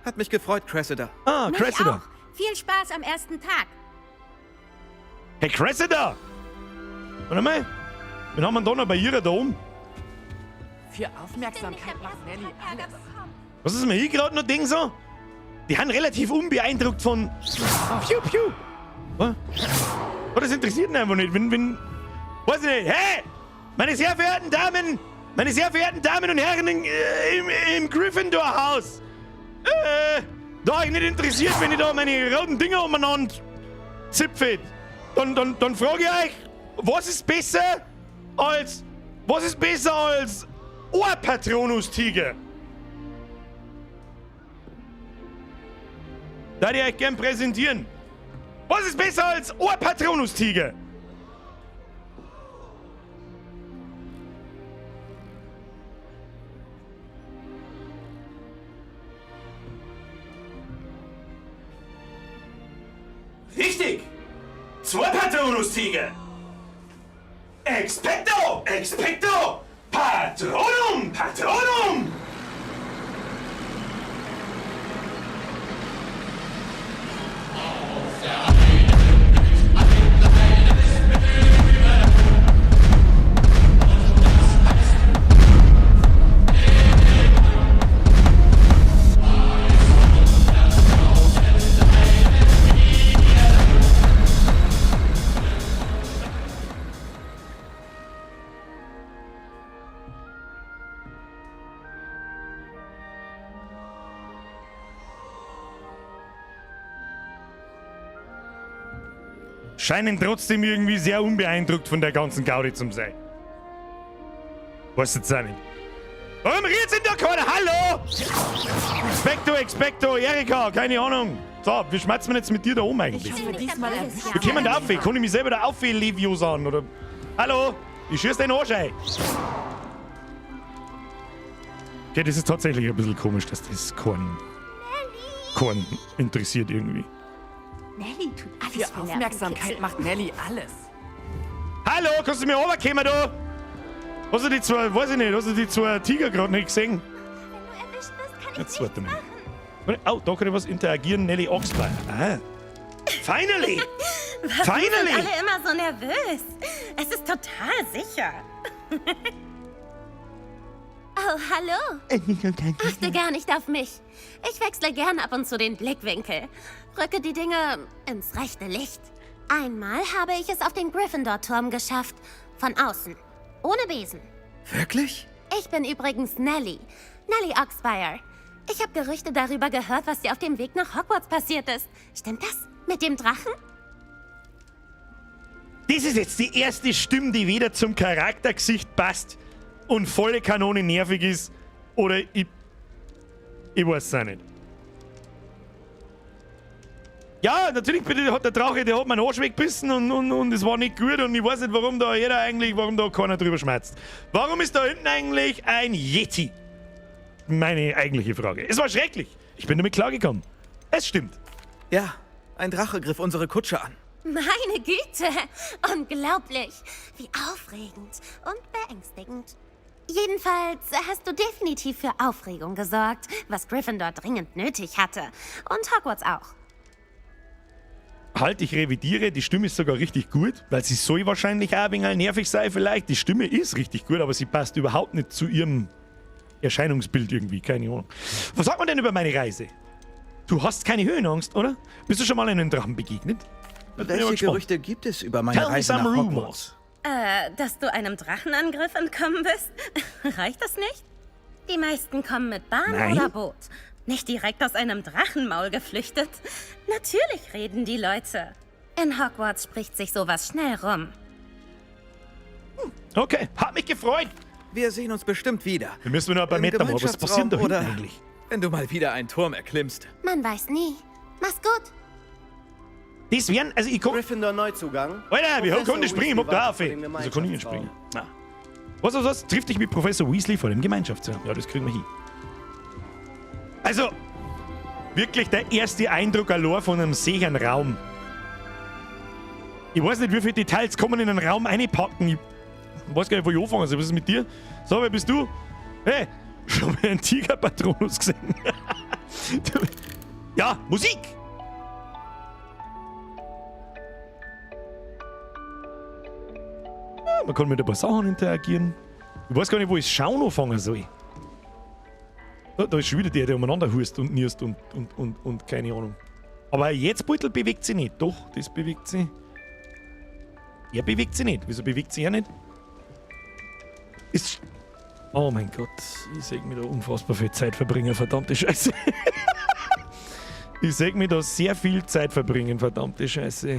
Hat mich gefreut, Cressida. Ah, Mich Cressida. auch. Viel Spaß am ersten Tag. Hey, Cressida! Warte mal. Wen haben wir denn da noch bei ihrer da oben? Für Aufmerksamkeit macht Nelly alles. Was ist mir hier gerade noch Ding so? Die haben relativ unbeeindruckt von. Piu, piu. Was? Oh, das interessiert ihn einfach nicht. Wenn. Weiß ich nicht. Hey! Meine sehr verehrten Damen! Meine sehr verehrten Damen und Herren im Gryffindor-Haus! Da euch nicht interessiert, wenn ich da meine roten Dinger umeinander zipfe, dann frage ich euch, was ist besser als. Was ist besser als Ohrpatronus-Tiger? Da ich euch gern präsentieren. Was ist besser als Ohrpatronus-Tiger? Richtig! Zwei Patronus-Tiger! Expecto! Expecto! Patronum! Patronum! Scheinen trotzdem irgendwie sehr unbeeindruckt von der ganzen Gaudi zum sein. Weiß jetzt auch nicht. Warum redet denn da keiner? Hallo! Expecto, Expecto, Erika, keine Ahnung. So, wie schmerzt man jetzt mit dir da oben eigentlich? Ich hoffe, diesmal erwischt Wir kommen da auf, kann ich mich selber da auf, Leviosan, oder? Hallo? Ich schieß den Arsch ein. Okay, das ist tatsächlich ein bisschen komisch, dass das keinen interessiert irgendwie. Nelly tut alles Für Aufmerksamkeit macht Nelly alles. Hallo, kannst du mir runterkommen da? Hast du die zwei, weiß ich nicht, hast du die zwei Tiger gerade nicht gesehen? Wenn du erwischt wirst, kann ich Jetzt warte mal. Oh, da kann ich was interagieren, Nelly Oxbein. Ah. Finally! Warum Finally! sind alle immer so nervös? Es ist total sicher. Oh, hallo. Achte gar nicht auf mich. Ich wechsle gern ab und zu den Blickwinkel. Rücke die Dinge ins rechte Licht. Einmal habe ich es auf den Gryffindor-Turm geschafft. Von außen. Ohne Besen. Wirklich? Ich bin übrigens Nelly. Nelly Oxfire. Ich habe Gerüchte darüber gehört, was dir auf dem Weg nach Hogwarts passiert ist. Stimmt das? Mit dem Drachen? Das ist jetzt die erste Stimme, die weder zum Charaktergesicht passt und volle Kanone nervig ist. Oder ich. Ich weiß es auch nicht. Ja, natürlich bitte hat der Drache, der hat meinen Arsch weggebissen und es war nicht gut und ich weiß nicht, warum da jeder eigentlich, warum da keiner drüber schmerzt. Warum ist da hinten eigentlich ein Yeti? Meine eigentliche Frage. Es war schrecklich. Ich bin damit klargekommen. Es stimmt. Ja, ein Drache griff unsere Kutsche an. Meine Güte! Unglaublich! Wie aufregend und beängstigend. Jedenfalls hast du definitiv für Aufregung gesorgt, was Gryffindor dringend nötig hatte. Und Hogwarts auch. Halt, ich revidiere, die Stimme ist sogar richtig gut, weil sie soll wahrscheinlich auch ein wenig nervig sein vielleicht. Die Stimme ist richtig gut, aber sie passt überhaupt nicht zu ihrem Erscheinungsbild irgendwie, keine Ahnung. Was sagt man denn über meine Reise? Du hast keine Höhenangst, oder? Bist du schon mal einem Drachen begegnet? Da bin ich aber Welche gespannt. Gerüchte gibt es über meine Tell me Reise some nach rumors. Hogwarts? Dass du einem Drachenangriff entkommen bist? Reicht das nicht? Die meisten kommen mit Bahn Nein. oder Boot. Nicht direkt aus einem Drachenmaul geflüchtet. Natürlich reden die Leute. In Hogwarts spricht sich sowas schnell rum. Okay, hat mich gefreut. Wir sehen uns bestimmt wieder. Wir müssen nur ein paar Im Meter machen. Was passiert da Gemeinschaftsraum hinten oder eigentlich? Wenn du mal wieder einen Turm erklimmst. Man weiß nie. Mach's gut. Das wären, also ich komm... Gryffindor Neuzugang. Alter, wie hoch Professor kann ich springen? Ich Weasley hab da wartet auf. vor dem Also kann ich nicht Gemeinschaftsraum. springen. Na. Was? Trifft dich mit Professor Weasley vor dem Gemeinschaftsraum. Ja, das kriegen wir hin. Also, wirklich der erste Eindruck allein von einem sicheren Raum. Ich weiß nicht, wie viele Details kann man in einen Raum einpacken. Ich weiß gar nicht, wo ich anfangen soll. Was ist mit dir? So, wer bist du? Hey, schon mal einen Tigerpatronus gesehen? Ja, Musik! Ja, man kann mit ein paar Sachen interagieren. Ich weiß gar nicht, wo ich Schauen anfangen soll. Da ist schon wieder der, der umeinander hust und niest und keine Ahnung. Aber jetzt Beutel bewegt sich nicht. Doch, das bewegt sich. Er bewegt sich nicht. Wieso bewegt sich er nicht? Ist. Oh mein Gott, ich sehe mir da unfassbar viel Zeit verbringen, verdammte Scheiße. Ich sehe mir da sehr viel Zeit verbringen, verdammte Scheiße.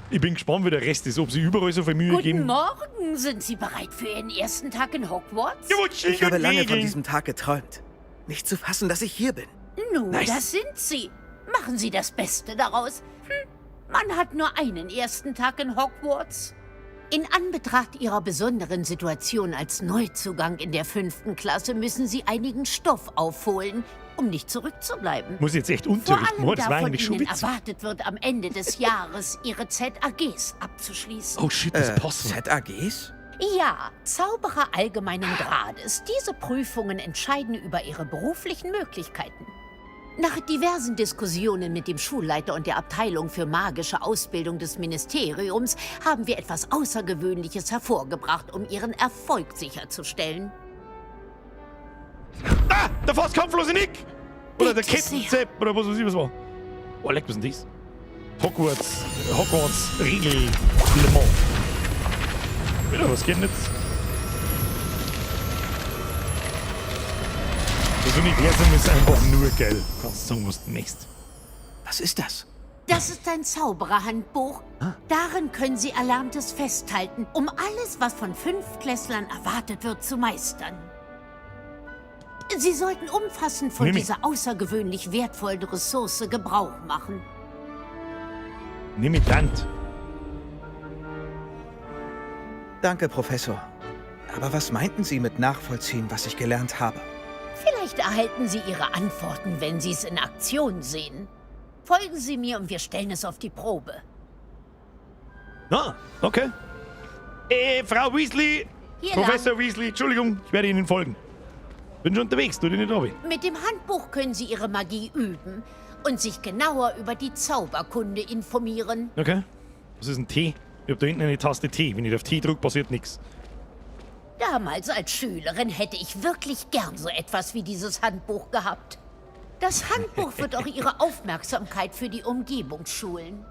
Ich bin gespannt, wie der Rest ist, ob sie überall so viel Mühe Guten geben. Morgen. Sind Sie bereit für Ihren ersten Tag in Hogwarts? Ich habe lange von diesem Tag geträumt. Nicht zu fassen, dass ich hier bin. Nun, Nice. das sind Sie. Machen Sie das Beste daraus. Man hat nur einen ersten Tag in Hogwarts. In Anbetracht Ihrer besonderen Situation als Neuzugang in der 5. Klasse müssen Sie einigen Stoff aufholen, um nicht zurückzubleiben. Muss ich jetzt echt Vor Unterricht allem, machen? Das da war von eigentlich schon Ihnen witzig. erwartet wird, am Ende des Jahres Ihre ZAGs abzuschließen. Oh shit, das passt. ZAGs? Ja, Zauberer allgemeinen Grades. Diese Prüfungen entscheiden über ihre beruflichen Möglichkeiten. Nach diversen Diskussionen mit dem Schulleiter und der Abteilung für magische Ausbildung des Ministeriums haben wir etwas Außergewöhnliches hervorgebracht, um ihren Erfolg sicherzustellen. Ah, der fast kampflose Nick! Oder der Captain Zepp, oder was weiß ich, was war. Oh, leck, was ist denn das? Hogwarts, Hogwarts Regel Le Mans. Wieder, was geht denn jetzt? Das Universum ist einfach nur geil. Kannst sagen, was du möchtest. Was ist das? Das ist ein Zaubererhandbuch. Darin können Sie Erlerntes festhalten, um alles, was von Fünftklässlern erwartet wird, zu meistern. Sie sollten umfassend von Nimm ich. dieser außergewöhnlich wertvollen Ressource Gebrauch machen. Nimm ich Tant. Danke, Professor. Aber was meinten Sie mit nachvollziehen, was ich gelernt habe? Vielleicht erhalten Sie Ihre Antworten, wenn Sie es in Aktion sehen. Folgen Sie mir und wir stellen es auf die Probe. Ah, okay. Frau Weasley, Hier Professor lang. Weasley, Entschuldigung, ich werde Ihnen folgen. Bin schon unterwegs, tu dich nicht runter. Mit dem Handbuch können Sie Ihre Magie üben und sich genauer über die Zauberkunde informieren. Okay. Was ist ein T? Ich hab da hinten eine Taste T. Wenn ich auf T drücke, passiert nichts. Damals als Schülerin hätte ich wirklich gern so etwas wie dieses Handbuch gehabt. Das Handbuch wird auch Ihre Aufmerksamkeit für die Umgebung schulen.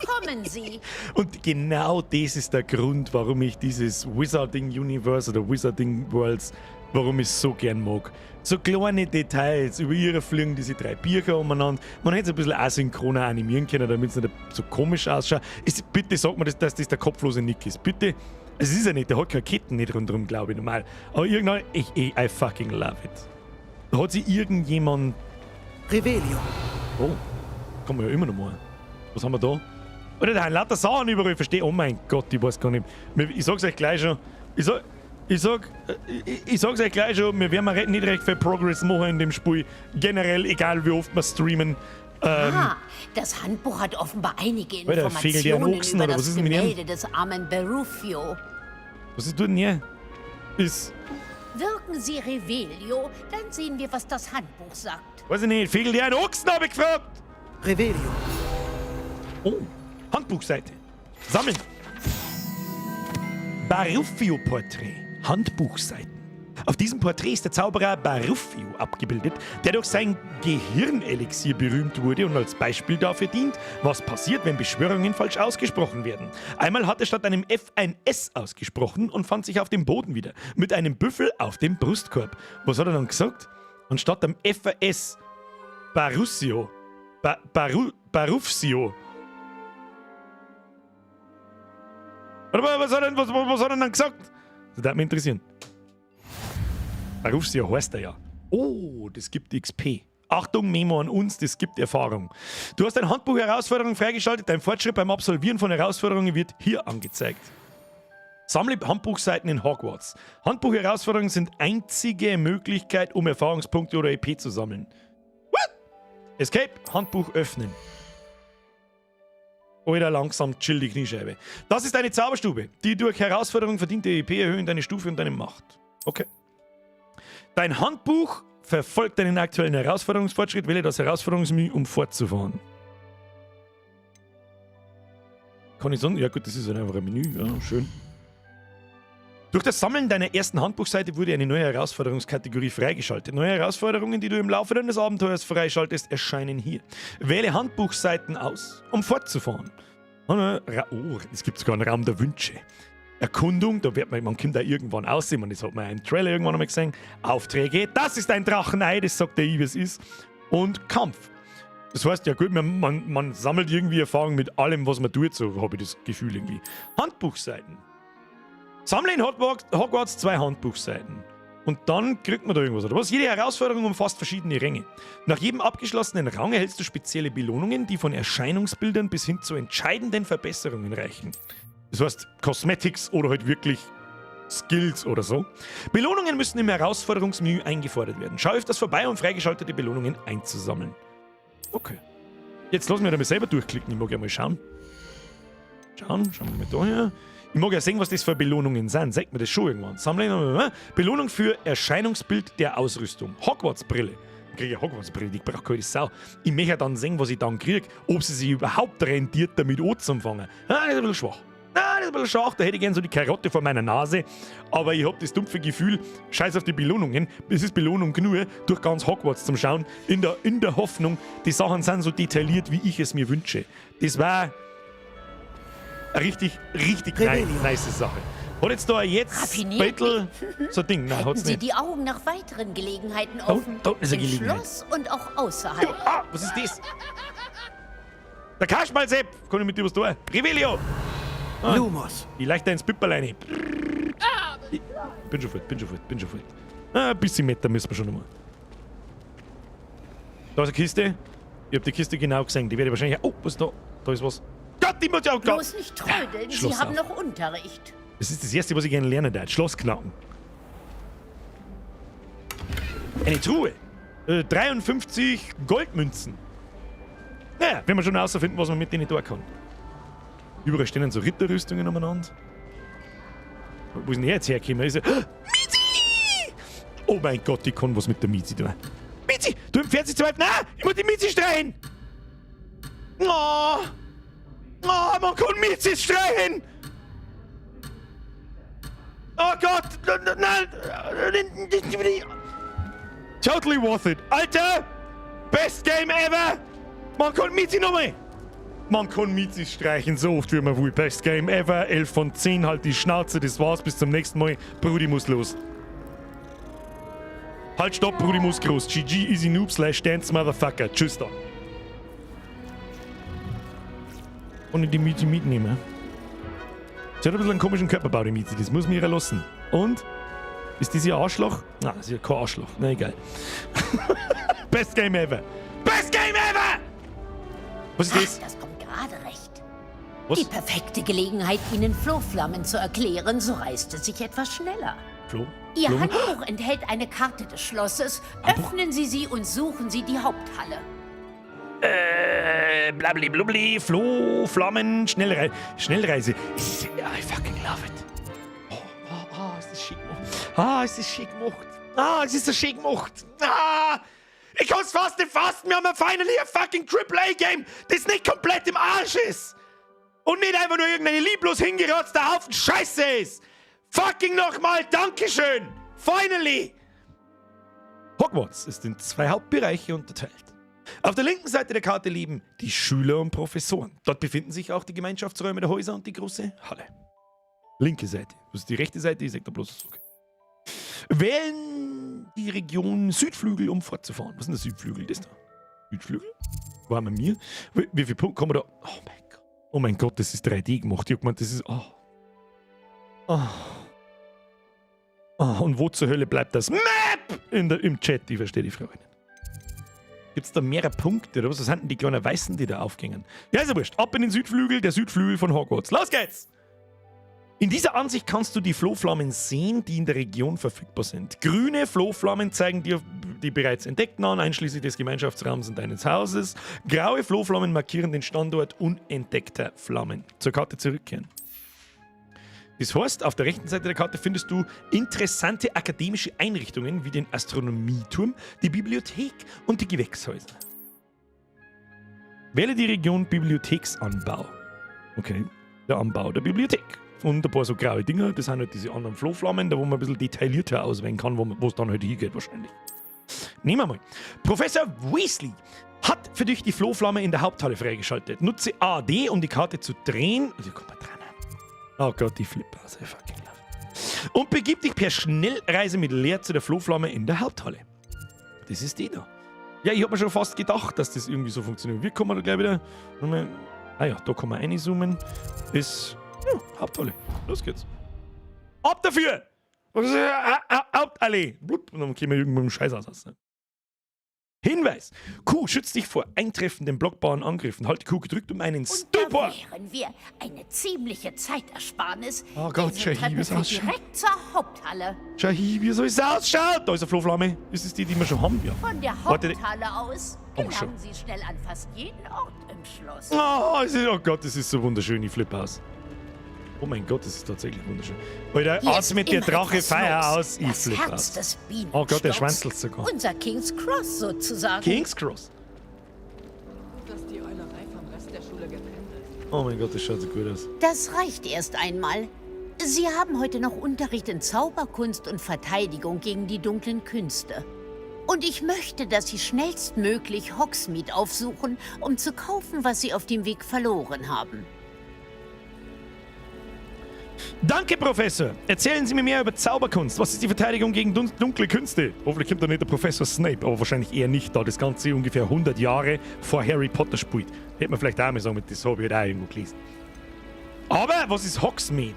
Kommen Sie. Und genau das ist der Grund, warum ich dieses Wizarding Universe oder Wizarding Worlds, warum ich es so gern mag. So kleine Details, über ihre fliegen diese drei Bücher umeinander. Man hätte es ein bisschen asynchroner animieren können, damit es nicht so komisch ausschaut. Ist, bitte sag mir, dass das der kopflose Nick ist. Bitte. Es ist ja nicht, der hat keine Ketten nicht rundherum, glaube ich, normal. Aber irgendwann, I fucking love it. Da hat sich irgendjemand. Revelio. Oh, kann man ja immer noch mal. Was haben wir da? Oder da sind lauter Sachen überall, ich verstehe. Oh mein Gott, ich weiß gar nicht. Ich sag's euch gleich schon. Ich sag's euch gleich schon, wir werden nicht recht viel Progress machen in dem Spiel. Generell, egal wie oft wir streamen. Ah, das Handbuch hat offenbar einige Alter, fegelt der einen Informationen Ochsen über oder das was ist denn mit ihm? Gemälde des armen Berufio. Was ist denn hier? Ist. Wirken Sie Revelio, dann sehen wir, was das Handbuch sagt. Weiß ich nicht, fegelt der einen Ochsen, hab ich gefragt! Revelio. Oh, Handbuchseite. Sammeln. Baruffio-Porträt. Handbuchseiten. Auf diesem Porträt ist der Zauberer Baruffio abgebildet, der durch sein Gehirnelixier berühmt wurde und als Beispiel dafür dient, was passiert, wenn Beschwörungen falsch ausgesprochen werden. Einmal hat er statt einem F ein S ausgesprochen und fand sich auf dem Boden wieder, mit einem Büffel auf dem Brustkorb. Was hat er dann gesagt? Anstatt am F ein S, Barussio. Baruffio. Warte mal, was hat er denn dann gesagt? Das würde mich interessieren. Baruffio heißt er ja. Oh, das gibt XP. Achtung, Memo an uns, das gibt Erfahrung. Du hast dein Handbuch Herausforderungen freigeschaltet. Dein Fortschritt beim Absolvieren von Herausforderungen wird hier angezeigt. Sammle Handbuchseiten in Hogwarts. Handbuch-Herausforderungen sind einzige Möglichkeit, um Erfahrungspunkte oder EP zu sammeln. What? Escape, Handbuch öffnen. Alter, langsam chill die Kniescheibe. Das ist eine Zauberstube. Die durch Herausforderung verdiente EP erhöhen deine Stufe und deine Macht. Okay. Dein Handbuch verfolgt deinen aktuellen Herausforderungsfortschritt. Wähle das Herausforderungsmenü, um fortzufahren. Kann ich sonst? Ja gut, das ist halt einfach ein Menü. Ja, schön. Durch das Sammeln deiner ersten Handbuchseite wurde eine neue Herausforderungskategorie freigeschaltet. Neue Herausforderungen, die du im Laufe deines Abenteuers freischaltest, erscheinen hier. Wähle Handbuchseiten aus, um fortzufahren. Oh, es gibt sogar einen Raum der Wünsche. Erkundung, da wird man kommt da irgendwann aussehen, man, das hat man im Trailer irgendwann einmal gesehen. Aufträge, das ist ein Drachenei, das sagt der I, wie es ist. Und Kampf. Das heißt, ja gut, man sammelt irgendwie Erfahrung mit allem, was man tut, so habe ich das Gefühl irgendwie. Handbuchseiten. Sammle in Hogwarts 2 Handbuchseiten. Und dann kriegt man da irgendwas, oder was? Jede Herausforderung umfasst verschiedene Ränge. Nach jedem abgeschlossenen Rang erhältst du spezielle Belohnungen, die von Erscheinungsbildern bis hin zu entscheidenden Verbesserungen reichen. Das heißt, Cosmetics oder halt wirklich Skills oder so. Belohnungen müssen im Herausforderungsmenü eingefordert werden. Schau öfters vorbei, um freigeschaltete Belohnungen einzusammeln. Okay. Jetzt lass mich da mal selber durchklicken. Ich mag ja mal schauen. Schauen wir mal da her. Ich mag ja sehen, was das für Belohnungen sind. Sagt mir das schon irgendwann. Sammeln. Belohnung für Erscheinungsbild der Ausrüstung. Hogwarts-Brille. Ich kriege Hogwarts-Brille, ich brauche keine Sau. Ich möchte ja dann sehen, was ich dann kriege. Ob sie sich überhaupt rentiert, damit anzufangen. Ah, das ist ein bisschen schwach. Ah, das ist ein bisschen schwach. Da hätte ich gern so die Karotte vor meiner Nase. Aber ich hab das dumpfe Gefühl, scheiß auf die Belohnungen. Es ist Belohnung genug, durch ganz Hogwarts zum Schauen. In der Hoffnung, die Sachen sind so detailliert, wie ich es mir wünsche. Das war eine richtig, richtig nice Sache. Hat jetzt da jetzt Battle so ein Ding? Nein, hat's Sie nicht. die Augen nach weiteren Gelegenheiten offen. Da unten ist eine Im Gelegenheit. Schloss und auch außerhalb. Ah, was ist das? Der Kasperl Sepp! Kann ich mit dir was tun? Revelio! Ah, Lumos. Ich leichte ins Pipperlein. Ich bin schon fort, bin schon fort, bin schon fort. Ah, ein bisschen Meter müssen wir schon nochmal. Da ist eine Kiste. Ich hab die Kiste genau gesehen. Die werde ich wahrscheinlich. Oh, was ist da? Da ist was. Gott, die muss ja auch. Bloß nicht trödeln, Sie Schloss haben auf. noch Unterricht. Das ist das Erste, was ich gerne lernen darf. Schloss knacken. Eine Truhe. 53 Goldmünzen. Naja, werden wir schon herausfinden, was man mit denen tun kann. Überall stehen dann so Ritterrüstungen umeinander. Wo ist denn der jetzt hergekommen? Ist er. Mizi! Oh mein Gott, ich kann was mit der Mizi tun. Mizi! Du entfernst dich zu weit. Nein! Ich muss die Mizi streichen! Oh! Oh, man kann Mizi streichen! Oh Gott! Nein! Totally worth it! Alter! Best Game ever! Man kann Mizi nochmal! Man kann Mizi streichen, so oft wie man will. Best Game ever, 11 von 10, halt die Schnauze, das war's, bis zum nächsten Mal. Brudi muss los. Halt, stopp, Brudi muss groß. GG, easy noob, slash dance, motherfucker. Tschüss dann. Ohne die Mizi mitnehmen. Sie hat ein bisschen einen komischen Körperbau, die Mizi, das muss man ihr lassen. Und? Ist das ihr Arschloch? Nein, das ist ja kein Arschloch. Na egal. Best Game ever! Best Game ever! Was ist das? Ach, das kommt gerade recht. Was? Die perfekte Gelegenheit, Ihnen Flohflammen zu erklären, so reist es sich etwas schneller. Flo? Ihr Flo? Handbuch enthält eine Karte des Schlosses. Öffnen Sie sie und suchen Sie die Haupthalle. Blabli blubli, Flo, Flammen, Schnellreise. Schnellreise. I fucking love it. Oh, oh, oh, ist das schick gemacht. Ah, ist das schick gemacht. Ah, es ist so schick gemacht. Ah! Ich kann's fast nicht fassen. Wir haben ja finally a fucking AAA-Game, das nicht komplett im Arsch ist. Und nicht einfach nur irgendeine lieblos hingerotzter Haufen Scheiße ist. Fucking nochmal, Dankeschön. Finally. Hogwarts ist in zwei Hauptbereiche unterteilt. Auf der linken Seite der Karte leben die Schüler und Professoren. Dort befinden sich auch die Gemeinschaftsräume der Häuser und die große Halle. Linke Seite. Das ist die rechte Seite, ich sag da bloß. Okay. Wählen die Region Südflügel, um fortzufahren. Was ist denn der Südflügel? Das da? Südflügel? Wo haben wir mir? Wie viele Punkte kommen wir da? Oh mein Gott. Oh mein Gott, das ist 3D gemacht. Ich hab gemeint, das ist. Oh. Oh. Oh, und wo zur Hölle bleibt das Map? Im Chat, ich verstehe die Frage nicht. Gibt es da mehrere Punkte oder was? Was sind denn die kleinen Weißen, die da aufgingen? Ja, ist ja wurscht. Ab in den Südflügel, der Südflügel von Hogwarts. Los geht's! In dieser Ansicht kannst du die Flohflammen sehen, die in der Region verfügbar sind. Grüne Flohflammen zeigen dir die bereits entdeckten an, einschließlich des Gemeinschaftsraums und deines Hauses. Graue Flohflammen markieren den Standort unentdeckter Flammen. Zur Karte zurückkehren. Das heißt, auf der rechten Seite der Karte findest du interessante akademische Einrichtungen wie den Astronomieturm, die Bibliothek und die Gewächshäuser. Wähle die Region Bibliotheksanbau. Okay, der Anbau der Bibliothek. Und ein paar so graue Dinger, das sind halt diese anderen Flohflammen, da wo man ein bisschen detaillierter auswählen kann, wo es dann halt hingeht wahrscheinlich. Nehmen wir mal. Professor Weasley hat für dich die Flohflamme in der Haupthalle freigeschaltet. Nutze AD, um die Karte zu drehen. Also, komm mal dran. Oh Gott, die Flipper. Also, I fucking love it. Und begib dich per Schnellreise mit Leer zu der Flohflamme in der Haupthalle. Das ist die da. Ja, ich hab mir schon fast gedacht, dass das irgendwie so funktioniert. Wir kommen da gleich wieder. Nochmal. Ah ja, da kann man reinzoomen. Ist. Ja, Haupthalle. Los geht's. Ab dafür! Hauptallee! Blub, und dann kommen wir irgendwo im Scheiß aus. Hinweis! Q schützt dich vor eintreffenden blockbaren Angriffen. Halt Q gedrückt, um einen Stupor! Da wären wir eine ziemliche Zeitersparnis. Oh Gott, Diese Shahi, Treppe wie es führt ausschaut. direkt zur Haupthalle. Shahi, wie soll es ausschauen? Da ist eine Flohflamme. Ist es die, die wir schon haben? Ja. Von der Warte. Haupthalle aus Oh, schon. gelangen Sie schnell an fast jeden Ort im Schloss. Oh, es ist, oh Gott, das ist so wunderschön, ich flippe aus. Oh mein Gott, das ist tatsächlich wunderschön. Alter, Hier ist atmet der immer Drache etwas Feuer los. aus, ich Das flippe Herz aus. des Oh Gott, der Bienenstocks. schwanzelt sogar. Unser King's Cross sozusagen. King's Cross. Gut, dass die Eulerei vom Rest der Schule getrennt ist. Oh mein Gott, das schaut so gut aus. Das reicht erst einmal. Sie haben heute noch Unterricht in Zauberkunst und Verteidigung gegen die dunklen Künste. Und ich möchte, dass Sie schnellstmöglich Hogsmeade aufsuchen, um zu kaufen, was Sie auf dem Weg verloren haben. Danke, Professor. Erzählen Sie mir mehr über Zauberkunst. Was ist die Verteidigung gegen dunkle Künste? Hoffentlich kommt da nicht der Professor Snape, aber wahrscheinlich eher nicht, da das Ganze ungefähr 100 Jahre vor Harry Potter spielt. Hätte man vielleicht auch mal sagen, das habe ich halt auch irgendwo gelesen. Aber was ist Hogsmeade?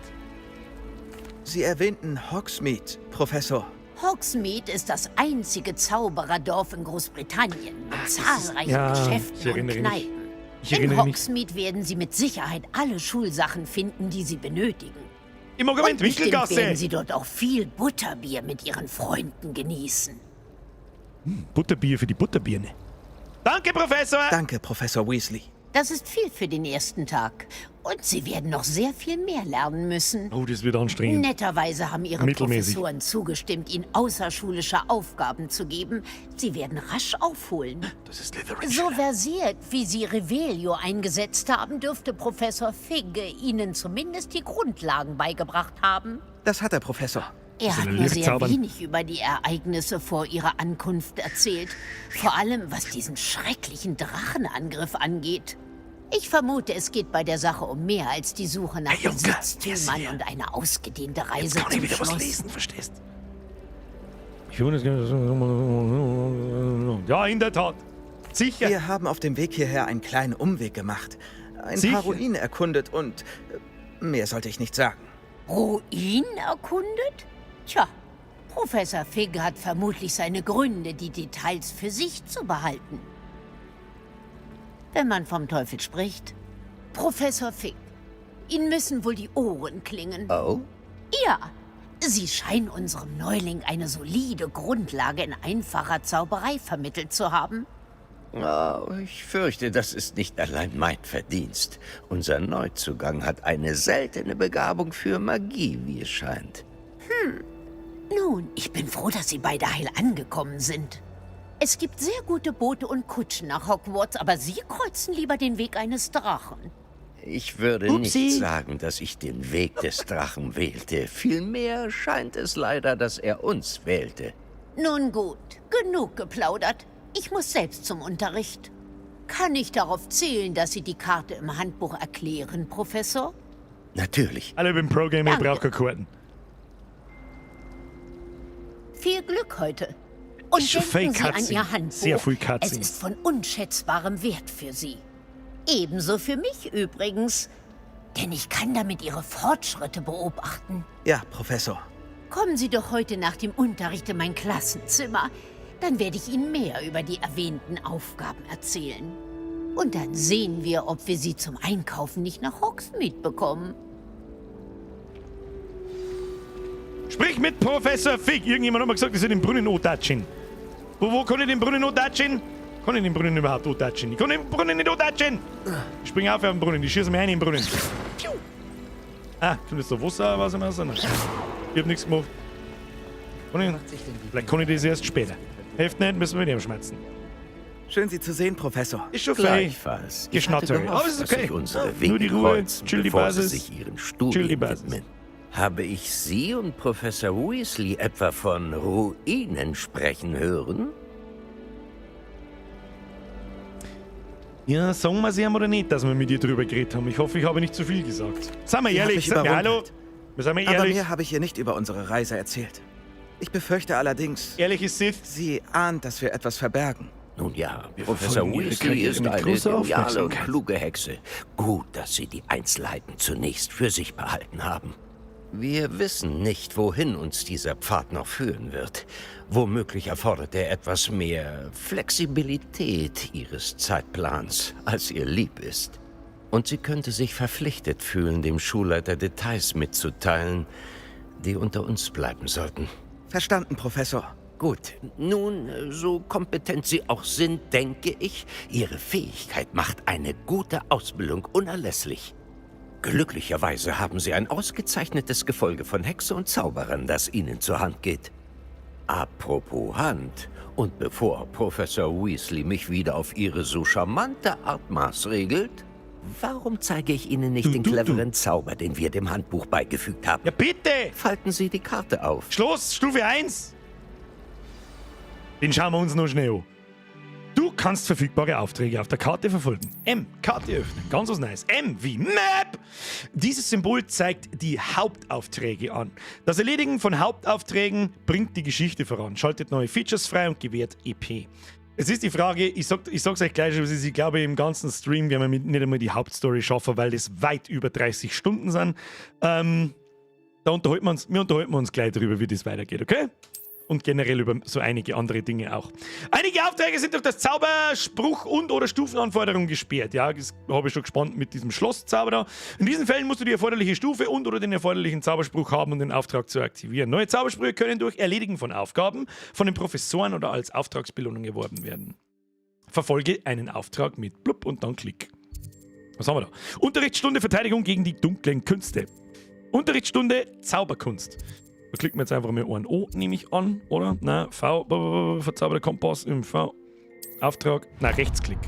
Sie erwähnten Hogsmeade, Professor. Hogsmeade ist das einzige Zaubererdorf in Großbritannien mit zahlreichen Ja, ich Geschäften und erinnere mich. Kneipen. Ich In erinnere mich. Hogsmeade werden Sie mit Sicherheit alle Schulsachen finden, die Sie benötigen. Im Argument Und bestimmt Winkelgasse. werden Sie dort auch viel Butterbier mit Ihren Freunden genießen. Butterbier für die Butterbirne. Danke, Professor! Danke, Professor Weasley. Das ist viel für den ersten Tag. Und Sie werden noch sehr viel mehr lernen müssen. Oh, das wird anstrengend. Netterweise haben Ihre Mittelmäßig. Professoren zugestimmt, Ihnen außerschulische Aufgaben zu geben. Sie werden rasch aufholen. Das ist Slytherin. So versiert, wie Sie Revelio eingesetzt haben, dürfte Professor Figge Ihnen zumindest die Grundlagen beigebracht haben. Das hat er, Professor. Er hat nur sehr wenig über die Ereignisse vor ihrer Ankunft erzählt. Vor allem, was diesen schrecklichen Drachenangriff angeht. Ich vermute, es geht bei der Sache um mehr als die Suche nach Besitztümern und eine ausgedehnte Reise Jetzt kann ich zum wieder was Schloss. lesen, verstehst? Ich will das Ja, in der Tat. Sicher. Wir haben auf dem Weg hierher einen kleinen Umweg gemacht. Ein Sicher. paar Ruinen erkundet und mehr sollte ich nicht sagen. Ruinen erkundet? Tja, Professor Figg hat vermutlich seine Gründe, die Details für sich zu behalten. Wenn man vom Teufel spricht. Professor Figg, Ihnen müssen wohl die Ohren klingen. Oh? Ja, Sie scheinen unserem Neuling eine solide Grundlage in einfacher Zauberei vermittelt zu haben. Oh, ich fürchte, das ist nicht allein mein Verdienst. Unser Neuzugang hat eine seltene Begabung für Magie, wie es scheint. Nun, ich bin froh, dass Sie beide heil angekommen sind. Es gibt sehr gute Boote und Kutschen nach Hogwarts, aber Sie kreuzen lieber den Weg eines Drachen. Ich würde Upsi. nicht sagen, dass ich den Weg des Drachen wählte. Vielmehr scheint es leider, dass er uns wählte. Nun gut, genug geplaudert. Ich muss selbst zum Unterricht. Kann ich darauf zählen, dass Sie die Karte im Handbuch erklären, Professor? Natürlich. Alle beim Pro-Gamer Danke. braucht keine Karten. Viel Glück heute. Und Ist schon denken viel Sie an Cutscene. Ihr Handbuch. Sehr viel Es Cutscene. ist von unschätzbarem Wert für Sie. Ebenso für mich übrigens. Denn ich kann damit Ihre Fortschritte beobachten. Ja, Professor. Kommen Sie doch heute nach dem Unterricht in mein Klassenzimmer. Dann werde ich Ihnen mehr über die erwähnten Aufgaben erzählen. Und dann sehen wir, ob wir Sie zum Einkaufen nicht nach Hogsmeade bekommen. Sprich mit Professor Fig. Irgendjemand hat mal gesagt, ich soll den Brunnen antatschen. Wo kann ich den Brunnen antatschen? Kann ich den Brunnen überhaupt antatschen? Ich kann den Brunnen nicht antatschen! Ich spring auf den Brunnen, ich schieße mir ein in den Brunnen. Piu. Ah, kommt jetzt da Wasser was raus? Nein. Ich hab nichts gemacht. Kann ich, vielleicht kann ich das erst später. Hilft nicht, müssen wir mit ihm schmerzen. Schön, Sie zu sehen, Professor. Ist schon fein. Gleichfalls. Ich hatte Geschnatter. gehofft, Aber es ist dass okay. sich unsere Nur Wege die Ruhe, kreuzen, chill die bevor Basis. Sie sich ihren Chill die Studien Basis. widmen. Habe ich Sie und Professor Weasley etwa von Ruinen sprechen hören? Ja, sagen wir es ihm oder nicht, dass wir mit ihr drüber geredet haben. Ich hoffe, ich habe nicht zu viel gesagt. Seien wir Sie hat ehrlich, mich sag mir hallo. überrumpelt. Wir sind wir Aber ehrlich. mehr habe ich ihr nicht über unsere Reise erzählt. Ich befürchte allerdings, Ehrlich ist Sith. sie ahnt, dass wir etwas verbergen. Nun ja, Wir Professor verfolgen Ihre Weasley Karriere ist mit eine großer geniale und Aufmerksamkeit. kluge Hexe. Gut, dass Sie die Einzelheiten zunächst für sich behalten haben. Wir wissen nicht, wohin uns dieser Pfad noch führen wird. Womöglich erfordert er etwas mehr Flexibilität Ihres Zeitplans, als ihr lieb ist. Und sie könnte sich verpflichtet fühlen, dem Schulleiter Details mitzuteilen, die unter uns bleiben sollten. Verstanden, Professor. Gut, nun, so kompetent Sie auch sind, denke ich, Ihre Fähigkeit macht eine gute Ausbildung unerlässlich. Glücklicherweise haben Sie ein ausgezeichnetes Gefolge von Hexe und Zauberern, das Ihnen zur Hand geht. Apropos Hand, und bevor Professor Weasley mich wieder auf Ihre so charmante Art maßregelt, warum zeige ich Ihnen nicht den cleveren Zauber, den wir dem Handbuch beigefügt haben? Ja, bitte! Falten Sie die Karte auf. Schluss, Stufe 1! Den schauen wir uns noch schnell an. Du kannst verfügbare Aufträge auf der Karte verfolgen. M, Karte öffnen. Ganz was Neues. M wie Map. Dieses Symbol zeigt die Hauptaufträge an. Das Erledigen von Hauptaufträgen bringt die Geschichte voran, schaltet neue Features frei und gewährt EP. Es ist die Frage, ich sag's euch gleich schon, was ist, ich glaube, im ganzen Stream werden wir nicht einmal die Hauptstory schaffen, weil das weit über 30 Stunden sind. Da unterhalten wir uns, wir unterhalten uns gleich darüber, wie das weitergeht, okay? Und generell über so einige andere Dinge auch. Einige Aufträge sind durch das Zauberspruch und oder Stufenanforderung gesperrt. Ja, das habe ich schon gespannt mit diesem Schlosszauber da. In diesen Fällen musst du die erforderliche Stufe und oder den erforderlichen Zauberspruch haben, um den Auftrag zu aktivieren. Neue Zaubersprüche können durch Erledigen von Aufgaben von den Professoren oder als Auftragsbelohnung erworben werden. Verfolge einen Auftrag mit Blub und dann Klick. Was haben wir da? Unterrichtsstunde Verteidigung gegen die dunklen Künste. Unterrichtsstunde Zauberkunst. Da klicken wir jetzt einfach mal ein O, nehme ich an, oder? Na, V, verzauberter Kompass im V. Auftrag, na, Rechtsklick.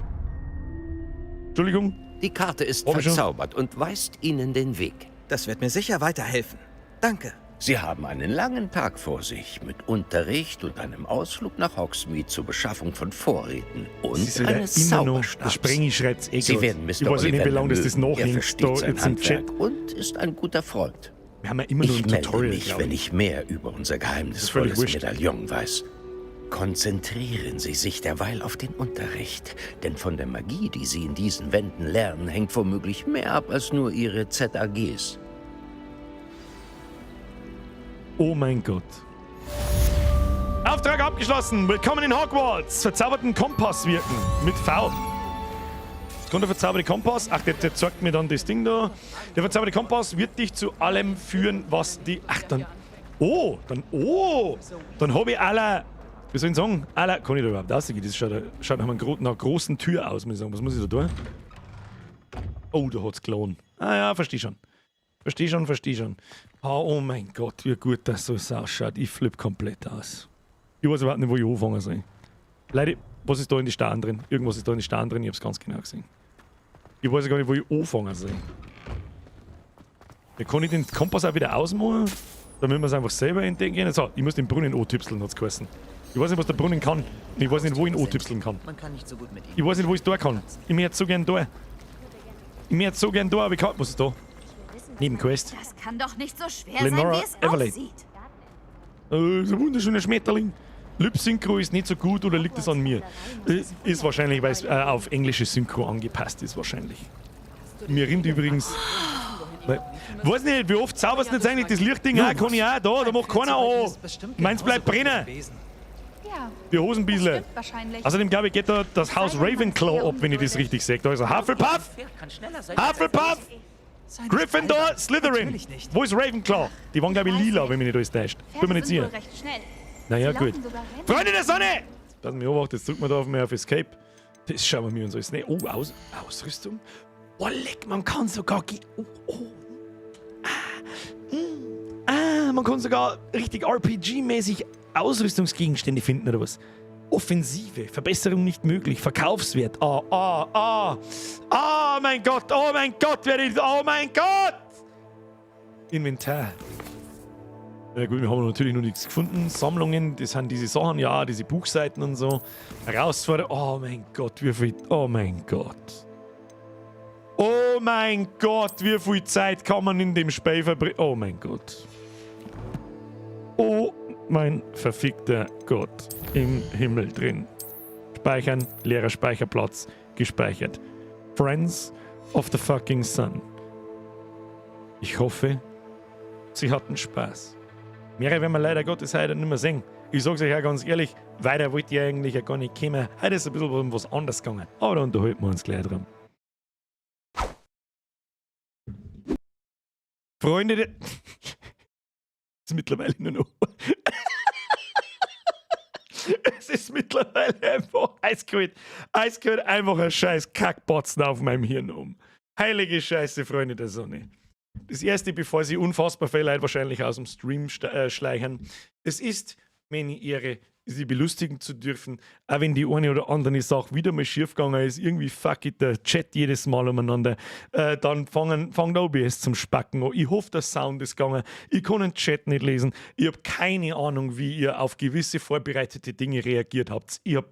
Entschuldigung. Die Karte ist Hab ich schon. verzaubert und weist Ihnen den Weg. Das wird mir sicher weiterhelfen. Danke. Sie haben einen langen Tag vor sich mit Unterricht und einem Ausflug nach Hogsmeade zur Beschaffung von Vorräten Das und ist wieder eines immer noch, Zauberstabs. das Sprengi schreibt's eh Sie grad. werden Mr. Ich weiß nicht, wie Ollivander lange das, das mögen. Er nachhängt versteht da sein jetzt im Chat. Handwerk und ist ein guter Freund. Wir haben ja immer nur Ich ein melde Tutorial, mich, glaub wenn ich. ich mehr über unser völlig geheimnisvolles wurscht. Medaillon weiß. Konzentrieren Sie sich derweil auf den Unterricht, denn von der Magie, die Sie in diesen Wänden lernen, hängt womöglich mehr ab als nur Ihre ZAGs. Oh mein Gott. Auftrag abgeschlossen. Willkommen in Hogwarts. Verzauberten Kompass wirken. Mit V. Kommt der verzauberte Kompass? Ach, der zeigt mir dann das Ding da. Der verzauberte Kompass wird dich zu allem führen, was die... Ach, dann... Oh, dann... Oh! Dann habe ich alle... Wie soll ich sagen? Alle... Kann ich da überhaupt rausgehen? Das schaut nach einer großen Tür aus, muss ich sagen. Was muss ich da tun? Oh, da hat's gelohnt. Ah ja, verstehe schon. Verstehe schon, verstehe schon. Oh mein Gott, wie gut das so ausschaut. Ich flipp komplett aus. Ich weiß überhaupt nicht, wo ich anfangen soll. Leute, was ist da in die Starren drin? Irgendwas ist da in die Starren drin, ich hab's ganz genau gesehen. Ich weiß gar nicht, wo ich anfangen soll. Da kann ich den Kompass auch wieder ausmachen, damit wir es einfach selber entdecken können. So, ich muss den Brunnen antüpseln, hat's geheißen. Ich weiß nicht, was der Brunnen kann. Und ich weiß nicht, wo ich ihn antüpseln kann. Man kann nicht so gut mit ihm. Ich weiß nicht, wo ich da kann. Ich möchte so gern da. Ich möchte so gern da, aber ich kann. Was ist da? Nebenquest. Das kann doch nicht so schwer Lenora sein, wie es Everleigh. aussieht. So ein wunderschöner Schmetterling. Lip-Synchro ist nicht so gut oder liegt es an mir? Ist wahrscheinlich, weil es auf englische Synchro angepasst ist, wahrscheinlich. Mir rinnt übrigens. Weiß nicht, wie oft zauberst du jetzt eigentlich das Lichtding auch? Kann ich auch da, da macht keiner an. Meins bleibt brennen. Ja, Die Hosenbiesle. wahrscheinlich. Außerdem, glaube ich, geht da das Haus Ravenclaw ab, wenn ich das richtig sehe. Da ist ein Hufflepuff, Hufflepuff, Gryffindor, Slytherin. Wo ist Ravenclaw? Die waren, glaube ich, lila, wenn mich nicht alles täuscht. Bin mir nicht sind sicher. wohl recht schnell. Naja, Sie gut. laufen sogar Rennen. Freunde der Sonne! Lass mich beobachten, jetzt drücken wir da auf mehr auf Escape. Das schauen wir mir uns alles nicht. Oh, Ausrüstung. Oh, leck, man kann sogar. Oh, oh. Ah, ah, man kann sogar richtig RPG-mäßig Ausrüstungsgegenstände finden oder was. Offensive, Verbesserung nicht möglich, Verkaufswert. Ah, ah, ah. Ah, mein Gott, oh mein Gott, wer ist. Oh mein Gott! Inventar. Ja gut, wir haben natürlich noch nichts gefunden. Sammlungen, das sind diese Sachen, ja, diese Buchseiten und so. Herausforderung. Oh mein Gott, wie viel. Oh mein Gott. Oh mein Gott, wie viel Zeit kann man in dem Spiel verbringen? Oh mein Gott. Oh mein verfickter Gott. Im Himmel drin. Speichern, leerer Speicherplatz, gespeichert. Friends of the fucking Sun. Ich hoffe, Sie hatten Spaß. Mehr werden wir leider Gottes heute nicht mehr sehen. Ich sag's euch auch ganz ehrlich, weiter wollte ich eigentlich ja gar nicht kommen. Heute ist ein bisschen um was anderes gegangen. Aber da unterhalten wir uns gleich dran. Freunde, der ist mittlerweile nur noch. Es ist mittlerweile einfach eiskalt. Eiskalt einfach ein scheiß Kackbotzen auf meinem Hirn um. Heilige Scheiße, Freunde der Sonne. Das erste, bevor sie unfassbar viele Leute wahrscheinlich aus dem Stream schleichen. Es ist meine Ehre, sie belustigen zu dürfen, auch wenn die eine oder andere Sache wieder mal schief gegangen ist, irgendwie fuck it, der Chat jedes Mal umeinander, dann fangen OBS zum Spacken an. Ich hoffe, der Sound ist gegangen. Ich kann den Chat nicht lesen. Ich habe keine Ahnung, wie ihr auf gewisse vorbereitete Dinge reagiert habt. Ich habe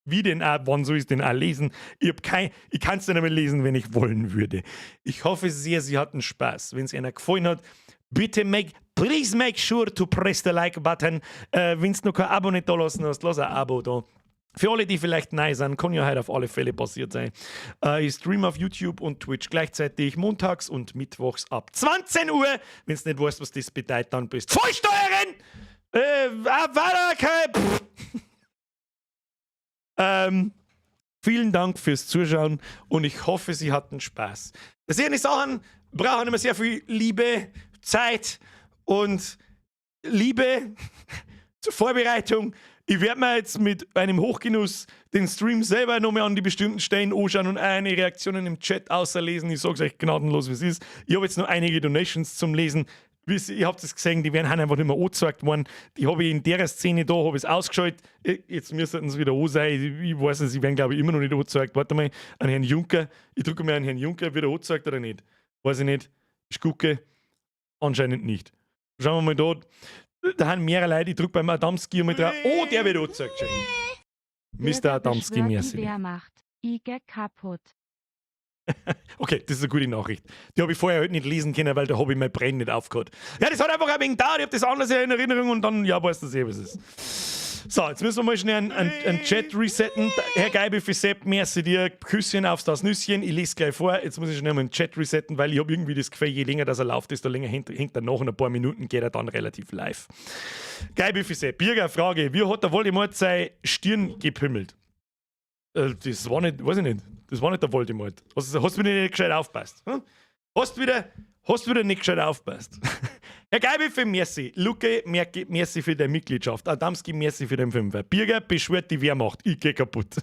Wie denn auch, wann soll ich es denn auch lesen? Ich hab kein, ich kann es nicht einmal lesen, wenn ich wollen würde. Ich hoffe sehr, Sie hatten Spaß. Wenn es Ihnen gefallen hat, bitte make, please make sure to press the like button. Wenn du noch kein Abo nicht da lassen hast, lass ein Abo da. Für alle, die vielleicht neu sind, kann ja heute auf alle Fälle passiert sein. Ich streame auf YouTube und Twitch gleichzeitig montags und mittwochs ab 20 Uhr. Wenn du nicht weißt, was das bedeutet, dann bist du Vollsteuerin! Weiter, vielen Dank fürs Zuschauen und ich hoffe, Sie hatten Spaß. Solche Sachen brauchen immer sehr viel Liebe, Zeit und Liebe zur Vorbereitung. Ich werde mir jetzt mit einem Hochgenuss den Stream selber nochmal an die bestimmten Stellen anschauen und eine Reaktionen im Chat außerlesen. Ich sage es euch gnadenlos, wie es ist. Ich habe jetzt noch einige Donations zum Lesen. Ihr habt es gesehen, die werden einfach nicht mehr angezeigt worden. Die habe ich in der Szene da, habe ich es ausgeschaltet. Jetzt müssten sie wieder an sein. Ich weiß nicht, sie werden, glaube ich, immer noch nicht angezeigt. Warte mal, an Herrn Juncker. Ich drücke mal an Herrn Juncker, wird er angezeigt oder nicht? Weiß ich nicht. Ich gucke. Anscheinend nicht. Schauen wir mal da. Da haben mehrere Leute, ich drücke beim Adamski mal drauf. Oh, der wird angezeigt schon. Mr. Adamski, merci. Wehrmacht. I geh kaputt. Okay, das ist eine gute Nachricht. Die habe ich vorher halt nicht lesen können, weil da habe ich mein Brain nicht aufgehört. Ja, das hat einfach ein wenig gedauert. Ich habe das anders in Erinnerung und dann, ja, weißt du eh, was es ist. So, jetzt müssen wir mal schnell einen Chat resetten. Herr Geibe für Sepp, merci dir. Küsschen aufs das Nüsschen. Ich lese gleich vor. Jetzt muss ich schnell mal einen Chat resetten, weil ich habe irgendwie das Gefühl, je länger das er läuft, desto länger hängt er nach und ein paar Minuten geht er dann relativ live. Geibe für Sepp, Birger, Frage. Wie hat der Voldemort seine Stirn gepimmelt? Das war nicht, weiß ich nicht. Das war nicht der Voldemort. Hast du wieder nicht gescheit aufpasst? Hm? Hast wieder nicht gescheit aufpasst? Herr Geibe für merci. Luke, merci für deine Mitgliedschaft. Adamski, merci für den Fünfer. Birger beschwört die Wehrmacht. Ich geh kaputt.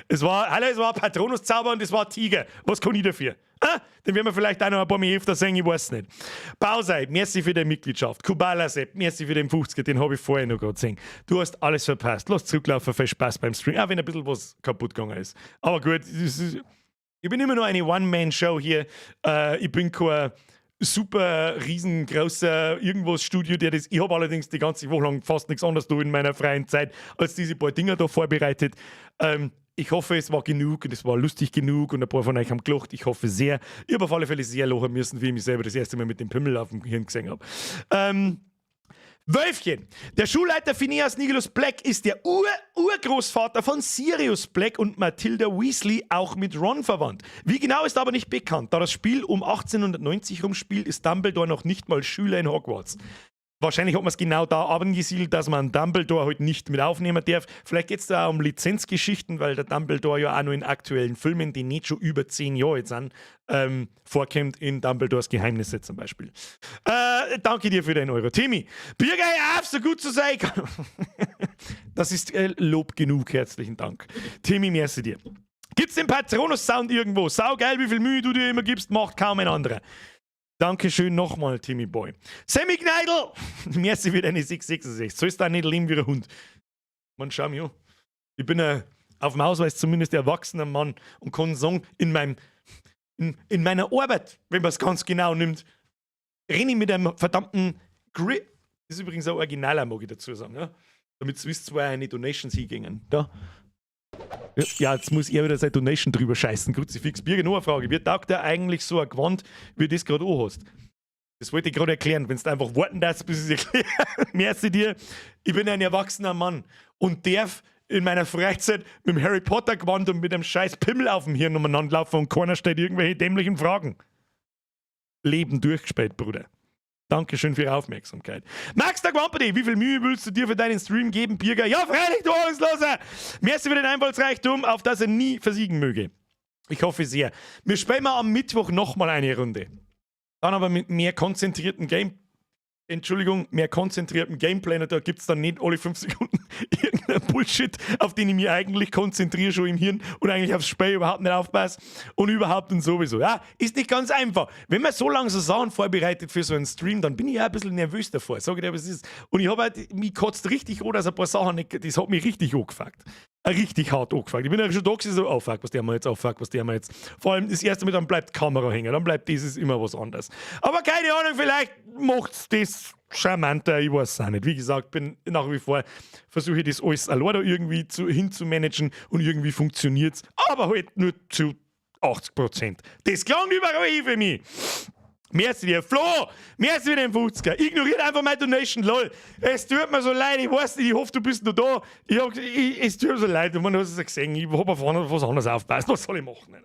Es war, hallo, es war ein Patronuszauber und es war ein Tiger. Was kann ich dafür? Ah, den werden wir vielleicht auch noch ein paar Mal öfter sehen, ich weiß nicht. Bausei, merci für deine Mitgliedschaft. Kubala Sepp, merci für den 50er, den habe ich vorher noch gerade gesehen. Du hast alles verpasst. Lass zurücklaufen, viel Spaß beim Stream, auch wenn ein bisschen was kaputt gegangen ist. Aber gut, ich bin immer nur eine One-Man-Show hier. Ich bin kein super riesengroßer irgendwas Studio, der das. Ich habe allerdings die ganze Woche lang fast nichts anderes da in meiner freien Zeit, als diese paar Dinger da vorbereitet. Ich hoffe, es war genug und es war lustig genug und ein paar von euch haben gelacht. Ich hoffe sehr. Ich habe auf alle Fälle sehr lachen müssen, wie ich mich selber das erste Mal mit dem Pimmel auf dem Hirn gesehen habe. Wölfchen. Der Schulleiter Phineas Nigellus Black ist der Ur-Urgroßvater von Sirius Black und Matilda Weasley, auch mit Ron verwandt. Wie genau, ist aber nicht bekannt. Da das Spiel um 1890 rum spielt, ist Dumbledore noch nicht mal Schüler in Hogwarts. Wahrscheinlich hat man es genau da angesiedelt, dass man Dumbledore halt nicht mit aufnehmen darf. Vielleicht geht es da auch um Lizenzgeschichten, weil der Dumbledore ja auch noch in aktuellen Filmen, die nicht schon über 10 Jahre alt sind, vorkommt in Dumbledores Geheimnisse zum Beispiel. Danke dir für deinen Euro. Timmy, Birger, hör auf, so gut zu sein. Das ist Lob genug. Herzlichen Dank. Timmy, merci dir. Gibt's den Patronus-Sound irgendwo? Sau geil, wie viel Mühe du dir immer gibst, macht kaum ein anderer. Dankeschön nochmal, Timmy Boy. Sammy Gneidl! Merci für deine 666. Sollst du auch nicht leben wie ein Hund. Man, schau mich an. Ich bin ein, auf dem Ausweis zumindest erwachsener Mann und kann sagen, in meiner Arbeit, wenn man es ganz genau nimmt, renne ich mit einem verdammten Grip. Das ist übrigens ein Originaler, mag ich dazu sagen. Ja? Damit ihr wisst, wo eine Donations hingingen. Da. Ja, jetzt muss er wieder seine Donation drüber scheißen. Kruzifix. Birger, nur eine Frage. Wie taugt der eigentlich so ein Gewand, wie du das gerade hast? Das wollte ich gerade erklären. Wenn du einfach warten darfst, bis ich es erkläre. Merci dir. Ich bin ein erwachsener Mann und darf in meiner Freizeit mit dem Harry Potter Gewand und mit einem scheiß Pimmel auf dem Hirn umeinander laufen und keiner stellt irgendwelche dämlichen Fragen. Leben durchgespielt, Bruder. Dankeschön für Ihre Aufmerksamkeit. Max der Company, wie viel Mühe willst du dir für deinen Stream geben, Birger? Ja, freilich, du Ahnungsloser! Merci für den Einfallsreichtum, auf dass er nie versiegen möge. Ich hoffe sehr. Wir spielen mal am Mittwoch nochmal eine Runde. Dann aber mit mehr konzentrierten Game. Entschuldigung, mehr konzentriertem Gameplay. Und da gibt es dann nicht alle 5 Sekunden irgendeinen Bullshit, auf den ich mich eigentlich konzentriere schon im Hirn und eigentlich aufs Spiel überhaupt nicht aufpasse. Und überhaupt und sowieso. Ja, ist nicht ganz einfach. Wenn man so lange so Sachen vorbereitet für so einen Stream, dann bin ich ja ein bisschen nervös davor. Sag ich dir, was es ist. Und ich habe halt, mich kotzt richtig an, dass ein paar Sachen nicht, das hat mich richtig angefuckt. Richtig hart angefuckt. Ich bin ja schon da gewesen, so, oh fuck, was der wir jetzt, oh fuck, was der wir jetzt. Vor allem das erste Mal, dann bleibt die Kamera hängen, dann bleibt dieses immer was anderes. Aber keine Ahnung, vielleicht macht's das charmanter, ich weiß es auch nicht. Wie gesagt, bin nach wie vor, versuche ich das alles allein da irgendwie hinzumanagen und irgendwie funktioniert es, aber halt nur zu 80%. Das klang überall für mich. Merci dir, Flo! Merci für den 50er. Ignoriert einfach meine Donation, lol. Es tut mir so leid, ich weiß nicht, ich hoffe, du bist noch da. Es tut mir so leid, man hat es ja gesehen, ich hab auf was anderes aufgepasst. Was soll ich machen?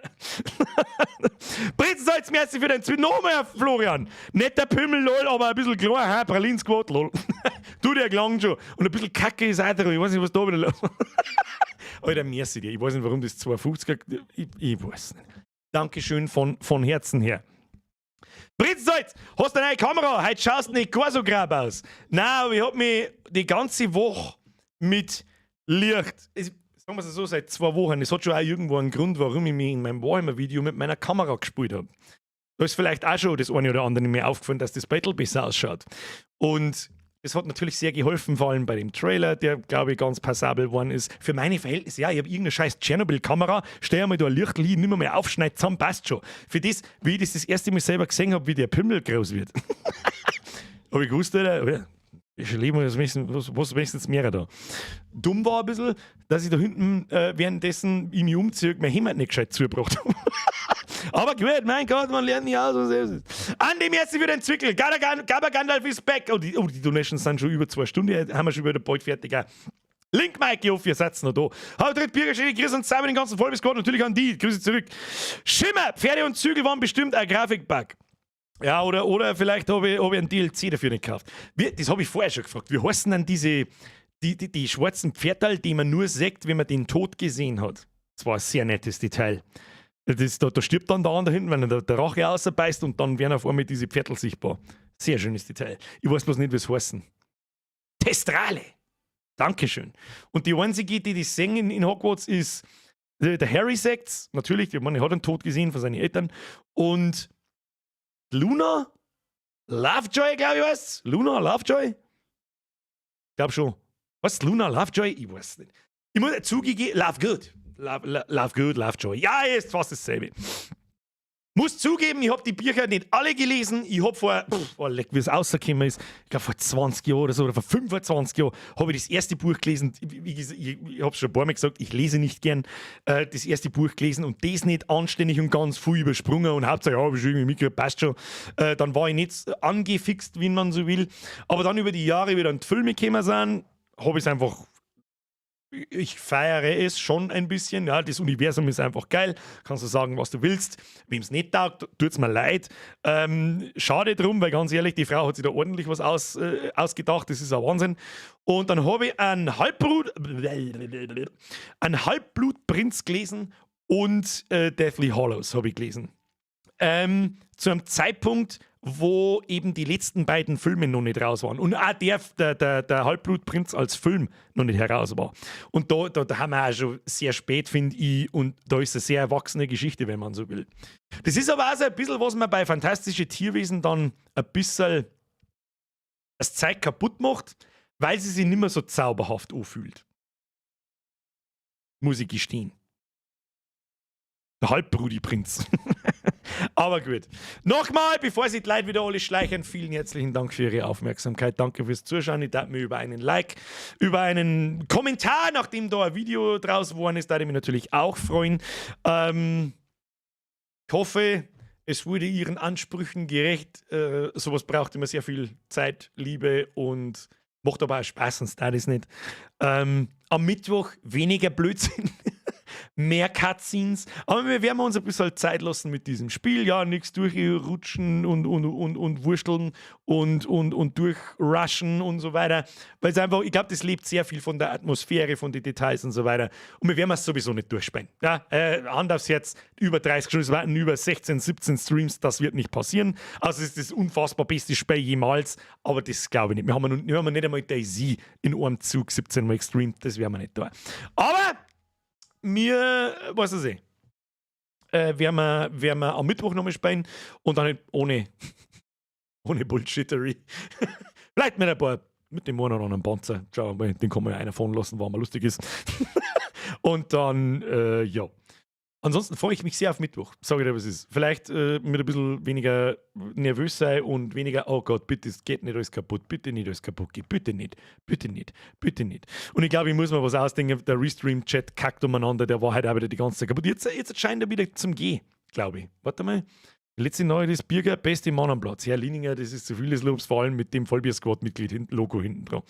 Brezensalz, merci für den zweiten. Nochmal, Florian. Nicht der Pimmel, lol, aber ein bisschen klar, hä? Pralinsquad, lol. Du, der klang schon. Und ein bisschen Kacke ist auch drin. Ich weiß nicht, was da wieder los ist. Alter, merci dir. Ich weiß nicht, warum das 250er. Ich weiß nicht. Dankeschön von Herzen her. Brezensalz, hast du eine neue Kamera? Heute schaust du nicht gar so grab aus. Nein, aber ich hab mich die ganze Woche mit Licht. Sagen wir es so, seit 2 Wochen. Es hat schon auch irgendwo einen Grund, warum ich mich in meinem Warhammer-Video mit meiner Kamera gespielt habe. Da ist vielleicht auch schon das eine oder andere mir aufgefallen, dass das Battle besser ausschaut. Und es hat natürlich sehr geholfen, vor allem bei dem Trailer, der, glaube ich, ganz passabel geworden ist. Für meine Verhältnisse, ja, ich habe irgendeine scheiß Tschernobyl-Kamera, stell mal da ein Licht hin, nimm mal auf, schneid zusammen, passt schon. Für das, wie ich das das erste Mal selber gesehen habe, wie der Pimmel groß wird. Hab ich gewusst, Alter, ja, ich lebe was wenigstens mehr da. Dumm war ein bisschen, dass ich da hinten währenddessen ich mich umziehe, mein Hemd nicht gescheit zugebracht habe. Aber gut, mein Gott, man lernt nie aus, was es ist. Andi, merci für den Zwickel. Gabba Gandalf ist back. Oh, die Donations sind schon über 2 Stunden. Haben wir schon wieder bald fertig. Link Mike, ich hoffe, ihr seid noch da. Haut rein, Bürger, schöne Grüße und zusammen den ganzen Vollbiss-Squad. Natürlich an die. Grüße zurück. Schimmer, Pferde und Zügel waren bestimmt ein Grafikbug. Ja, oder vielleicht hab ich einen DLC dafür nicht gekauft. Das hab ich vorher schon gefragt. Wie heißen denn die schwarzen Pferdal, die man nur sieht, wenn man den Tod gesehen hat? Das war ein sehr nettes Detail. Da stirbt dann der andere hinten, wenn er der Rache rausbeißt und dann werden auf einmal diese Pferdl sichtbar. Sehr schönes Detail. Ich weiß bloß nicht, wie es heißen. Testrale! Dankeschön. Und die einzige, die das singen in Hogwarts, ist der Harry sagt's. Natürlich, ich meine, er hat einen Tod gesehen von seinen Eltern. Und Luna Lovejoy, glaub ich, heißt's. Luna Lovejoy? Ich glaub schon. Was? Luna Lovejoy? Ich weiß nicht. Ich muss zugeben, Lovegood. Lovegood, Lovejoy. Ja, ist fast dasselbe. Muss zugeben, ich hab die Bücher nicht alle gelesen. Ich hab vor, pff, oh, leck, wie es rausgekommen ist, ich glaub vor 20 Jahren oder so, oder vor 25 Jahren, hab ich das erste Buch gelesen. Ich hab's schon ein paar Mal gesagt, ich lese nicht gern. Das erste Buch gelesen und das nicht anständig und ganz viel übersprungen und hauptsächlich, ja, hab ich schon irgendwie mitgekriegt, passt schon. Dann war ich nicht angefixt, wie man so will. Aber dann über die Jahre, wie dann die Filme gekommen sind, hab ich's einfach. Ich feiere es schon ein bisschen. Ja, das Universum ist einfach geil. Kannst du sagen, was du willst. Wem's nicht taugt, tut's mir leid. Schade drum, weil ganz ehrlich, die Frau hat sich da ordentlich was ausgedacht. Das ist ein Wahnsinn. Und dann habe ich einen Halbblutprinz gelesen und Deathly Hallows habe ich gelesen. Zu einem Zeitpunkt, wo eben die letzten beiden Filme noch nicht raus waren. Und auch der Halbblutprinz als Film noch nicht heraus war. Und da haben wir auch schon sehr spät, finde ich, und da ist eine sehr erwachsene Geschichte, wenn man so will. Das ist aber auch so ein bisschen, was man bei Fantastische Tierwesen dann ein bisschen das Zeug kaputt macht, weil sie sich nicht mehr so zauberhaft anfühlt. Muss ich gestehen. Der Halbbrudi-Prinz. Aber gut. Nochmal, bevor sich die Leute wieder alle schleichen, vielen herzlichen Dank für Ihre Aufmerksamkeit. Danke fürs Zuschauen. Ich darf mich über einen Like, über einen Kommentar, nachdem da ein Video draus geworden ist, da ich mich natürlich auch freuen. Ich hoffe, es wurde Ihren Ansprüchen gerecht. Sowas braucht immer sehr viel Zeit, Liebe und macht aber auch Spaß, sonst da ist nicht. Am Mittwoch weniger Blödsinn. Mehr Cutscenes, aber wir werden uns ein bisschen Zeit lassen mit diesem Spiel. Ja, nichts durchrutschen und wursteln und durchrushen und so weiter. Weil es einfach, ich glaub, das lebt sehr viel von der Atmosphäre, von den Details und so weiter. Und wir werden es sowieso nicht durchspielen. Ja, Hand aufs Herz, über 30 Stunden, es warten über 16, 17 Streams, das wird nicht passieren. Also es ist das unfassbar beste Spiel jemals, aber das glaube ich nicht. Wir haben nicht einmal DayZ in einem Zug 17 Mal gestreamt, das werden wir nicht tun. Aber mir, weiß ich nicht, werden wir am Mittwoch nochmal spielen und dann nicht ohne Bullshittery. Vielleicht mit ein paar, mit dem einen oder anderen Panzer. Schau mal, den kann man ja einer fahren lassen, weil man lustig ist. Und dann, ja. Ansonsten freue ich mich sehr auf Mittwoch. Sag ich dir, was ist. Vielleicht mit ein bisschen weniger nervös sein und weniger, oh Gott, bitte, es geht nicht alles kaputt, bitte nicht alles kaputt geht, bitte nicht, bitte nicht, bitte nicht. Und ich glaube, ich muss mir was ausdenken. Der Restream-Chat kackt umeinander, der war halt auch wieder die ganze Zeit kaputt. Jetzt scheint er wieder zum Gehen, glaube ich. Warte mal. Letzte Neue das Birger, beste Mann am Platz. Herr Lieninger, das ist zu viel des Lobs, vor allem mit dem Vollbier-Squad-Mitglied Logo hinten dran.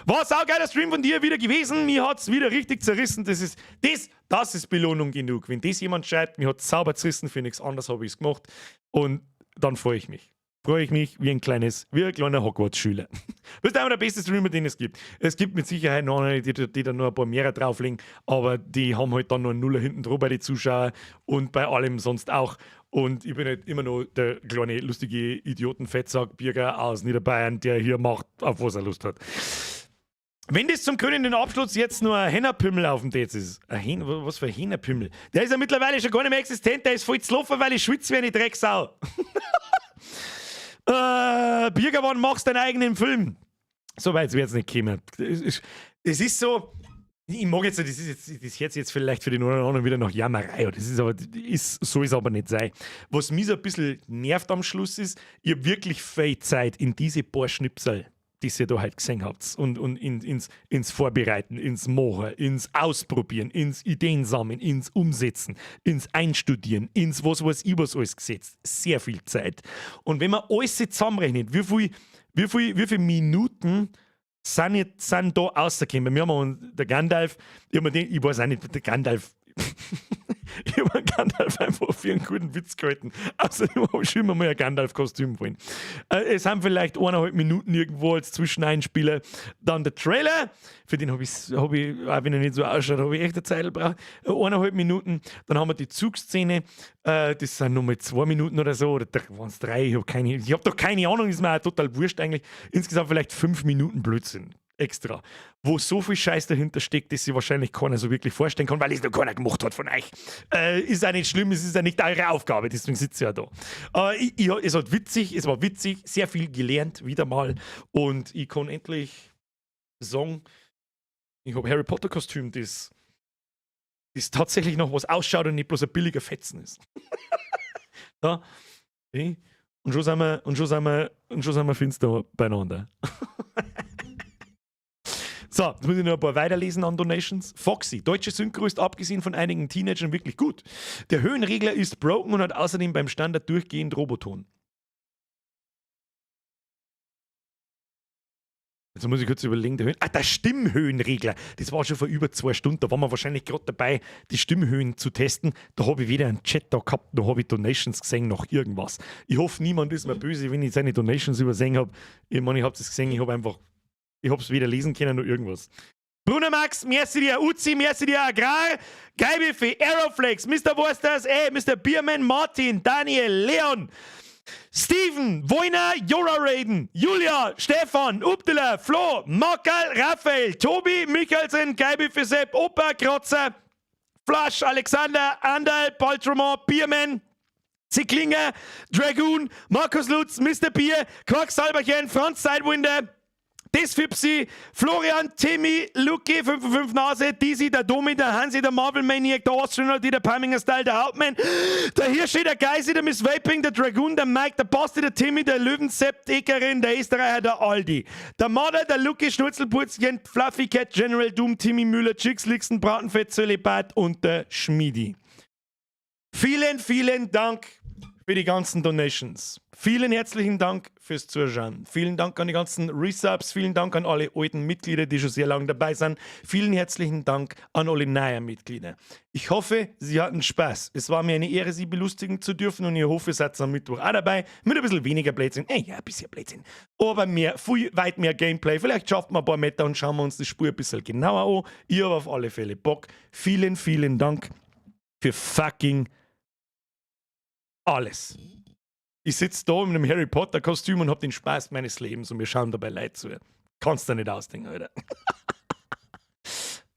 War saugeiler Stream von dir wieder gewesen. Mir hat's wieder richtig zerrissen. Das ist Belohnung genug. Wenn das jemand schreibt, mir hat sauber zerrissen, für nichts anderes habe ich es gemacht. Und dann freue ich mich. Freue ich mich wie ein kleiner Hogwarts-Schüler. Du bist einer der beste Streamer, den es gibt. Es gibt mit Sicherheit noch eine, die da noch ein paar mehr drauflegen, aber die haben halt dann nur einen Nuller hinten dran bei den Zuschauern und bei allem sonst auch. Und ich bin halt immer noch der kleine, lustige Idioten-Fettsack-Birger aus Niederbayern, der hier macht, auf was er Lust hat. Wenn das zum krönenden Abschluss jetzt nur ein Hennerpümmel auf dem Tetz ist. Was für ein Hennerpümmel? Der ist ja mittlerweile schon gar nicht mehr existent, der ist voll zu laufen, weil ich schwitze wie eine Drecksau. Birger, wann machst du deinen eigenen Film? So weit wird es nicht kommen. Es ist so, ich mag jetzt, das hört sich jetzt vielleicht für den einen oder anderen wieder nach Jammerei, das ist aber, soll es aber nicht sein. Was mich so ein bisschen nervt am Schluss ist, ich habe wirklich viel Zeit in diese paar Schnipsel, die ihr da halt gesehen habt, und ins Vorbereiten, ins Machen, ins Ausprobieren, ins Ideen sammeln, ins Umsetzen, ins Einstudieren, ins was weiß ich was alles gesetzt. Sehr viel Zeit. Und wenn man alles zusammenrechnet, wie viele Minuten sind da rausgekommen? Wir haben der Gandalf, ich hab mir gedacht, ich weiß auch nicht, der Gandalf, ich habe Gandalf einfach für einen guten Witz gehalten. Außerdem habe ich schon immer mal ein Gandalf-Kostüm wollen. Es haben vielleicht 1,5 Minuten irgendwo als Zwischeneinspieler. Dann der Trailer, für den habe ich, hab ich, auch wenn er nicht so ausschaut, habe ich echt eine Zeit gebraucht. 1,5 Minuten. Dann haben wir die Zugszene, das sind nochmal 2 Minuten oder so, oder waren es drei? Ich hab doch keine Ahnung, ist mir auch total wurscht eigentlich. Insgesamt vielleicht 5 Minuten Blödsinn extra, wo so viel Scheiß dahinter steckt, dass sich wahrscheinlich keiner so wirklich vorstellen kann, weil es noch keiner gemacht hat von euch. Ist auch nicht schlimm, es ist ja nicht eure Aufgabe, deswegen sitze ich ja da. Es war witzig, sehr viel gelernt, wieder mal, und ich kann endlich sagen, ich habe Harry Potter Kostüm, das tatsächlich noch was ausschaut und nicht bloß ein billiger Fetzen ist. Ja. Okay. Und schon sind wir finster beieinander. So, jetzt muss ich noch ein paar weiterlesen an Donations. Foxy, deutsche Synchro ist abgesehen von einigen Teenagern wirklich gut. Der Höhenregler ist broken und hat außerdem beim Standard durchgehend Roboton. Jetzt muss ich kurz überlegen, der Stimmhöhenregler. Das war schon vor über 2 Stunden. Da waren wir wahrscheinlich gerade dabei, die Stimmhöhen zu testen. Da habe ich weder einen Chat da gehabt, noch habe ich Donations gesehen, noch irgendwas. Ich hoffe, niemand ist mir böse, wenn ich seine Donations übersehen habe. Ich meine, ich habe das gesehen, ich habe es weder lesen können noch irgendwas. Bruno Max, merci dir, Uzi, merci dir, Agrar, Geibiffi, Aeroflex, Mr. Wursters, ey, Mr. Bierman, Martin, Daniel, Leon, Steven, Wojna, Jora Raiden, Julia, Stefan, Ubdela, Flo, Markel, Raphael, Tobi, Michelsen, Geibiffi Sepp, Opa, Krotzer, Flash, Alexander, Andal, Baltromont, Bierman, Zicklinger, Dragoon, Markus Lutz, Mr. Bier, Quacksalberchen, Franz Sidewinder, Desfipsi, Florian, Timmy, Luki, 55 Nase, Dizzy, der Domi, der Hansi, der Marvel Maniac, der Astronaut, der Palminger Style, der Hauptmann, der Hirschi, der Geisi, der Miss Vaping, der Dragoon, der Mike, der Basti, der Timmy, der Löwensepp, Ekerin, der Österreicher, der Aldi, der Mother, der Luki, Schnurzelputzchen, Fluffy Cat, General Doom, Timmy Müller, Chicks, Lixen, Bratenfett, Zölibat und der Schmiedi. Vielen, vielen Dank für die ganzen Donations. Vielen herzlichen Dank fürs Zuschauen. Vielen Dank an die ganzen Resubs. Vielen Dank an alle alten Mitglieder, die schon sehr lange dabei sind. Vielen herzlichen Dank an alle neuen Mitglieder. Ich hoffe, Sie hatten Spaß. Es war mir eine Ehre, Sie belustigen zu dürfen, und ich hoffe, ihr seid am Mittwoch auch dabei. Mit ein bisschen weniger Blödsinn. Ja, ein bisschen Blödsinn. Aber mehr, viel, weit mehr Gameplay. Vielleicht schaffen wir ein paar Meter und schauen wir uns das Spiel ein bisschen genauer an. Ich habe auf alle Fälle Bock. Vielen, vielen Dank für fucking alles. Ich sitze da in einem Harry Potter Kostüm und hab den Spaß meines Lebens und mir schauen dabei Leute zu. Kannst du nicht ausdenken, Alter.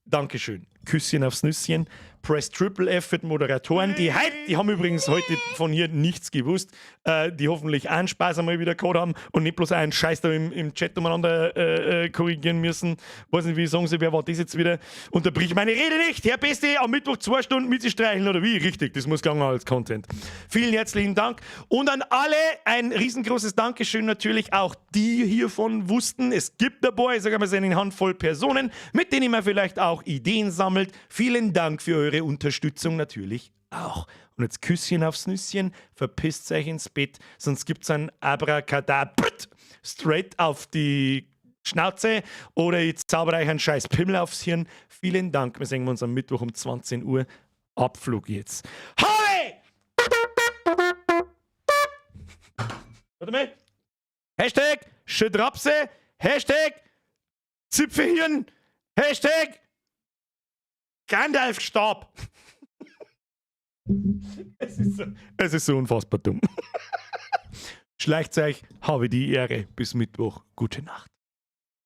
Dankeschön. Küsschen aufs Nüsschen. Press Triple F für die Moderatoren. Die, heut, die haben übrigens heute von hier nichts gewusst, die hoffentlich einen Spaß einmal wieder gehabt haben und nicht bloß einen Scheiß da im Chat umeinander korrigieren müssen. Weiß nicht, wie sagen sie, wer war das jetzt wieder? Unterbrich meine Rede nicht, Herr Beste, am Mittwoch 2 Stunden mit sich streicheln oder wie? Richtig, das muss gegangen als Content. Vielen herzlichen Dank und an alle ein riesengroßes Dankeschön natürlich auch, die hiervon wussten. Es gibt dabei, ich sage mal, eine Handvoll Personen, mit denen man vielleicht auch Ideen sammelt. Vielen Dank für eure Unterstützung natürlich auch. Und jetzt Küsschen aufs Nüsschen, verpisst euch ins Bett, sonst gibt's ein Abracadabra straight auf die Schnauze oder ich zauber euch einen scheiß Pimmel aufs Hirn. Vielen Dank. Wir sehen uns am Mittwoch um 20 Uhr. Abflug jetzt. Habe! Warte mal. Hashtag Schedrapse. Hashtag Zipfelhirn. Hashtag Gandalf Stab. Es ist so unfassbar dumm. Schleicht euch, habe die Ehre. Bis Mittwoch. Gute Nacht.